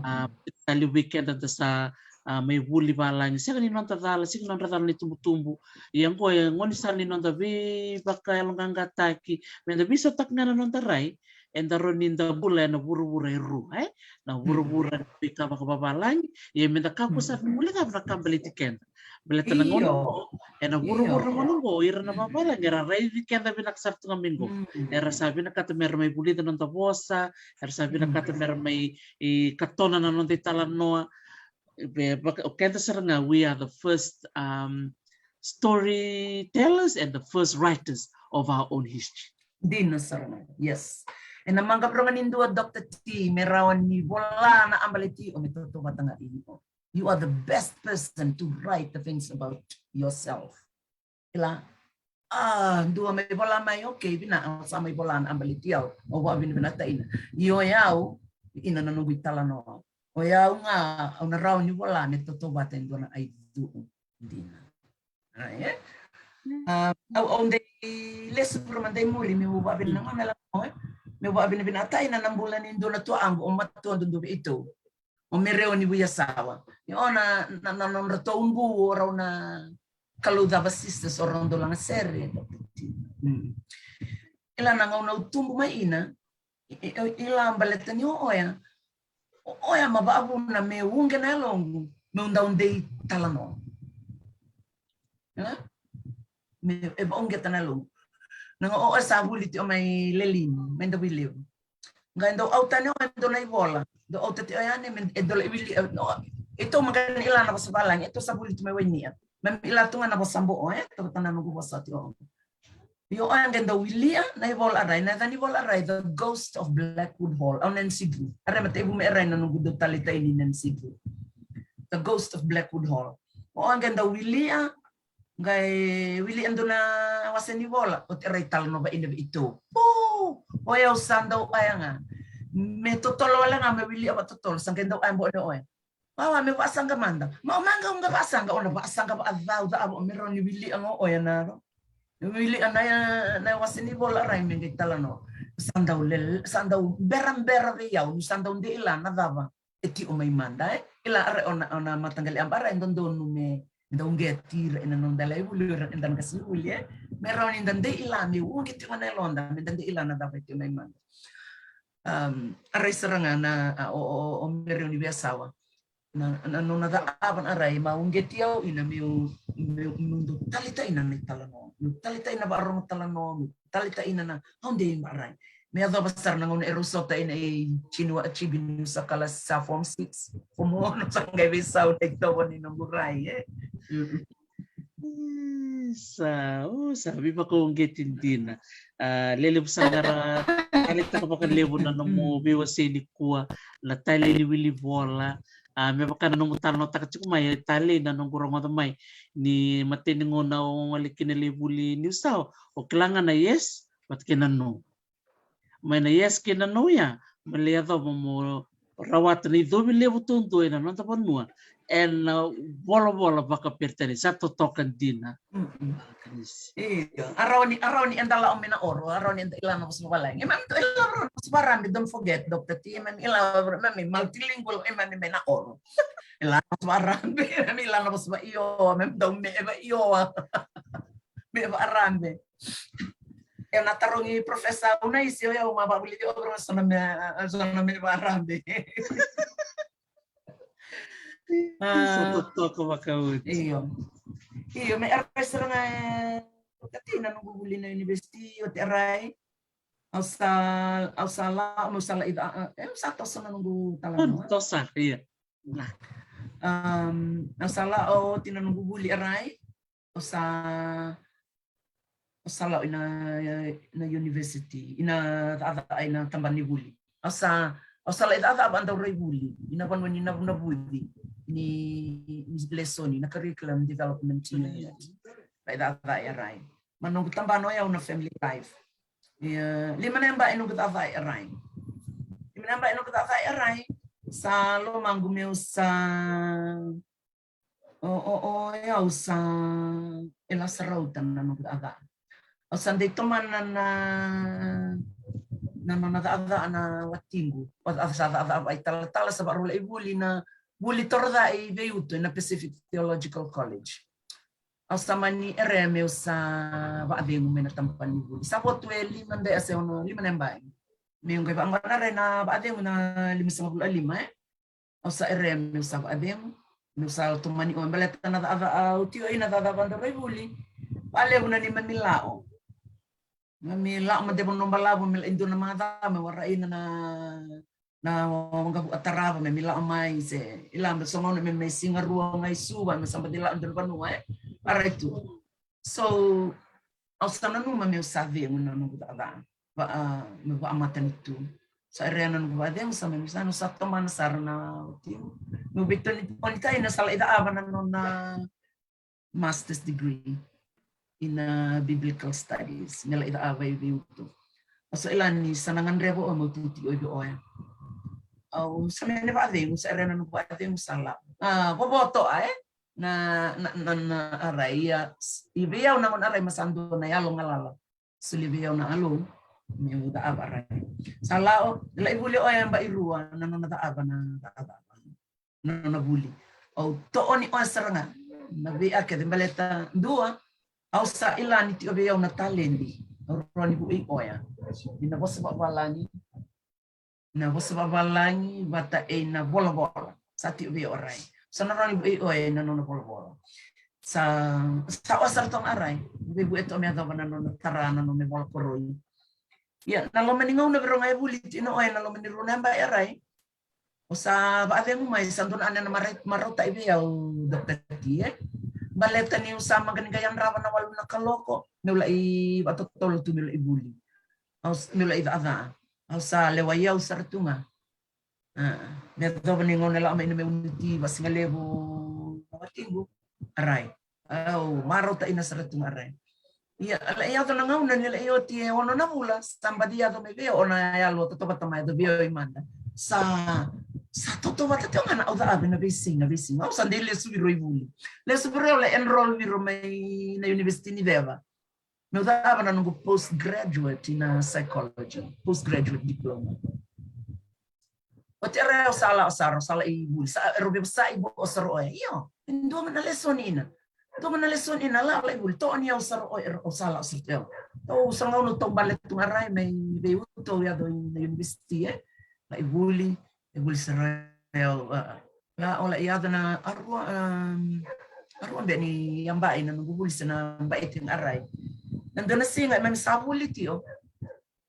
A tale vei keda da sa a mai vuli valagi sega ni noda cala sega ni nodra cala ni tubutubu. Ia qo e goni sara ni noda veivakayaloqaqataki me da veisautaka ga na noda rai. Eda rawa ni da bula ena vuravura e rua e na vuravura na veika vakavavalagi. Ia me da kakua sara ni guilecava na ka baleti keda baleta na gauna qo ena vuravura na gauna qo ira na vavalagi era raici keda vinaka sara tu ga mai qo. Era sa vinakata mera mai vulica noda vosa era sa vinakata mera mai i katona na noda italanoa. O keda sara ga we are the first um, storytellers and the first writers of our own history. Dina sara ga yes. Ena maqaroga ni dua Doctor T me rawa ni vola na a baleti o me totovata ga i o. You are the best person to write the things about yourself. Ila a dua mai vola mai okay vina au sa mai vola na a baleti au. Au vavinavinataina i o yau ina na noqu italanoa. O yau ga au na rawa ni vola me totovata e dua na aicu dina. Au au dei lesu pura ma dei muri meu vavinavinataina na bula ni dua na tuaqu o matua dudu vei itou. o Mereoni Vuyasawa. Ni o na, na, na nodratou bu o rau na Kaloucava sisters o rau dau lagasere. Mm. Ila na gauna au tubu mai ina, i, i, ila baleta ni o oya, o oya ma vaavuna me uqeta na yaloqu, meu dau dei talanoa. E? Me, e vauqeta na yaloqu. Na ga o oya sa vuli tiko mai Lelean, mai Davuilevu. Qai dau au tani o oya e dua na ivola. Dau au tati oya yani, me e dau lai wili, e, no, e tou maka ni ila na vosa valagi, e tou sa vuli tu mai Wainiya. Me ila tu ga na vosa bo o, e, tou tana noqu vosa ti o. Io, oya qai dau wilia na ivola arai, na yaca ni vola arai, The Ghost of Blackwood Hall, au Nancy Drew. Arai ma taivu me arai na noqu dau taletai ni Nancy Drew. The Ghost of Blackwood Hall. O oya qai dau wilia, qai wilia dua na wase ni vola, o te rai talanoa ina vei tou. O, oya au sa dau aya ga. Me totolo wale ga me wilia vakatotolo, sa qai dau aya bo o oya. Wawa me vakasaqa mada. Ma o maqa o ga vakasaqa, o na vakasaqa vakacaucaava o me rau ni wilia ga o oya na rau. Wilia na, na wase ni vola arai me qai talanoa. Sa dau lele, sa dau berabera vei au, ni sa dau dei ila na cava e tiko mai mada, e. Ila arai o na, o na mataqali aba arai dodonu me dau qeti ira ina noda lai vuli, ira eda na qasi vuli, e. Me rau ni da dei ila, me uqeti ga na yaloda, me da dei ila na cava e tiko mai mada. Um, arai sara ga na, a, o, o, o Mereoni Vuyasawa. Na, na, nona cava na arai, ma uqeti au ina meu, meu, meu dau taletai na italanoa. Meu taletai na vakarogo talanoa, meu taletai na, na, au dei ma arai. Me yacova sara na gauna e rau sota ina i Chinua Achebe niu sa kala sa form six. Form ono sa qai veisau na itovo ni noqu rai, e. Mm. Isa, o, sa veivakauqeti dina. A, lelevu sara ga ra taleitaka vakalevu na nomu veiwasei nikua, na tale ni wili vola. A, me vaka na nomu talanoataka tiko mai, e talei na noqu rogoca mai. Ni matai ni gauna o gole kina lai vuli New South, o kila ga na yes, vata kei na no. Mai na yes kei na no ya, me lai yacova mo rawata na icovi levu taudua ena noda vanua ena volavola vakaperitania, sa totoka dina. Mm-mm. Io, a rawa ni, a rawa ni eda lako mai na oro, a rawa ni eda ila na vosa vavalagi. Emami dau ila na vosa varabe, don't forget, Doctor T, emami ila, emami multilingual, emami mai na oro. Ila na vosa varabe, emami ila na vosa va-Iowa, emami dau me va-Iowa. Me varabe. E na tarogi Professor Unaisi o yau ma vavulici o, so na me, so na me varabe. Sa totoka vakaoti. Io. Io, me arai sara ga e, o kati na noqu vuli na university, o te arai. Au sa, au sa la, au sa la ida, e, au sa toso na noqu talanoa. Tosa, ia. Um, au sa la, o tina noqu vuli arai. Au sa, au sa la'o ina, ina university, ina ca'aca'a ina tabana ni vuli. Au sa, au sa la'i ca'aca'a va'adaurai vuli ina vanua ni navunavuci ni, ni lesoni, na curriculum development unit. La'i ca'aca'a i Arai. Ma noqu tabana o yau na Family Life. Ia, lima na yabaki noqu ca'aca'a i Arai. Lima na yabaki noqu ca'aca'a i Arai. Sa lomaqu meu sa O, o, o, e, au sa, e la sa rauta na noqu ca'aca'a. Au sa dei tomana na, na nona ca'aca'a na watiqu. Au sa ca'aca'a va'aitalatala, sa va'arau la'i vuli na vuli toroca'i veiuto ina Pacific Theological College. Au sa mani erea meu sa va'acegu mai na tabana ni vuli. Sa votu e lima de, se ono, lima na yabaki. Meu qai va'aqona rai na va'acegu na limasagavulu a lima, e. Au sa erea meu sa va'acegu, meu sa tomani o, baleta na ca'aca'a au tio ina ca'aca'a va'adaurai vuli. Va'alevu na neimami la'o. Mami la'o mada e vanua balavu me la'i dua na macawa me wara'i ina na, na waqavu'a tarava, mami la'o mai se, ila me so gauna me mai siga rua ga i Suva, me sa baci la'o dua na vanua, e. Va'arai tu. So, au sa nanuma meu sa cegu na noqu ca'aca'a. Va'a, meu va'amatanitu. Sa erea na noqu va'acegu, sa mai, sa, sa tomana sara na watiqu. Meu veitonitoni, tonitaka ina sa la'i ca'ava na nona master's degree ina biblical studies. Me la'i ca'ava i veiuto. Au sa ila ni sa na gadreva o meu titi o i vei oya. Au sa mene va'acegu, sa erea na noqu va'acegu sa la'o. A, vovo to'a, e? Na, na, na, na, Arai, ia, i vei au na gauna Arai ma sa dua na yalo galala. Soli vei au na Alou meu ca'ava Arai. Sa la'o, la'i vuli oya e ba'irua na nona ca'ava na ca'aca'a. na nona vuli. Au to'o ni oya sara ga na vei a kece baleta dua, au sa ila ni tiko vei au na taledi. Au rawa ni vuei oya ni na vosa vakavalagi, na vosa vakavalagi vata ei na volavola. Sa tiko vei au a rai, sa na rawa ni vuei oya na nona volavola. Sa sa oya sara toga a rai, veivuei toga me yacova na nona tara na nona vola koroi. Ia na loma ni gauna vei rau ga e vuli tiko na oya na loma ni rua na yabaki a rai. O sa vakacegu mai sa dua na ane na marauta'i vei au Dr T e. Baleta niu sa maqani qai yadrava na walu na kaloko meu la'i vakatotolo tu meu la'i vuli. Au meu la'i ca'aca'a. Au sa lewai au sara tu ga. Me yacova ni gauna e la'a mai na meu niti vasigalevu na watiqu a rai. Au marauta'i na sara tu ga a rai. Ia a la'i yaco na gauna ni la'i oti e ono na vula sa baci yaco mai vei au o na yalo tautauvata mai yaco vei au i mada. Sa sa tautauvata tiko ga na au ca'avi na veisiga veisiga. Au sa dei lesu viro i vuli. Lesu viro au la'i enroll viro mai na University ni Ceva. Meu ca'ava na noqu postgraduate ina psychology, postgraduate diploma. Oti a rai au sa la'o sara, au sa la'i vuli, sa erau veivosaki vua o sara oya. Io, e dua ga na lesoni ina. Dua ga na lesoni ina la la'i vuli, to'o ni au sara oya, au sa la'o sara tu. Au sa gauna taubale tu ga rai mai vei uto au yaco ina university e. La'i vuli, e vuli sara au. La o la'i yaco na arua, arua be ni yabaki na noqu vuli se na yabaki tiko ga a rai. Na dua na siga e mai me sa vuli tiko.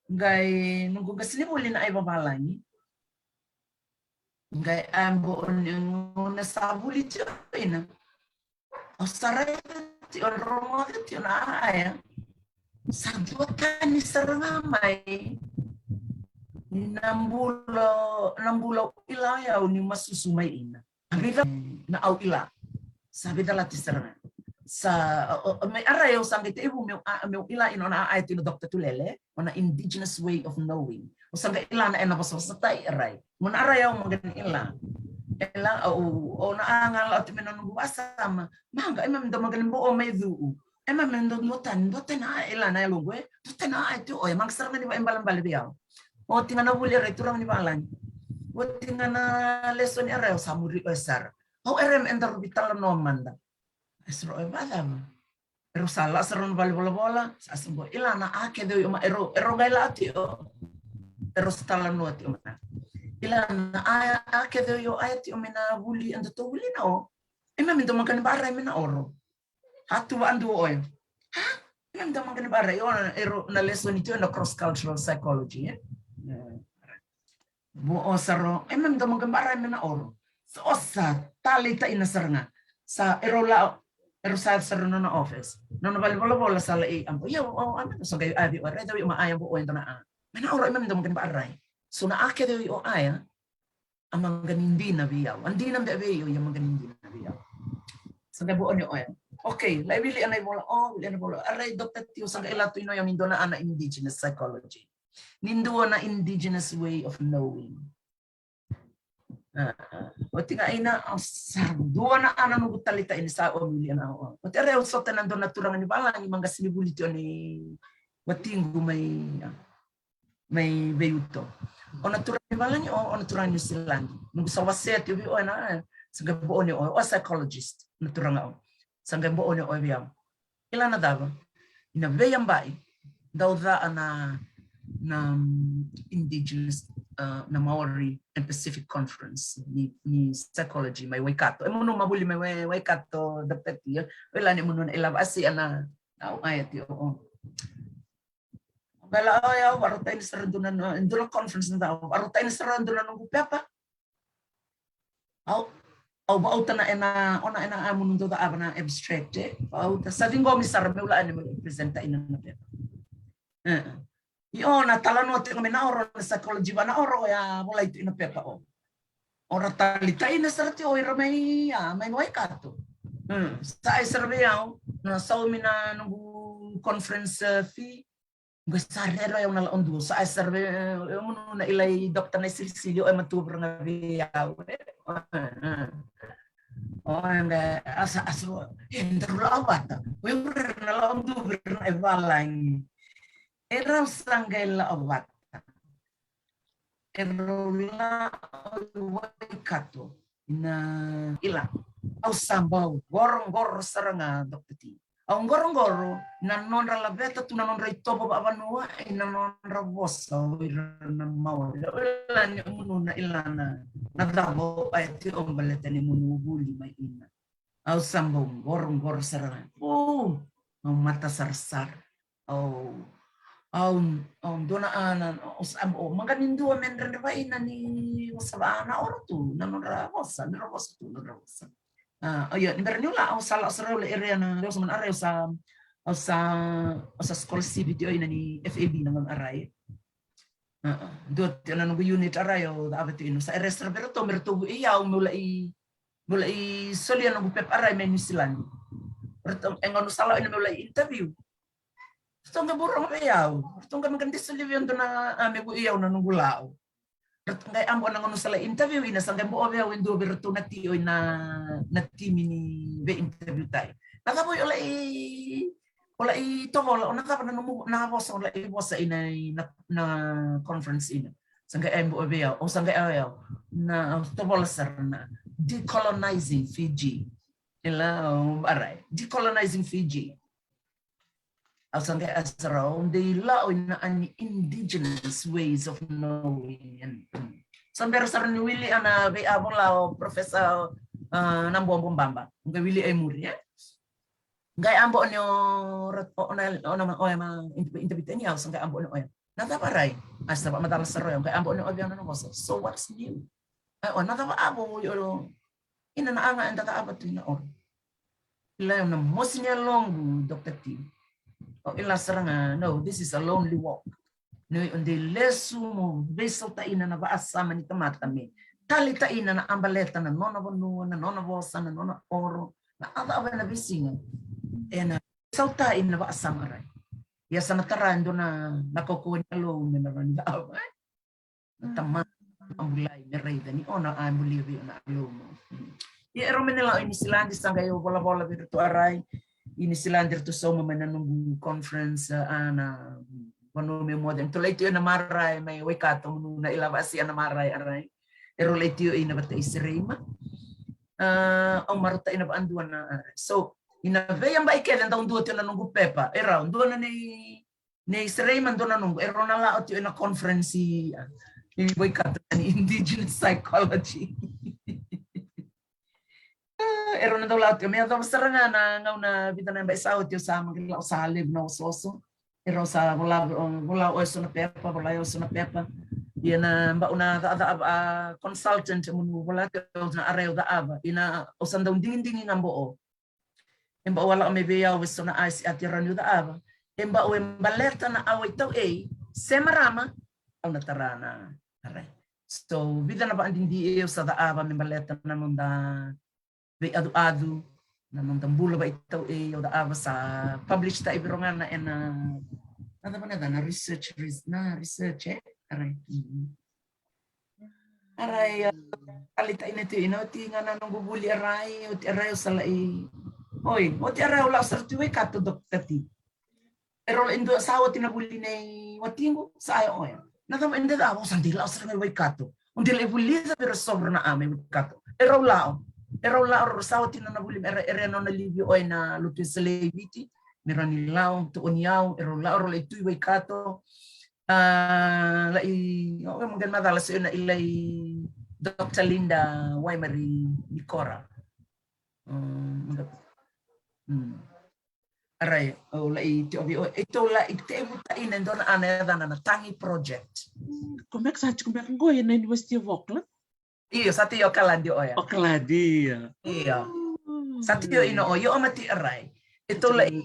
Qai noqu qasenivuli na ai vavalagi. Qai a bo ni gauna sa vuli tiko ina. Au sa raica tiko, rogoca tiko na aya. Sa dua tani sara ga mai na bula, na bula au ila o yau niu masusu mai ina. A vica na au ila. Sa vica lati sara ga. Sa mai a rai au sa qai tekivu meu ila ina o na aya tiko na Dr Tulele. O na indigenous way of knowing. O sa qai ila na ena vosavosatai a rai. Mo na a rai au maqani ila. Ila au o na a ga la oti me na noqu vasama. Maqa e mami dau maqani bo'o mai cu'u. E mami dau dua tani, dua tani a ila na yaloqu e. Dua tani a e tiko oya maqa sara ga ni va'e balebale vei au. Oti ga na vuli a rai turaga ni valagi. Oti ga na lesoni a rai au sa muri oya sara. Au ere me eda rovi talanoa mada. E soro oya vacava. Erau sa la sara na vale volavola, sa sa bo ila na a kece o i o ma erau, erau qai la tiko. Erau sa talanoa tiko ma ila na a kece o i o aya tiko me na vuli eda tou vuli na o. E mami dau maqani ba'arai me na oro. A tu va'adua oya. A e mami dau maqani ba'arai o na erau na lesoni tiko na cross cultural psychology e. Vo o saro e mami dau maqani ba'arai me na oro. Sa o sa taleitaina sara ga. Sa erau la erau sa sara nona office. Nona vale volavola sa la'i abo ia o a me sa qai avi o raica o i o ma a ia vo o e dona a. Me na oro e mami dau maqani ba'arai. So na a kece o i o aya a maqani dina vei au. A dina be vei au ia maqani dina vei au. Sa qai vo o ni oya. Okay, la'i vili ana i vola o vili ana i vola. A rai Dr T o sa qai la tu i no ia ni dona a na indigenous psychology. Ni dua na indigenous way of knowing. Oti ga ina au sa dua na ana noqu taleitaina sa o vili ana o. Oti a rai au sota na dua na turaga ni valagi ma qasenivuli tiko ni watiqu mai mai vei uto. O na turaga ni valagi o, o na turaga ni Niusiladi. Noqu sa wasea tiko vei o ena sa qai bo o ni o, o psychologist na turaga o. Sa qai bo o ni o vei au. Ila na cava ina veiyabai dau ca na na indigenous na Maori and Pacific Conference ni ni psychology mai Waikato. E munu mavuli mai Waikato da peti ia. Ila ni munu na ila vasi ana au aya ti o. Bela o yau varotaina sara duna na duna conference na varotaina sara duna noqu pepa. Au au va'auta na ena ona ena a munu dau ca'ava na abstract e va'auta sa ciqomi sara meu la'a ni meu presenta ina na pepa. I o na talanoa tiko me na oro na psychology va na oro o ya volai tu ina pepa o. Ora talitaina sara tiko o ira mai a mai Waikato. Sa ai sara vei au na saumi na noqu conference fee. Qo sa rere au na la'o dua sa ai sara vei au munu na ilai doctor na isilisili o e matua vura ga vei au e. O e ga asa asa e daru la'o vata o e vura na la'o dua vura na e valagi. E rau sa qai la'o vata. E rau la'o i Waikato. Ina ila, au sa bau qoroqoro sara ga, Doctor T. Au qoroqoro na nodra laveta tu na nodra itovo vavanua, ina nodra vosa o ira na Maori. Ila ni munu na ila na, na cavo a e te o baleta ni munu vuli mai ina. Au sa bau qoroqoro sara ga. O, au mata sarasara. Au, au, au dua na ana, au sa bau, maka ni dua me dredre vaina ni vosa va na oro tu, na nodra vosa, nodra vosa tu, nodra vosa. A, o io, ni bera niu la, au sa la, au sa rau le area na, au sa man arai, au sa, au sa, au sa scholarship tio ina ni F A B na man arai. A, a, dua tio na noqu unit arai au cava tio ina, sa area sara vei ratou, me ratou vei au, meu lai, meu lai solia noqu pepa arai mai New Zealand. Ratou, e gauna sa la ina meu lai interview. Ratou qai bau rogo vei au. Ratou qai maka de solia vei au dua na, a, me vei au na noqu lau. Ratou qai abo na gauna sa lai interview ina sa qai bau vei au e dua vei ratou na tio ina, na timi ni vei interview tai. Na cava o lai, o lai tovola, o na cava na nomu, na vosa, o lai vosa ina, na, na conference ina. Sa qai abo vei au, o sa qai au, na tovola sara na Decolonizing Fiji. Ila, o, arai, Decolonizing Fiji. Au sa qai asara, o dei lau ina ani indigenous ways of knowing. And, mm. Sa bera sara ni wili ana vei a vola o Professor, a, na bobo baba. Qai wili ai muri, e? Qai abo ni o, o, o na, o na, o ya ma, interview, interview tani au, sa qai abo ni o ya. Na cava rai? A sa va macala sara o ya, qai abo ni o vei au na vosa. So what's new? Ai, o na cava avo, o, o, ina na aga eda cava tu ina oro. Ila au na mosi ni yaloqu, Doctor T. O ila sara ga, no, this is a lonely walk. No, o dei lesu mo veisautaina na vaasama ni tamata me talitaina na abaleta na nona vanua, na nona vosa, na nona oro, na a cava ena veisiga. Ena sautaina na vaasama rai. Ia sa na tara e dua na, na kaukaua ni Kalou me na rani cava, e? Na tamata a bulai me raica ni o na a bulia vei au na Kalou mo. Ia e rau me na lau i Niusiladi, sa qai au volavola vei ratou a rai. I Niusiladi ratou sauma mai na noqu conference, a, na vanua meu moce. Ratou lai tio ina marae mai Waikato, munu na ilava asi a na marae a rai. E rau lai tio ina vata i Sereima. A, au marauta ina vaadua na, a, so, ina veiyabai kece dau dua tio na noqu pepa. E rau, dua na nei nei Sereima, dua na noqu, e rau na la oti ena conference i, a, i Waikato ni indigenous psychology. A, e rau na dau la oti, me yacova sara ga na gauna vica na yabaki sa oti au sa maki lau sa levu na osooso. E rau sa vola, vola o eso na pepa, vola o eso na pepa. Ia na bau na cakacaka, a, consultant, e munu vola tio na arai au cakava. Ina au sa dau digidigi ga boo. E bau a lako mai vei au eso na aisi ati e rawa niu cakava. E bau e baleta na au e tauei se marama, au na tara na arai. So vica na vakadidi e au sa cakava me baleta na noda veiyacuyacu, na noda bula vaitauei, au cakava sa publish ta i Virogana ena, na cava na, na research, res-, na research, e? Arai. Mm. Arai, a, talitai na tio ina oti ga na noqu vuli arai, oti arai au sa lai. Oi, oti arai au lau sara tu i Waikato, Doctor T. E rau lai dua sa oti na vuli nei watiqu, sa ai oya. Na cava e dei cava, au sa dei lau sara ga i Waikato. O dei lai vulica vei ira sovra na a mai Waikato. E rau lau. E rau lau, rau sa oti na, na vuli, era, era nona livi oya na lotu e Salei Viti. Me rau ni lau, tooni au, e rau lau, rau lai tu i Waikato. A, lai, o, e moqe macala se na ilai Doctor Linda Waimari Nikora. Mm, moqe. Mm. Arai, o lai te ovi, o, e tou lai te vuta ina dona ana yacana na Tagi Project. Ko meka sa tiko meka qo ena University of Auckland? Io, sa tei Okaladi oya. Okaladi, ia. Io. Mm. Sa tei io ina o, io o mati arai. E tou lai.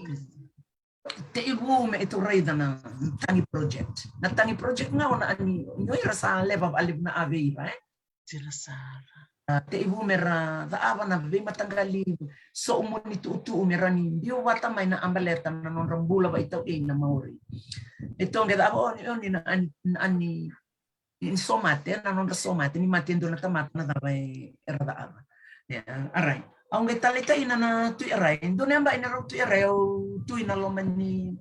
Tei vu me e tou raica na Tagi Project. Na Tagi Project ga o na ani, ni o ira sa leva valevu na a vei ira, e? Tira sara. A, tei vu me ra cakava na veimataqali so mo ni tuutuu me ra ni biu vata mai na abaleta na nodra bula vaitauei na Maori. E tou qai cakava oni, oni na ani, na ani ni somate, na nodra somate, ni mate e dua na tamata na cava e, era cakava. Ia, arai. Au qai taleitaina na Tui Arai. Dua na yabaki na rau Tui Arai, au tu ina loma ni,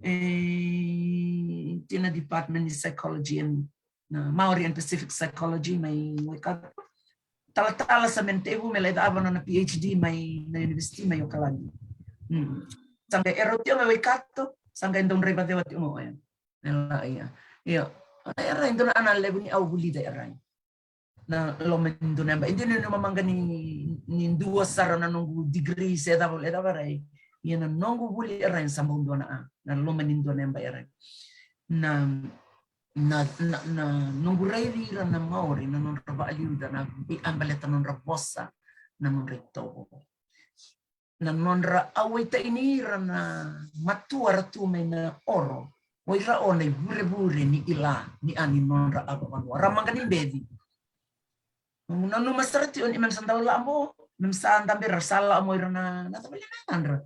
e, tina department ni psychology and, na Maori and Pacific psychology mai Waikato. talatala sa me na tekivu me lai cakava na nona PhD mai na university mai Okaladi. Sa qai erau tiko ga e Waikato, sa qai dau draiva cewa tiko ga oya. Ia, ia, e rai dua na a na levu ni au vulica e rai na loma ni dua na yabaki. E dina ni mamaqa ni, ni dua sara na noqu degree se cava, e cava rai. Ia na noqu vuli e rai sa bau dua na a, na loma ni dua na yabaki e rai. Na, na, na, na noqu raici ira na Maori, na nodra vakaliuca na vei a baleta nodra vosa, na nodra itovo. Na nodra auaitaki ni ira na matua ra tu mai na oro. O ira o na ivurevure ni ila ni a ni nodra a vavanua. Ra maqa ni beci. Au nanuma sara tiko ni mem sa dau lako mo, mem sa dabe ra sa lako mo ira na, na tavale na yadra.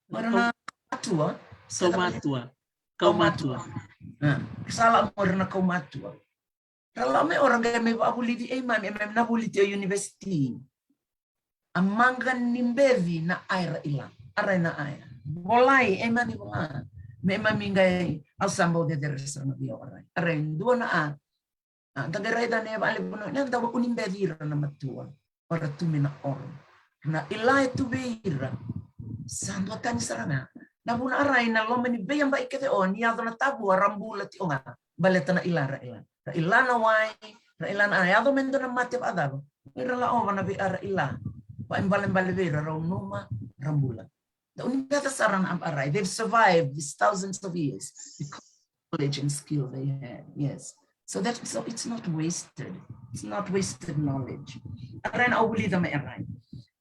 Mo ira na matua. Sa tavale. Kaumatua. Kaumatua. Kaumatua. Sa lako mo ira na kaumatua. Ra lako mai o ra qai mai vakavulici e imami, e mem na vuli tiko university. A maqa ni beci na aya ra ila. A rai na aya. Volai, e mami vola. Me mami qai au sa bau cecere sara na vei au a rai. A rai dua na a. A, da qai raica na e vakalevu na, na da vaku ni beci ira na matua. O ra tu mai na oro. Na ila e tu vei ira. Sa dua tani sara ga. Na vuna a rai na loma ni veiyabaki kece o ni yaco na tavua ra bula tiko ga. Baleta na ila ra ila. Ra ila na wai, ra ila na, a yaco me dua na mate vakacava. Ira la ova na vei a ra ila. Vakaibalebale vei ira rau numa, ra bula. Da uni beta sara na a rai. They've survived these thousands of years because of knowledge and skill they had. Yes. So that, so it's not wasted. It's not wasted knowledge. A rai na au vulica me a rai.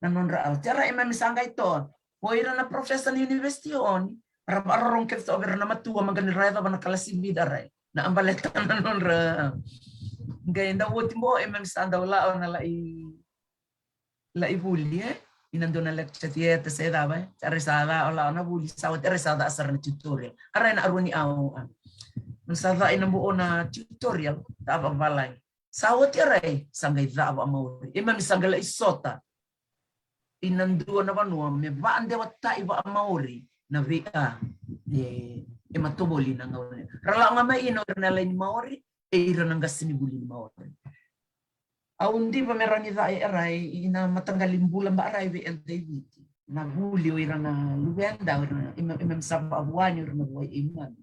Na nodra au. Te a rai e mami sa qai to. O ira na professor ni university o ni. Ra vakarorogo kece toka vei ira na matua maqa ni ra yacova na kalasi vica rai. Na a baleta na nodra. Qai dau oti bo e mami sa dau lako na lai, lai vuli e. Ina dua na lecture theatre se cava e. A rai sa lako, lako na vuli sa oti, a rai sa caka sara na tutorial. A rai na arua ni au a. Na sa caka ina bo o na tutorial, caka vavalagi. Sa oti a rai, sa qai caka vakamaori. E mami sa qai lai sota. Ina dua na vanua me vakadewataivakamaori na vei a e, e matovoli na gauna. Ra lako ga mai ina o ira na lai ni Maori, e ira na qasenivuli ni Maori. Au diva me rawa ni caka e rai ina mataqali bula ba rai vei eda i Viti. Na vuli o ira na luveda, o ira na, e mami sa vakavuani o ira na vuai e mami.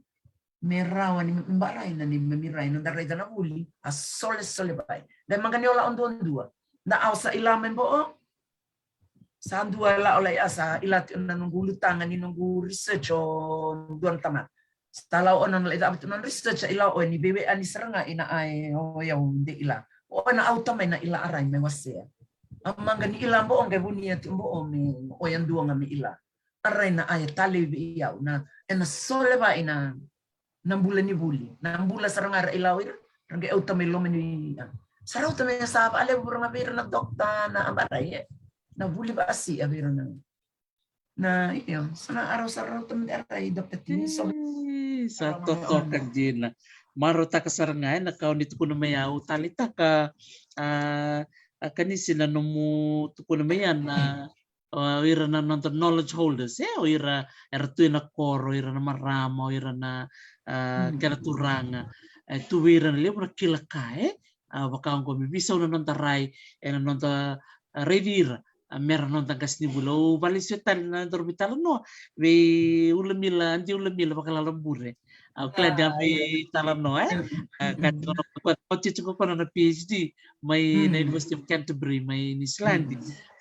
Me rawa ni me ba rai na ni me mi rai na da raica na vuli, a sole sole vai. Da maqa ni o lako duadua. Da au sa ila me bo o. Sa dua lako lai a sa ila tiko na noqu ulutaga ni noqu research o dua na tamata. Sa lako o na lai caka tiko na research a ila o ni veiwei a ni sara ga ina a e o yau de ila. O na au tamai na ila a rai me wasea. A maqa ni ila bo o qai vunia tiko bo o me o ya dua ga me ila. A rai na a e talevi vei au na, e na sole vai na, na bula ni vuli, na bula sara ga ra ila o ira, ra qai auta mai loma ni, a. Sa rauta mai sa vakalevu ra ga vei ira na dokta, na a ba rai e. Na vuli vakasia vei ira na. Na, io, sa na a rau sa rauta mai a rai dokta Tini, so. Sa totoka dina. Marautaka sara ga e na ka o ni tukuna mai au taleitaka, a, a Kanisi na nomu tukuna mai a na o ira na noda knowledge holders, e, o ira era tu ena koro, o ira na marama, o ira na, a, kena turaga. E tu vei ira na levu na kila ka, e, a, vaka oqo me veisau na noda rai, ena noda, a, raici ira, a, mera noda qasenivuli. Au valesu tale na noda veitalanoa vei Ulamila, Adi Ulamila Vakalala Bure. Au kila ni a mai talanoa, e? A, ka tiko na, ko, ko tiko ko na PhD mai na University of Canterbury mai New Zealand.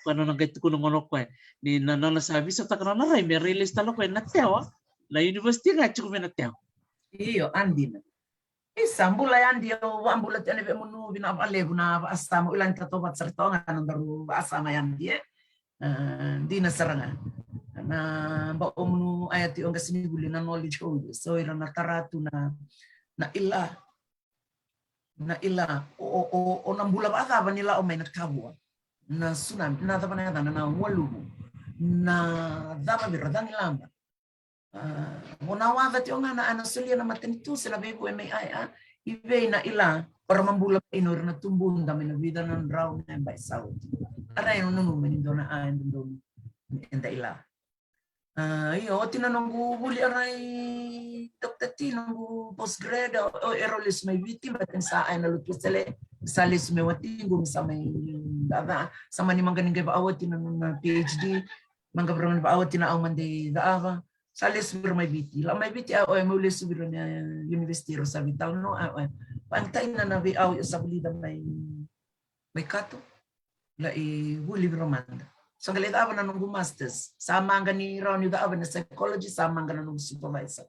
Ko na nona qai tukuna gona o koya ni na nona sa visotaka nona rai me rai lesu tale o koya na Tewa, na university ga tiko mai na Tewa. Io, a dina. Isa, bula ya Adi, au vakabula tiko ena vei munu vinaka vakalevu na vakasama, ula ni tatou vata sara toka ga na daru vakasama ya Adi, e. A, dina sara ga. Na ba o munu aya tiko qasenivuli na knowledge holders. So ira na tara tu na, na ila. Na ila, o, o, o, o na bula vakacava ni lako mai na tavua. Na tsunami, na cava na yacana, na waluvu. Na cava vei ira, cagilaba. A, o na waca tiko ga na, a na solia na matanitu se na veivu e mai a, a, i vei na ila, o ra ma bula mai ina o ira na tubuda mai na vica na drau na yabaki sa oti. A rai au nanuma ni dua na a e dodonu me eda ila. A, io, oti na noqu vuli arai, Doctor T, noqu postgrad, o, o, erau lesu mai Viti, baleta ni sa aya na lotu Wesele, sa lesu mai watiqu, me sa mai, da, da, sa mani maqani qai vakaoti na, na PhD, maqani vakaoti na au mani caava, sa lesu vei ira mai Viti. La'o mai Viti, a, o, e, meu lesu vei ira na university, rau sa veitalanoa, a, o, e. Vakayagataki na, na vei au, o sa vulica mai, mai Kato. Lai vuli vei rau mada. Sa qai lai cava na noqu masters. Sa maqani rau ni cava na psychology, sa maqa na noqu supervisor.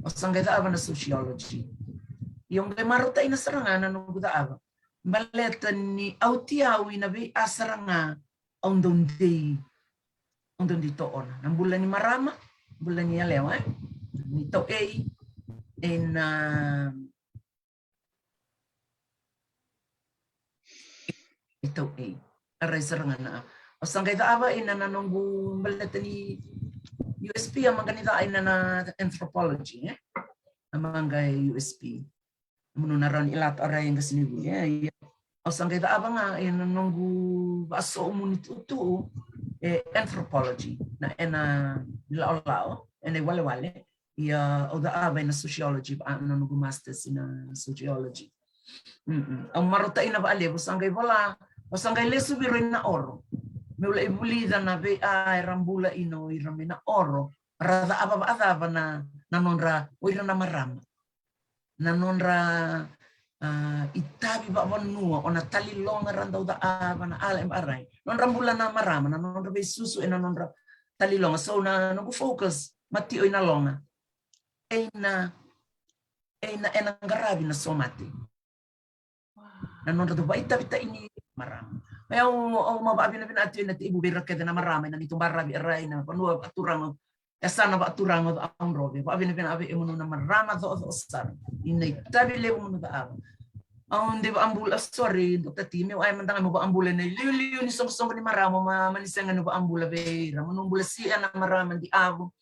O sa qai cava na sociology. Io, qai marautaki na sara ga na noqu cava. Baleta ni oti au ina vei a sara ga au dau dei. Au dau dei to'ona. Na bula ni marama, bula ni yalewa, e? Ni tau ei, ena Itau ei. Arai sara ga na. O sa qai cava ina na noqu baleta ni U S P a maqani cava ina na anthropology, e? A maqa e U S P. Munu na rawa ni ilata arai e qasi ni vuli, e? Ia. O sa qai cava ga ina noqu vaso muni tutu e anthropology. Na ena laolao, ena iwalewale. Ia au cava ina sociology, a, na noqu masters ina sociology. Au marautaki na va'alevu, sa qai vola, o sa qai lesu vei ira ina oro. Meu lai vulica na vei a era bula ina o ira mai na oro. Ra cava va'acava na, na nodra, o ira na marama. Na nodra, a, itavi va'avanua, o na taliloga ra dau cava na ala e ba'arai. Nodra bula na marama, na nodra veisusu, ena nodra taliloga. So na noqu focus, mati o ina loga. Eina, eina, ena qaravi na somate. Na nodra dau va'itavita'i ni marama. Mai au, au ma va'avinavinati ina tekivu vei ira kece na marama, ina neitou baravi arai na vanua va'aturaga. Yasana va'aturaga o Ca'audrove. Va'avinavinati vei emunu na marama co'oco'o sara. Ina itavi levu munu cava. Au dei va'abula, sorry, Doctor T, meu aya mada ga meu va'abula ina iliuliu ni soqosoqo ni marama, ma, mani sega ni va'abula vei ira. Munu bula si'a na marama di avo.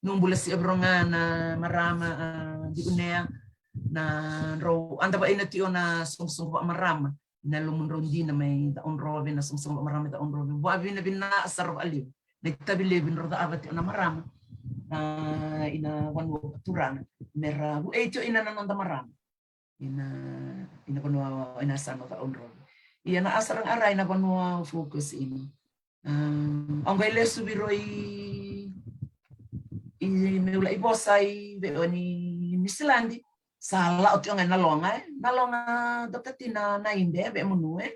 Nu bula si'a vei rau ga na marama, a, di unea, na drau, a, da va'aina tiko na soqosoqo va'amarama. Na lomudrau dina mai Ca'audrove, na soqosoqo va'amarama mai Ca'audrove. Va'avinavinaka sara va'alevu. Na itavi levu ni drau cava tiko na marama. A, ina vanua va'aturaga. Me ra vu'ei tiko ina na noda marama. Ina, ina vanua, ina yasana o Ca'audrove. Ia na a sara ga arai na vanua focus ina. A, au qai lesu vei rau i, i meu lai vosa i vei o ni Niusiladi. Sa la'o tiko ga na loga, e. Na loga Doctor T na, na ibe, vei munu, e.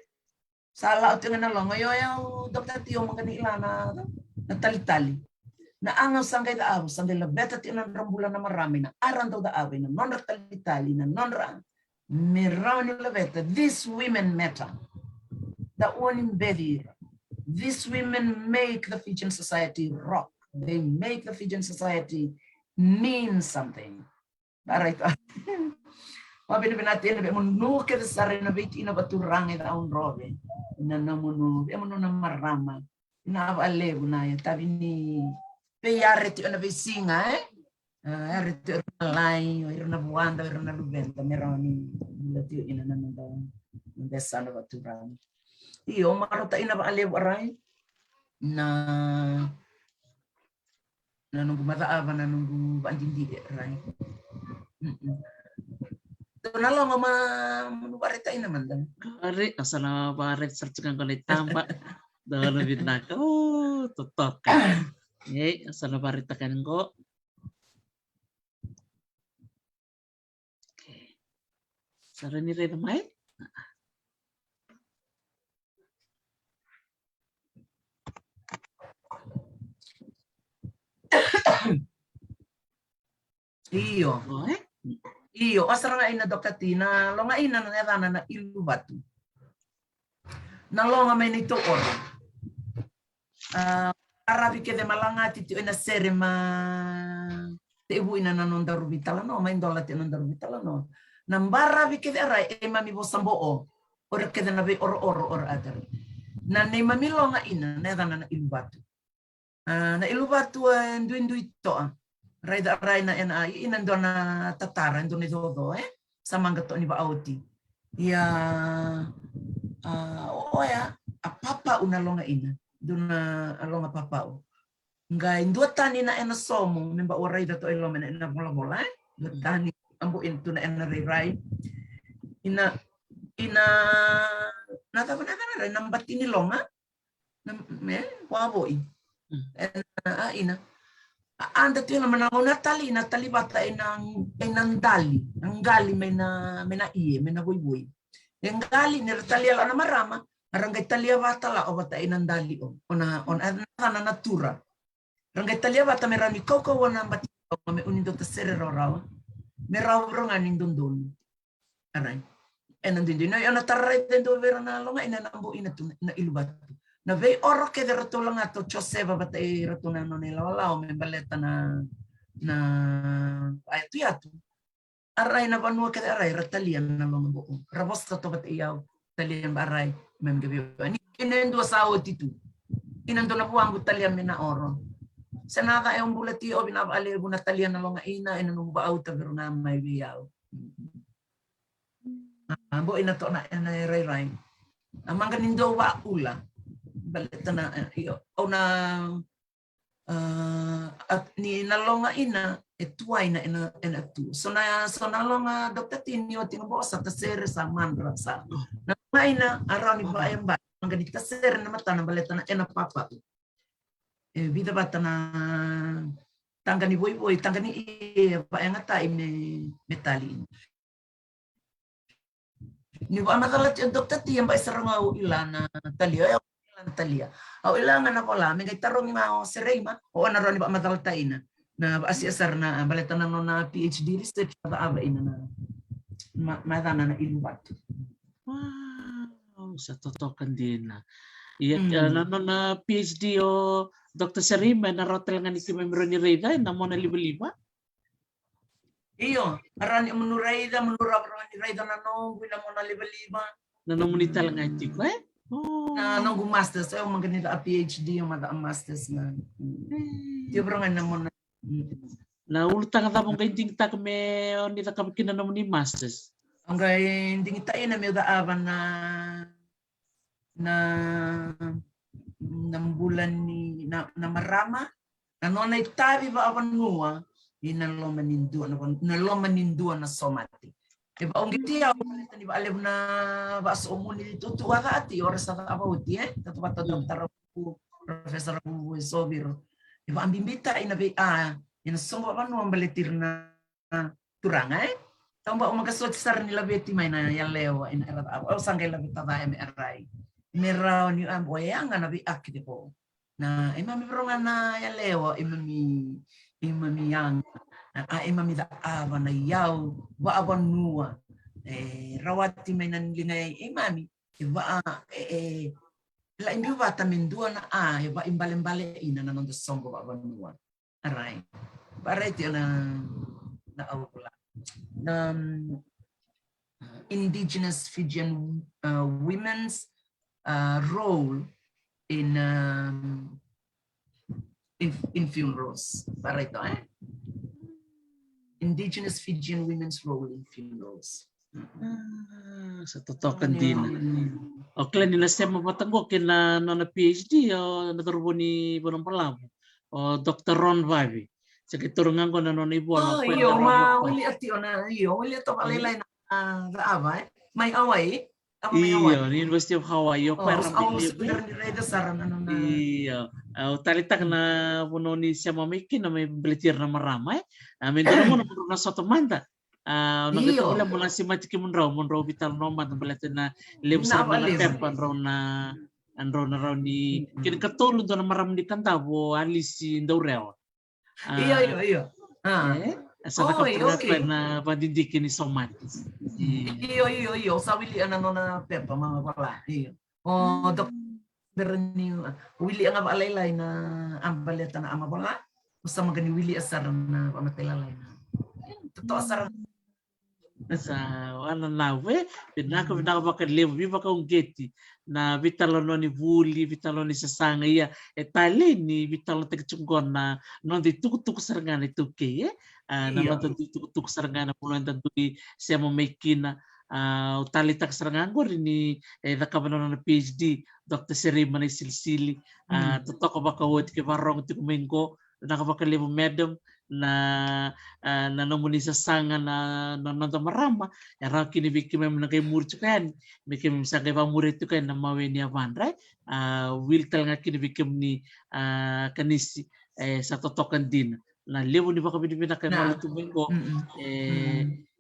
Sa la'o tiko ga na loga, io, io, Doctor T, o maqani ila na, na talitali. Na aga sa qai cava, sa qai laveta tiko na nodra bula na marama, ina a ra dau cava, ina nodra talitali, ina nodra Me rawa ni laveta. These women matter. Da'u ni beci ira. These women make the Fijian society rock. They make the Fijian society mean something. All right. Va'avinavinaka ena vei munu kece sara ena vei tina vaturaga e Ca'audrove. Na nomuni, vei munu na marama. Na va'alevu na itavi ni vei yare tiko na veisiga, e? A, yare tiko ira na lai, o ira na vuada, o ira na luveda, me rawa ni bula tiko ina na noda, noda yasana vaturaga. Io, marautaka na va'alevu arai. Na, na noqu maca'a, na noqu va'adidi'e arai. Dou na loga ma, munu va'areta'ina mada. Ari, a sa na va'areta'ina sara tiko qo na itaba. Dou na vinaka. O, totoka. Ei, a sa na va'areta'ina qo. Okay. Sa rawa ni raica mai. Io. Io, a sara ga ina Doctor T, na loga ina na yacana na Iluvatu. Na loga mai neitou oro. A, aravi kece ma lagati tiko ina sere ma tevu ina na nodaru veitalanoa, mai dola tiko nodaru veitalanoa. Na baravi kece arai e mami vosa bo'o, ora kece na vei oro oro ora atari. Na nei mami loga ina, na yacana na Iluvatu. A, na Iluvatu e duidui to'a. Raica arai na ena, ina dua na tatara, dua na icoco, e? Sa maqa to'a ni va'aoti. Ia, a, o, oya, a papa'u na loga ina. Dua na loga papa'u. Qai dua tani na ena somo me bau a raica toka i loma ena, ena volavola, e? Dua tani a boi tu na ena rairai. Ina, ina, na cava na cava na rai, na bati ni loga. Na, me, wavoi. Ena, a, ina. A, a da tu e loma na gauna tali, na tali vata ena, ena dali. Na qali mai na, mai na ie, mai na voivoi. E qali, ni ra talia la na marama, a ra qai talia vata la o vata ena dali o. Ona, ona, na, na, na natura. Ra qai talia vata me rawa ni kaukauwa na bati ni loga me uni dota sere rawarawa. Me rawa vura ga ni dodonu. Arai. Ena duidui na, io na tara raica e dua vei ira na loga ina na boi ina tu na iluvatu. Na veioro kece ratou lagata o Josefa vata i ratou na nona ilawalawa me baleta na, na a yatuyatu. Arai na vanua kece arai ra talia na loga boi. Ra vosa to vata i au. Talia ba arai. Mem ke vio. Ni kena e dua sa oti tu. Ina dua na vuaqu talia me na oro. Se na ca e o bula ti ovi na valevu na talia na loga ina ena noqu vaauta veru na mai vei au. A, boi na tona ena e rairai. A maqa ni dou vaula. Baleta na, e, io, au na, a, a, ni na loga ina e tuai na ena, ena tu. So na, so na loga Dokta Tini oti ga bo sa tasere sa madra sa. Na loga ina a rawa ni vae ba. Maqa ni tasere na matana baleta na ena papa. E vica vata na taqa ni voivoi, taqa ni ie, vaegatai me, me tali. Ni vaamacala tiko Dokta T, e bai sara ga au ila na talia, e au ila na talia. Au ila ga na vola, me qai tarogi ga o Sereima, o na rawa ni vaamacala taina. Na vaasiasara na baleta na nona PhD research na vaava ina na ma, macana na iluvatu. Wow, sa totoka dina. Ia, mm, na nona PhD o Dokta Sereima, na rawa tale ga ni keimami rawa ni raica, na mona livaliva. Io, a rawa ni munu raica, munu rawa ni raica na noqu, na mona livaliva. Na nomuni tale ga tiko, e? Oh. Na noqu masters, e, au maqa ni ca PhD, au maqa ca masters ga. Mm. Tio vara ga na mona. Mm. Na ulutaga cava o qai digitaka me o ni cakava kina na nomuni masters? Au qai digitaka ina meu cakava na, na, na bula ni, na, na marama, na nona itavi vakavanua, ina loma ni dua na van, na loma ni dua na somate. E vauqeti au, baleta ni vakalevu na vakasoomuni tutu a cati, ora sa cakava oti, e? Tatu vata Dokta Ravuvu, Professor Ravuvu e so viro. E vakabibita ina vei a, ina soqo vakavanua baleti ira na turaga, e? Tau ba uma ka soti sara ni laveti mai na yalewa ina era cakava. Au sa qai laveta ca e me arai. Me rawa ni a bo e yaga na veiaki de bo. Na, e mami vro ga na yalewa, e mami, e mami yaga. A, e mami cakava na iyau vakavanua. E rawati mai na liga e, e mami. E va, e, e, la e biu vata me dua na a, e vakaibalebale ina na noda soqo vakavanua. Arai. Arai tio na, na au la. Na, um, indigenous Fijian, uh, women's, uh, role in, um, in, in funerals. Arai tio, e? Indigenous Fijian women's role in funerals. Ah, sa totoka dina. O kila ni na sema vata qo kei na nona PhD, o na cauravou ni Vanuabalavu, o Dokta Ron Vavi. Sa qai taura ga qo na nona ivola. Oh, io, ma wili ati ona, io, wili ati o vakalailai na, ah, cakava, e? Mai Hawaii. Io, na University of Hawaii, io, koya. Au sa qai raica sara na nona. Io, au taleitaka na vanua ni sema mai kina me baleti ira na marama, e? A, me dua na gauna mo drau na sota mada. A, na qai tovolea mo na semati kemudrau, mo drau veitalanoa mada baleta na levu sara na pepa drau na, drau na rawa ni, kena ikatolu dua na marama ni Kadavu, Alisi Daurewa. Io, io, io. A, e sa cakava tale ga koya na vakadidike ni somate. Io, io, io. Sa wili na nona pepa, ma vola. Io. O Dokta Berenice, wili ga vakalailai na a baleta na a ma vola. O sa maqani wili sara na vamatailalai na. Totoka sara. Sa, wana nau, e, vinaka, vinaka vakalevu, veivakauqeti na veitalanoa ni vuli, veitalanoa ni sasaga, ia e talei ni veitalanoataki tiko qo na noda itukutuku sara ga na iTaukei, e? A, na noda itukutuku sara ga na vanua eda dui sema mai kina. A, au taleitaka sara ga qori ni, e, cakava na nona PhD Doctor Serei Manai Silisili, a, totoka vakaoti ke vakarorogo tiko mai qo, vinaka vakalevu madam, na, a, na nomuni sasaga na, na noda marama, e rawa kina vei keimami na qai muri tiko yani, me keimami sa qai vamuria tiko yani na mawe ni yavadra, e. A, wili tale ga kina vei kemuni, a, Kanisi, e, sa totoka dina. Na levu ni vakavinavinaka e marautaka mai qo, e,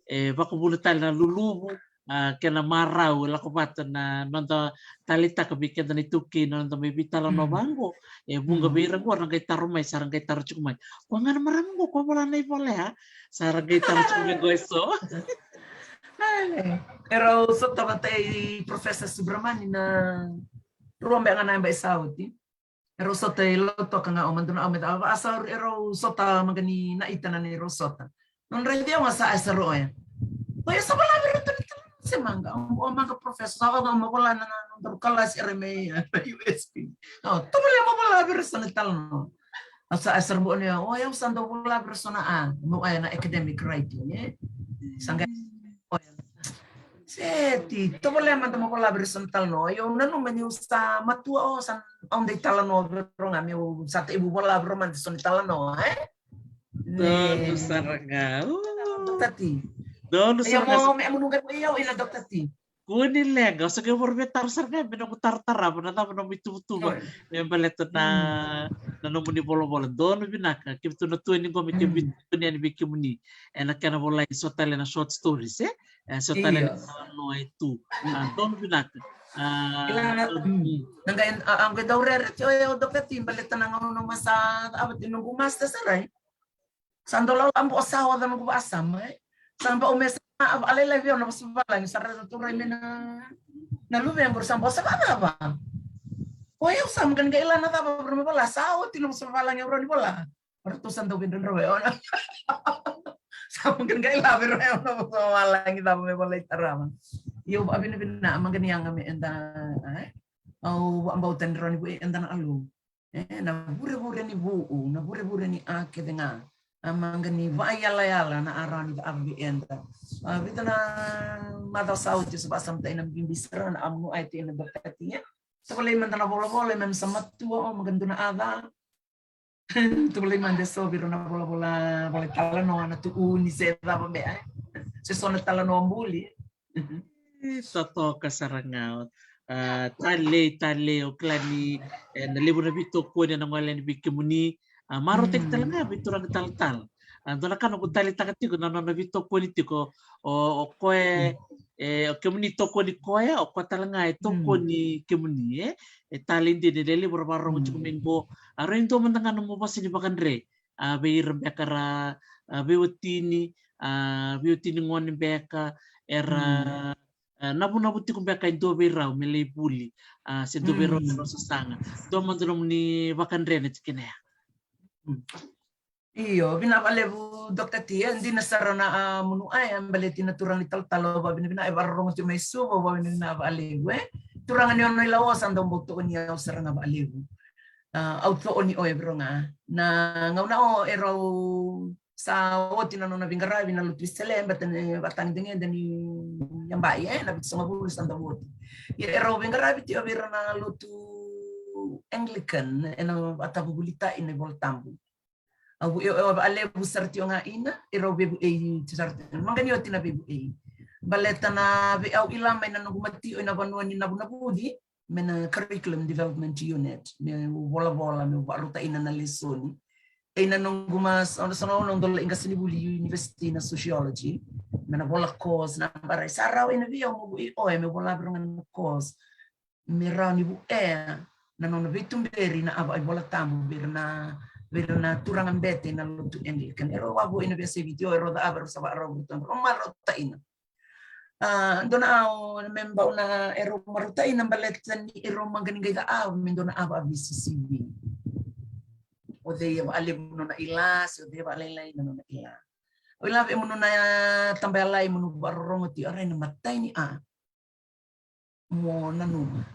e vakavuna tale na luluvu, a, kei na marau e lako vata na noda taleitaka vei keda na iTaukei na noda mai veitalanoa vaqo. E vuqa vei ira qo ra qai taro mai, sa ra qai taro tiko mai. Koya ga na marama qo, koya vola na ivola ya, sa ra qai taro tiko mai qo eso. E, e rau sota vata i Professor Subramani na rua beka ga na yabaki sa oti. E rau sota i Lautoka ga, o maduna au me ta, a, sa e rau sota maqa ni na ita na ni rau sota. Nodra i au ga sa e sa rau oya. Oya sa vola vei rau tu ni tala se maqa, o, o maqa professor, sa o ga ma vola na, na, na nodaru kalasi era mai, e, U S P. O, tovolea ma vola vei rau so na italanoa. A sa e sa rau oya, oya au sa dau vola vei rau so na, a, mo oya na academic writing, e. Sa qai oya. Seti, tovolea mada mo vola vei rau so na italanoa. Io, au nanuma niu sa matua, o, sa au dei talanoa vei rau ga, meu sa tekivu vola vei rau mada so na italanoa, e? Donu sara ga. Doctor T. Donu sara ga. Io, mo, me, mo nuqa, io, ina Doctor T. Kua ni leqa, au sa qai voro vei taro sara ga, me noqu tarotarava, na cava nomu ituvatuva, me baleta na, na nomuni volavola. Donu vinaka, keitou na tu yani qo me keitou tu yani vei kemuni. Ena kena volai so tale na short stories, e? E, so tale na noa e tu. A, donu vinaka. A, na qai, a, a, qai dau rere tiko, e, o Doctor T, baleta na gauna au sa cava tiko noqu master sara, e. Sa dau lala, a, bau sa oca noqu vakasama, e. Sa bau me sa, a, vakalailai vei au na vosa vavalagi, sa raica tu rai me na, na luvequ, sa bau sa vakacava. O yau sa maqai qai la na cava, vei rau me vola, sa oti na vosa vavalagi au rawa ni vola. Ratou sa dau veidredre vei au na. Sa maqai qai la vei rau na vosa vavalagi, cava me volai tarava. Io, a vinavina, maqai ni yaga me eda, e? Au vakabauta ni rawa ni vei eda na alu. E, na vurevure ni vuu, na vurevure ni a kece ga. A maqai ni vakaiyalayala na a rawa ni cava vei eda. A, vica na macawa sa oti au sa vakasamataka na bibi sara na a munu a e tei na Doctor T, e. Tovolei mada na volavola, me sa matua, o, maqai dua na a ca. Tovolei mada eso vei rau na volavola, volai talanoa na tuku ni se cava beka, e. Se so na talanoa buli. E, totoka sara ga. A, talei, talei, au kila ni, e, na levu na veitokoni ena gole yani vei kemuni. A, marautaki tale ga vei turaga talatala. A, dua na ka noqu taleitaka tiko na nona veitokoni tiko, o, o koya, e, o kemuni tokoni koya, o koya tale ga e tokoni kemuni, e. E talei dina, e levu ra vakarorogo tiko mai qo. A, raica dua mada ga nomu vosa ni vakadre. A, vei ira beka ra, a, veiwatini, a, veiwatini gone beka era, a, navunavu tiko beka e dua vei rau me lai vuli, a, se dua vei rau me rau sasaga. Dua mada nomuni vakadre na tikina ya. Io, vinaka vakalevu Doctor T, e, dina sara na a munu a e, baleti na turaga ni talatala, au vakavinavinaka e vakarorogo tiko mai Suva, au vakavinavinaka vakalevu, e. Turaga ni Ono i Lawa sa dau bau tokoni au sara ga vakalevu. A, au tokoni o e vei rau ga. Na gauna o e rau sa oti na nona veiqaravi na lotu i Sele, baleta ni vakatagedegede ni yabai, e, na vitusagavulu sa dau oti. Ia e rau veiqaravi tiko vei ira na lotu Anglican ena vakatavulitai na iVola Tabu. Au, e, e vakalevu sara tiko ga ina, e rau veivuei sara tiko. Maqai ni oti na veivuei. Baleta na vei au i la mai na noqu mati o ina vanua ni navunavuci, me na Curriculum Development Unit, meu volavola, meu vakarautaka na lesoni. E ina noqu mas, ona sa na noqu lai qasenivuli university na sociology, me na vola course, na barai sa rawa ina vei au meu, e, o e meu vola vei rau ga na course. Me rawa ni vuea na nona veituberi na a vakaivolatabu vei ira na, vei ira na turaga bete ina lotu Anglican. E rau a vua ina veiyasai Viti, e rau cava, e rau sa vakarau, rau marau taina. A, dua na au me bau na e rau marau taina baleta ni e rau maqai ni qai cava me dua na a vakavisisivi. O cei e vakalevu nona ila, se o cei e vakalailai na nona ila. O ila vei munu na tabaya lai, munu vakarorogo tiko, a rai na matai ni a mo nanuma.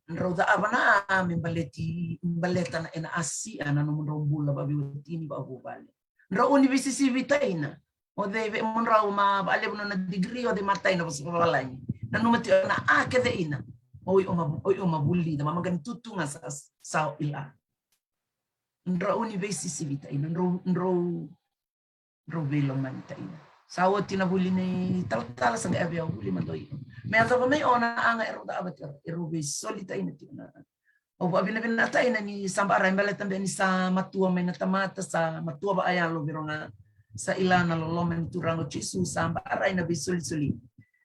Drau cava na a me baleti, baleta na ena a sia na nomudrau bula vakaveiwatini, vakavuvale. Drau ni veisisivi taina. O cei vei mudrau ma vakalevu nona degree, o cei matai na vosa vavalagi. Nanuma tiko na a kece ina. Oi o ma, oi o ma vuli, na mamaqani tutu ga sa, sa o ila. Drau ni veisisivi taina, drau, drau, drau veilomani taina. Sa oti na vuli nei talatala sa qai avea o vuli madoi. Me yacova mai o na aga e rau da ava tiko, e rau veisoli taina tiko na. Au vavinavinaka taina ni sa barai baleta be ni sa matua mai na tamata, sa matua vaayalo vei rau ga. Sa ila na loloma ni Turaga o Jisu, sa barai na veisolisoli.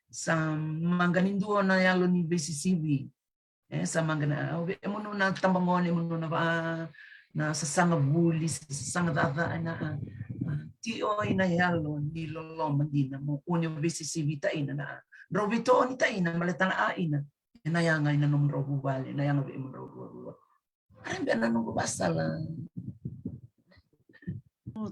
Sa maqani dua na yalo ni veisisivi. E, sa maqani, au vei, e munu na tabagone, e munu na va, na sasaga vuli, sasaga caca, na, a, a, tio i na yalo ni loloma dina, mo oni veisisivi taina na. Drau veitooni taina, baleta na a ina. E na yaga i na nomudrau vuvale, na yaga vei mudrau ruarua. Arai bea na noqu vasala.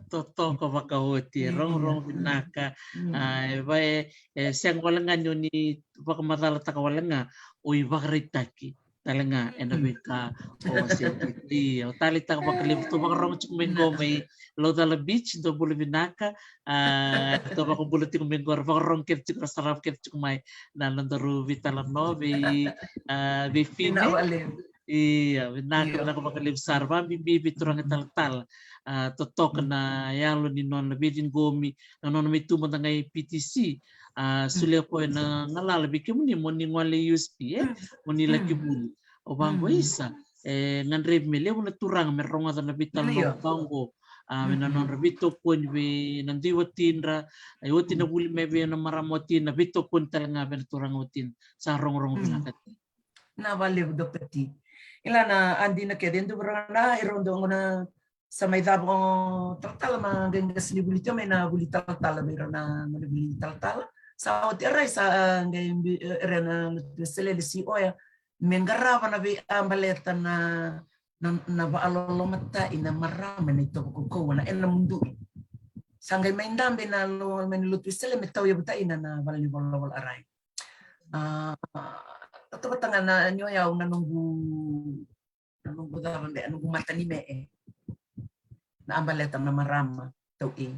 Totoka vakaoti, e rogorogo vinaka. Mm. A, e va e, e sega wale ga ni o ni vakamacalataka wale ga, o ivakaraitaki tale ga e na veika o se. Io, taleitaka vakalevu, tou vakarogo tiko mai qo mai Laucala Beach, dou bula vinaka. A, tou vakabula tiko mai qo, ra vakarogo kece tiko, ra sarava kece tiko mai na nodaru veitalanoa vei, a, vei Fine. Vinaka vakalevu. Ia, vinaka, vinaka vakalevu sara, vakabibi vei turaga talatala. A, totoka na yalo ni nona veiciqomi, na nona mai tu mada ga i P T C. A, solia koya na galala vei kemuni mo ni gole i U S P, e? Mo ni laki vuli. O vaqo isa, e gadrevi me levu na turaga me rogoca na veitalanoa vaqo. A, me na nodra veitokoni vei na dui watidra, e oti na vuli mai vei na marama watina, veitokoni tale ga vei na turaga watina. Sa rogorogo vinaka. Na valevu Doctor T. Ila na adina kece e dua vei rau na, e rau dua gona sa mai cava o talatala ma qai qasi ni vuli tio mai na vuli talatala vei rau na gona vuli talatala. Sa oti arai sa qai bi, e, era na Lotu Wesele si oya. Me qarava na vei a baleta na, na, na vaalolomatai na marama na itovo kaukauwa na ena mudui. Sa qai mai dabe na lo, mai na Lotu Wesele me tauyavu taina na vale ni volavola arai. A, tautauvata ga na ni o yau na noqu, na noqu cava bea, noqu mata ni mee. Na a baleta na marama tau e.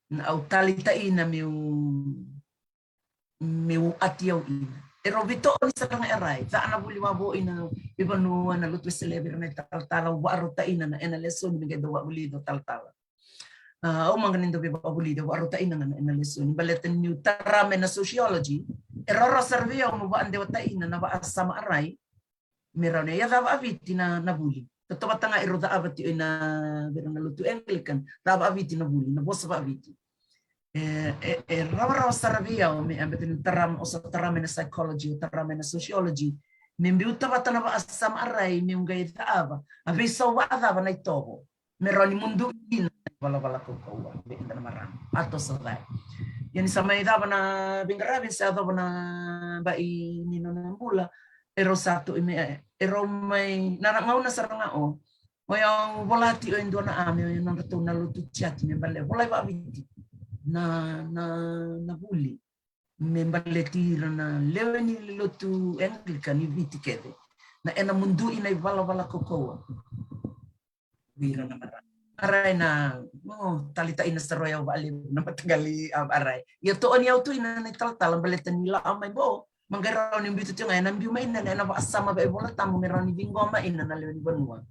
Na au taleitaina meu, meu ati au ina. E rau veitooni sara ga e rai. Ca na vuli wavo ina veivanua na Lotu Wesele vei ira na italatala, au vaarautaina na ena lesoni me qai dau vaavulica o talatala. A, au maqani dau veivaavulici, au vaarautaina ga na ena lesoni. Baleta niu tara mai na sociology, e rau rau sara vei au meu vaadewa taina na vaasama arai. Me rau ni a cava a Viti na, na vuli. Tautauvata ga e rau cava ti o ina vei rau na lotu Anglican. Cava a Viti na vuli, na vosa vaa Viti. E, e, e rawarawa sara vei au me a beta niu tara mai, o sa tara mai na psychology, o tara mai na sociology. Me biuta vata na vaasama arai, meu qai cava. A veisau vaacava na itovo. Me rau ni mudu ina valavala kaukauwa vei eda na marama. A toso cai. Ia ni sa mai cava na veiqaravi sa yacova na bai ni nona bula. E rau sa tu i me, e rau mai, na, na gauna sara ga o. O yau volati o e dua na a me o e nodratou na lotu tiati me bale. Volai vaa Viti. Na, na, na vuli. Me baleti ira na lewe ni lotu Anglican ni Viti kece. Na ena mudu ina ivalavala kaukauwa. Vei ira na marama. Arai na, o, taleitaina sara o yau valevu na mataqali a arai. Ia tooni au tu ina na italatala baleta ni la a mai bo. Ma qai rau ni biuta tio ga ena biu mai ina na ena vaasama vei Vola Tabu me rau ni ciqoma ina na lewe ni vanua.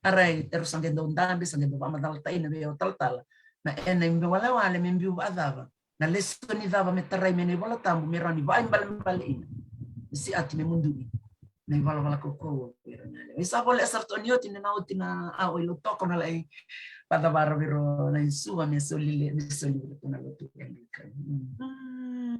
Arai, e rau sa qai dau dabe, sa qai dau vaamacalataina vei au talatala. Na ena iwalewale me biu vaacava. Na lesoni cava me tarai mai na iVola Tabu me rawa ni vakaibalebale ina. Me siati me muduki na ivalavala kaukauwa vei ira na lewe. Sa voleka sara tu ni oti na oti na a o i Lautoka na lai vakacavara vei ira na i Suva me soli le, me soli vei ira na lotu Anglican. Mm. Mm.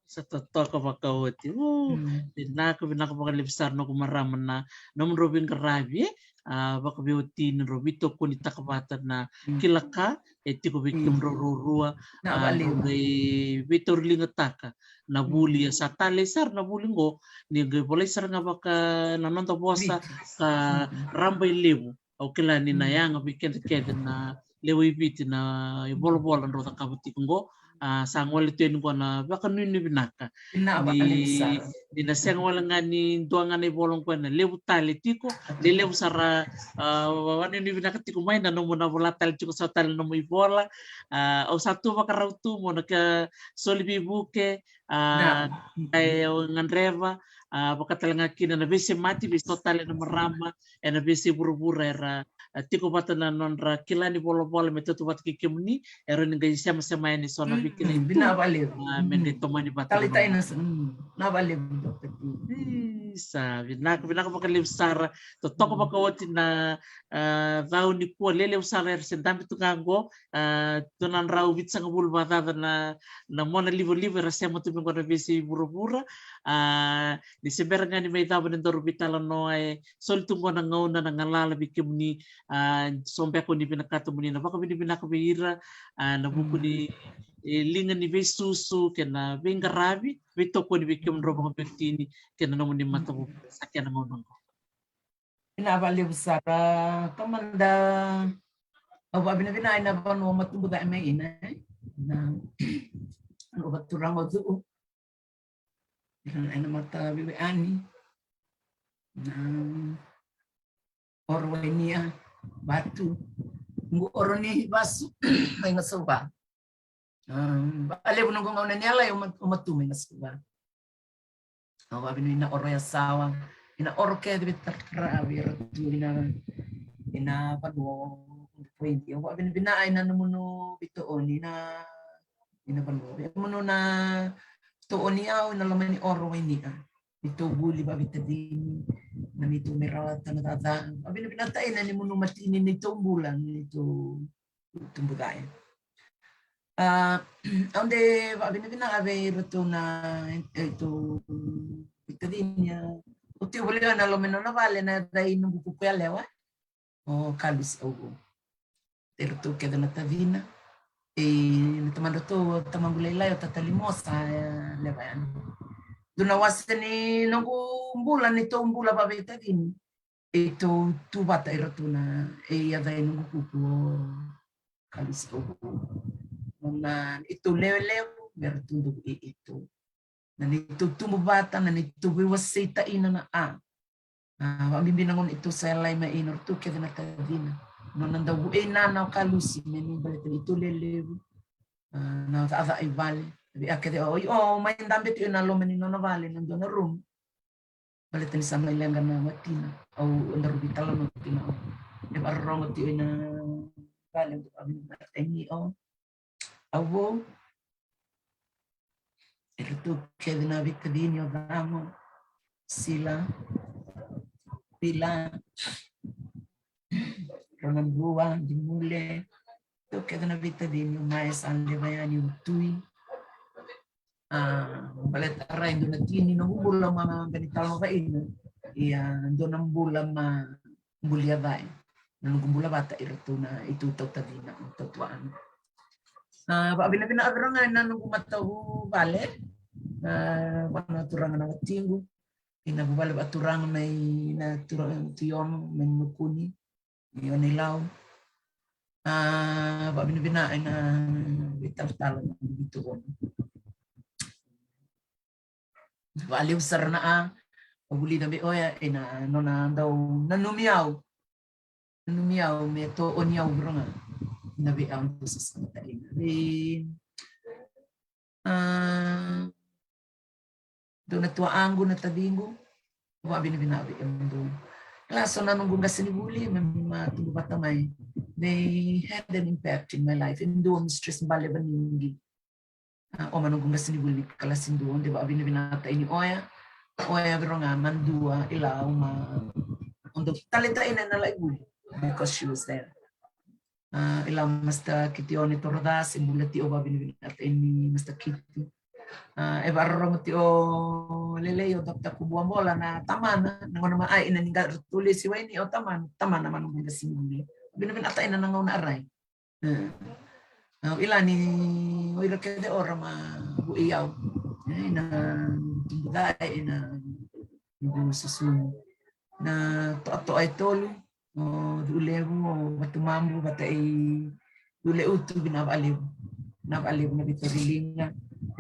Sa totoka vakaoti. Uh, mm. Vinaka, vinaka vakalevu sara noqu marama na nomudrau veiqaravi, e? A, vakaveiwatini drau veitokonitaka vata na, mm, kila ka e tiko vei, mm, kemudrau ruarua. Na, a, vale. Drau vei, veitauriligataka na, mm, vuli, a sa talei sara na vuli qo, ni qai volai sara ga vaka na noda vosa, Viti, ka, mm, raba i levu. Au kila ni na, mm, yaga vei keda kece na lewe i Viti na ivolavola drau cakava tiko qo. A, sa gole tu yani qo na vakanuinui vinaka. Vinaka vakalevu sara. Ni na sega wale ga ni dua ga na ivola qo, na levu tale tiko, lelevu sara, a, vakanuinui vinaka tiko mai na nomu na vola tale tiko, sa tale na nomu ivola. A, au sa tu vakarau tu mo na ka soli veivuke, a, na, e, au gadreva, a, vaka tale ga kina na veisemati vei so tale na marama ena veisei vuravura era, a, tiko vata na nodra kila ni volavola me tautauvata kei kemuni, era ni qai semasema yani so na veikilai tu. Vinaka vakalevu. A, me qai tomani vata na, na vakalevu. Isa, vinaka, vinaka vakalevu sara. Totoka vakaoti na, a, cau nikua, lelevu sara era se dabe tu ga qo. A, dua na drau vitusagavulu vakacaca na, na mona livaliva era sema tu mai qo na veisei vuravura. A, ni se bera ga ni mai cava ni daru veitalanoa, e soli tu qo na gauna, na galala vei kemuni. A, so beka ni vinakata moni na vakavinavinaka vei ira, a, na vuku ni, e, liga ni veisusu kei na veiqaravi, veitokoni vei kemudrau vakabibitini kei na nomuni matavuvale. Sa kena gauna qo. Vinaka vakalevu sara, tamada. Au vakavinavinaka ena vanua au tubu cake mai ina, e? Na, na vanua turaga o Cu'u. Ena, ena mata veiwekani. Na Oro Wainia, Vatu. Qu Oro ni Vasu, mai Gasauva. A, vakalevu noqu gauna ni yalai au ma-, au matu mai Gasauva. Au vakavinavinaka ina Oro Yasawa, ina Oro kece vei Tartara, vei ira tu ina, ina vanua o Poidi. Au vakavinavinaka ina nomuni veitooni ina, ina vanua. Vei nomuni na tooni au ina loma ni Oro Wainia. Neitou vuli vakaveitacini, na neitou mai rawata na cakacaka. Vakavinavinaka ina nomuni matini neitou bula, neitou tubu cake. A, au de vakavinavinaka vei iratou na, e, neitou veitacini, a. Au tiko voli ena loma ni nona vale na yaca i noqu kuku yalewa, o Kalusi Auvou. Iratou kece na tacina. E, na tamadratou, tamaqu lailai o Tata Limosa, e, levu yani. Dua na wase ni noqu bula, neitou bula vakaveitacini. Eitou tu vata iratou na, e, yaca i noqu kuku o Kalusi Auvou. Na neitou lewe levu, me ratou dou i, eitou. Na neitou tubu vata, na neitou veiwaseitaina na a. A, vakabibi na gauna eitou sa yalai mai ina, ratou kece na tacina. Nona dau vuei nana o Kalusi, me ni baleta neitou lewe levu. A, na cakacaka i vale. Vei a kece o, o, mai dabe tu ina loma ni nona vale, na dua na room. Baleta ni sa mai leqa na watina. Au, daru veitalanoa tu na o. E vakarorogo tu ina vale, au, au, au, Auvou. Iratou kece na veitacini o Cago, Sila, Vila, Ronabua, Dimule. Iratou kece na veitacini o Mae sa leva yani o Tui. A, baleta rai dua na tini noqu bula ma, ma beni talo ma vaina. Ia, dua na bula ma bulia cake. Na noqu bula vata iratou na eitou tautacina, tautuana. A, vakavinavinaka vei ira ga na noqu matavuvale. A, vua na turaga na watiqu. Ina vuvale vakaturaga mai na turaga Tui Ono, mai Nukuni. Io, ni Lau. A, vakavinavinaka ina veitalatala na Vituvono. Vakalevu sara na a, au vulica vei oya ina nona dau nanumi au. Nanumi au me tooni au vei ira ga. Na vei au tu sa saka ina. Vei, a, dou na tuaqu, na taciqu, vakavinavinaka vei kemudou. Kila so na noqu qasenivuli, me, ma tubu vata mai. They had an impact in my life. E dua o Mistress Bale Vanigi. A, o ma noqu qasenivuli ni kalasi dua, de vakavinavinaka ini oya. Oya vei ira ga ma dua, ila o ma, o dau taleitaka ina na lai vuli. Because she was there. A, ila Master Kitione Toroca, se bula tiko, vakavinavinaka ini Master Kiti. A, e vakarorogo tiko lelei o Doctor Kubuabola na tamana, na gauna ma ai ina ni qai ratou lesi wai ni o tamana, tamana ma noqu qasenivuli. Vinavinaka ina na gauna a rai. E. Au ila ni o ira kece o ra ma vuei au. E, ina tubu cake, ina noqu susu. Na toatoa e tolu, o Cu'ulevu, o Vatumabu, vata i Cu'uleutu, vinaka vakalevu. Vinaka vakalevu na veitauriliga,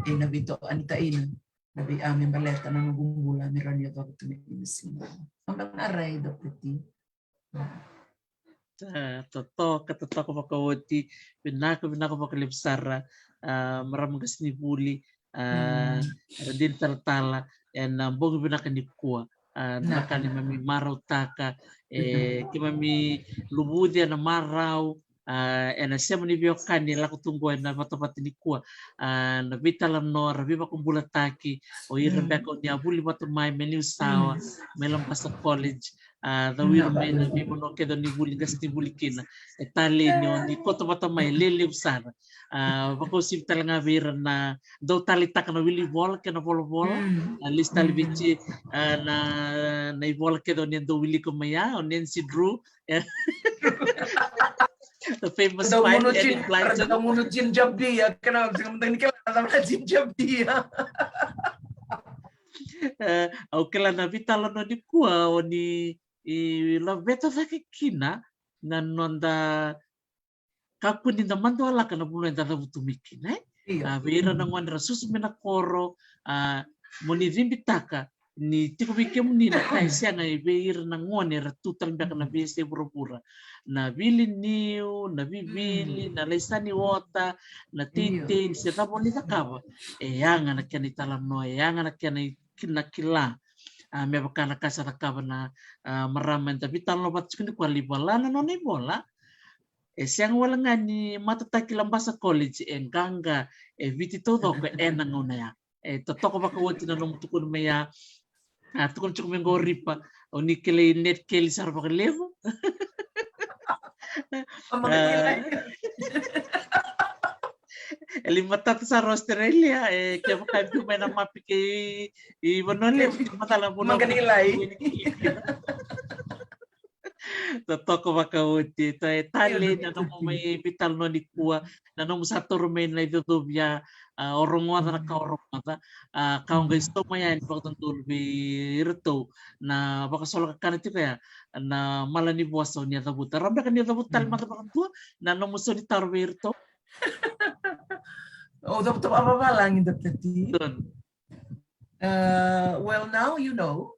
e, na veitokanitaina, na vei a me baleta na noqu bula, me rawa ni yacova tu me ina siga. Au da na rai, Doctor T. A, totoka, totoka vakaoti, vinaka, vinaka vakalevu sara, a, marama qasenivuli, A, era dina talatala ena bogi vinaka nikua. A, na ka ni mami marautaka, e, keimami luvuci ena marau, a, ena sema ni veiwekani e lako tu qo ena vatavata nikua. A, na veitalanoa ra veivakabulataki, o ira beka o ni a vuli vata mai me Niusawa, me Labasa College, a, cau ira mai na veivanua kece o ni vuli, qase ni vuli kina. E talei ni o ni koto vata mai, e lelevu sara. A, vakauasivi tale ga vei ira na dau taleitaka na wili vola kei na volavola. A, lesu tale vei Jim, a, na, na ivola kece o ni a dau wilika mai ya, o Nancy Drew. E. The famous five, Enid Blyton. Dau gunu ginger beer, kena, kena, kena, ginger beer. E, au kila na veitalanoa nikua o ni, i, laveta cake kina na noda kakua ni da madualaka na vanua eda cavutu mai kina, e? Io. A, vei ira na gone ra susu mai na koro, a, mo ni cibitaka ni tiko vei kemuni na ka e sega vei ira na gone ra tu tale beka na veiyasai vuravura. Na vili niu, na vivili, na laisani ota, na teitei, ni se cava o ni cakava. E yaga na kena italanoa, e yaga na kena i-, na kila. A, me vaka na ka sa cakava na, a, marama eda veitalanoa vata tiko nikua, lai vola na nona ivola. E sega wale ga ni matataki Labasa College, e qaqa, e Viti taucoko ena gauna ya. E totoka vakaoti na nomu tukuna mai ya. A, tukuna tiko mai qo o Ripa, o ni kilai Ned Kelly sara vakalevu. E lai matata sara o Australia, e, kevaka e biu mai na mapi kei i Vanua Levu, macala vanua. Maka ni lai. Totoka vakaoti, e talei na nomu mai veitalanoa nikua, na nomu sa toro mai na icocovi ya, a, o rogoca na ka o rogoca, a, ka o qai sauma yani vakadodonu vei iratou na vakasolo kakana tiko ya, na mala ni vosa o ni a cavuta. Rawa beka ni o cavuta tale mada vakadua na nomu sau ni taro vei iratou. O cavuta vakavalagi, Doctor T. Donu. Uh, well, now you know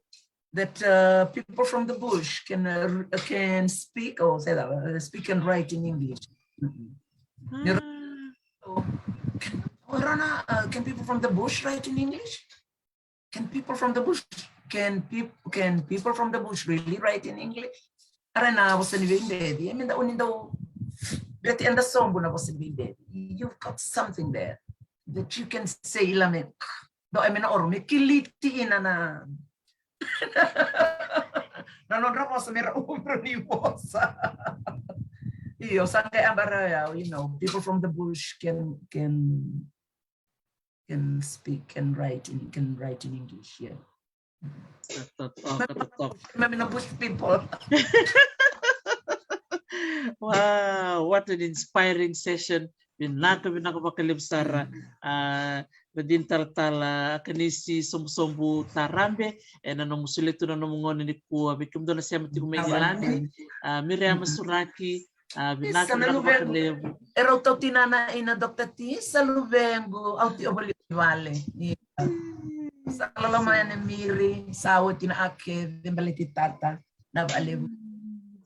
that, uh, people from the bush can, uh, r-, can speak, or say that, uh, speak and write in English. Mm-mm. Ah. So, Rona, uh, can people from the bush write in English? Can people from the bush, can peop-, can people from the bush really write in English? Era na vosa ni veibebi, e, me da, o ni dau beti eda sobu na vosa ni veibebi. You've got something there that you can say, la me, dou, e, me na oro, me kiliti ina na, na nodra vosa me ra uvi ni vosa. Io, sa qai yabara ya, you know, people from the bush can, can can speak and write in, can write in English, yeah. Totoka, totoka. Mami na bush people. Wow, what an inspiring session. Vinaka, vinaka vakalevu sara. Mm. A, na dina talatala, a, Kanisi Sobusobu Tarabe, e, na nomu solia tu na nomu gauna nikua vei kemudou na sema tiko mai Igiladi. A, Miriama Suraki, a, vinaka, vinaka vakalevu. E rau tau tinana ina Doctor T, sa luvequ, au tiko voli vale. Ia. Sa loloma yani Miri, sa oti na ake, veibaleti tata, na vakalevu.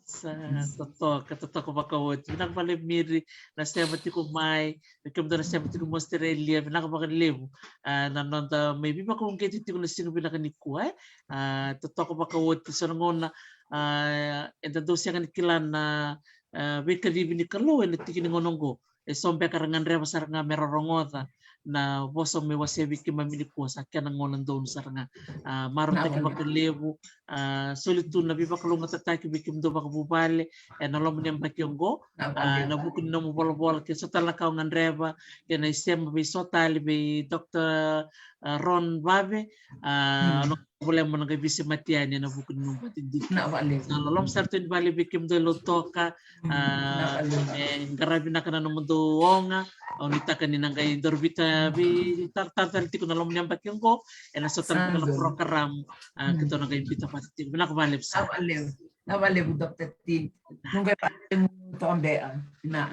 Sa totoka, totoka vakaoti. Vinaka vakalevu Miri, na sema tiko mai, na kemudou na sema tiko mai Australia, vinaka vakalevu. A, na noda mai veivakauqeti tiko na siga vinaka nikua, e. A, totoka vakaoti, so na gauna, a, eda dau sega ni kila na, a, veikacivi ni Kalou ena tiki ni gauna oqo. E so beka ra gadreva sara ga me ra rogoca na vosa me wasea vei keimami nikua, sa kena gauna donu sara ga. A, marautaki vakalevu, a, soli tu na veivakalougatataki vei kemudou vakavuvale ena loma ni yabaki oqo. A, ena vuku ni nomu volavola kei so tale na ka o gadreva, kei na isema vei so tale vei Doctor, a, Ron Vave, a, volea mo na qai veisemati yani ena vuku ni nomu vakadidike. Na loloma sara tu ni vale vei kemudou e Lautoka, a, e qaravi vinaka na nomudou oga, au nuitaka ni na qai dau vita veitaratara tale tiko na loma ni yabaki oqo, ena so tale na program, a, keitou na qai vita vata tiko. Vinaka vakalevu sara. Na vakalevu, na vakalevu Doctor T. Nunga e vale mu tobe a. Na.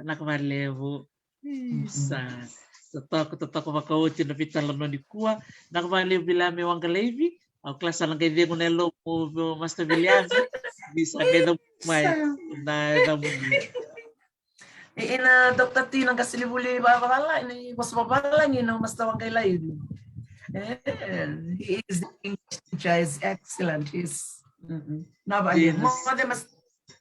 Vinaka vakalevu. Isa, totoka, totoka vakaoti na veitalanoa nikua. Vinaka vakalevu Vila me Waqa Laivi. Au kila sa na qai cegu na yalomu Master Viliami. Ni sa qai camu mai na yacamuni. Ina Doctor T na qasenivuli vavalagi, ni vosa vavalagi na Master Waqailaivi. Eh, he is the English teacher, is excellent. He's mm-mm. Na vale, Yes. mo de mas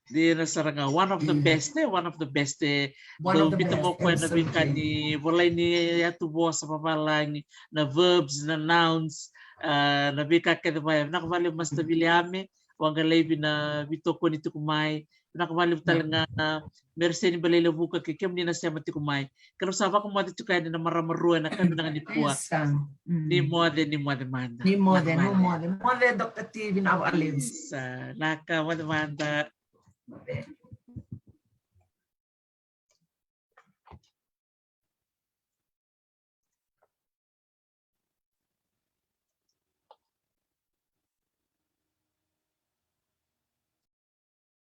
Dina sara ga, one of the Mm. best, eh? One of the best, eh? one Dau of the biuta best. mo koya na veika Absolutely. ni volai ni yatu vosa vavalagi, na verbs, na nouns, ah, na veika kece vaya. Vinaka vakalevu Master Viliame Waqailaivi na veitokoni tiko mai. Vinaka vakalevu tale ga na Mereseni Balailavuka kei kemuni na sema tiko mai. Kalou sa vakamoce tiko yani na marama rua ena yakavi vinaka nikua. Isa. Mm. Ni moce, ni moce mada. Ni moce, Vinaka ni vakalevu. moce. Moce Doctor T, vinaka vakalevu. Isa, naka, moce mada. Moce.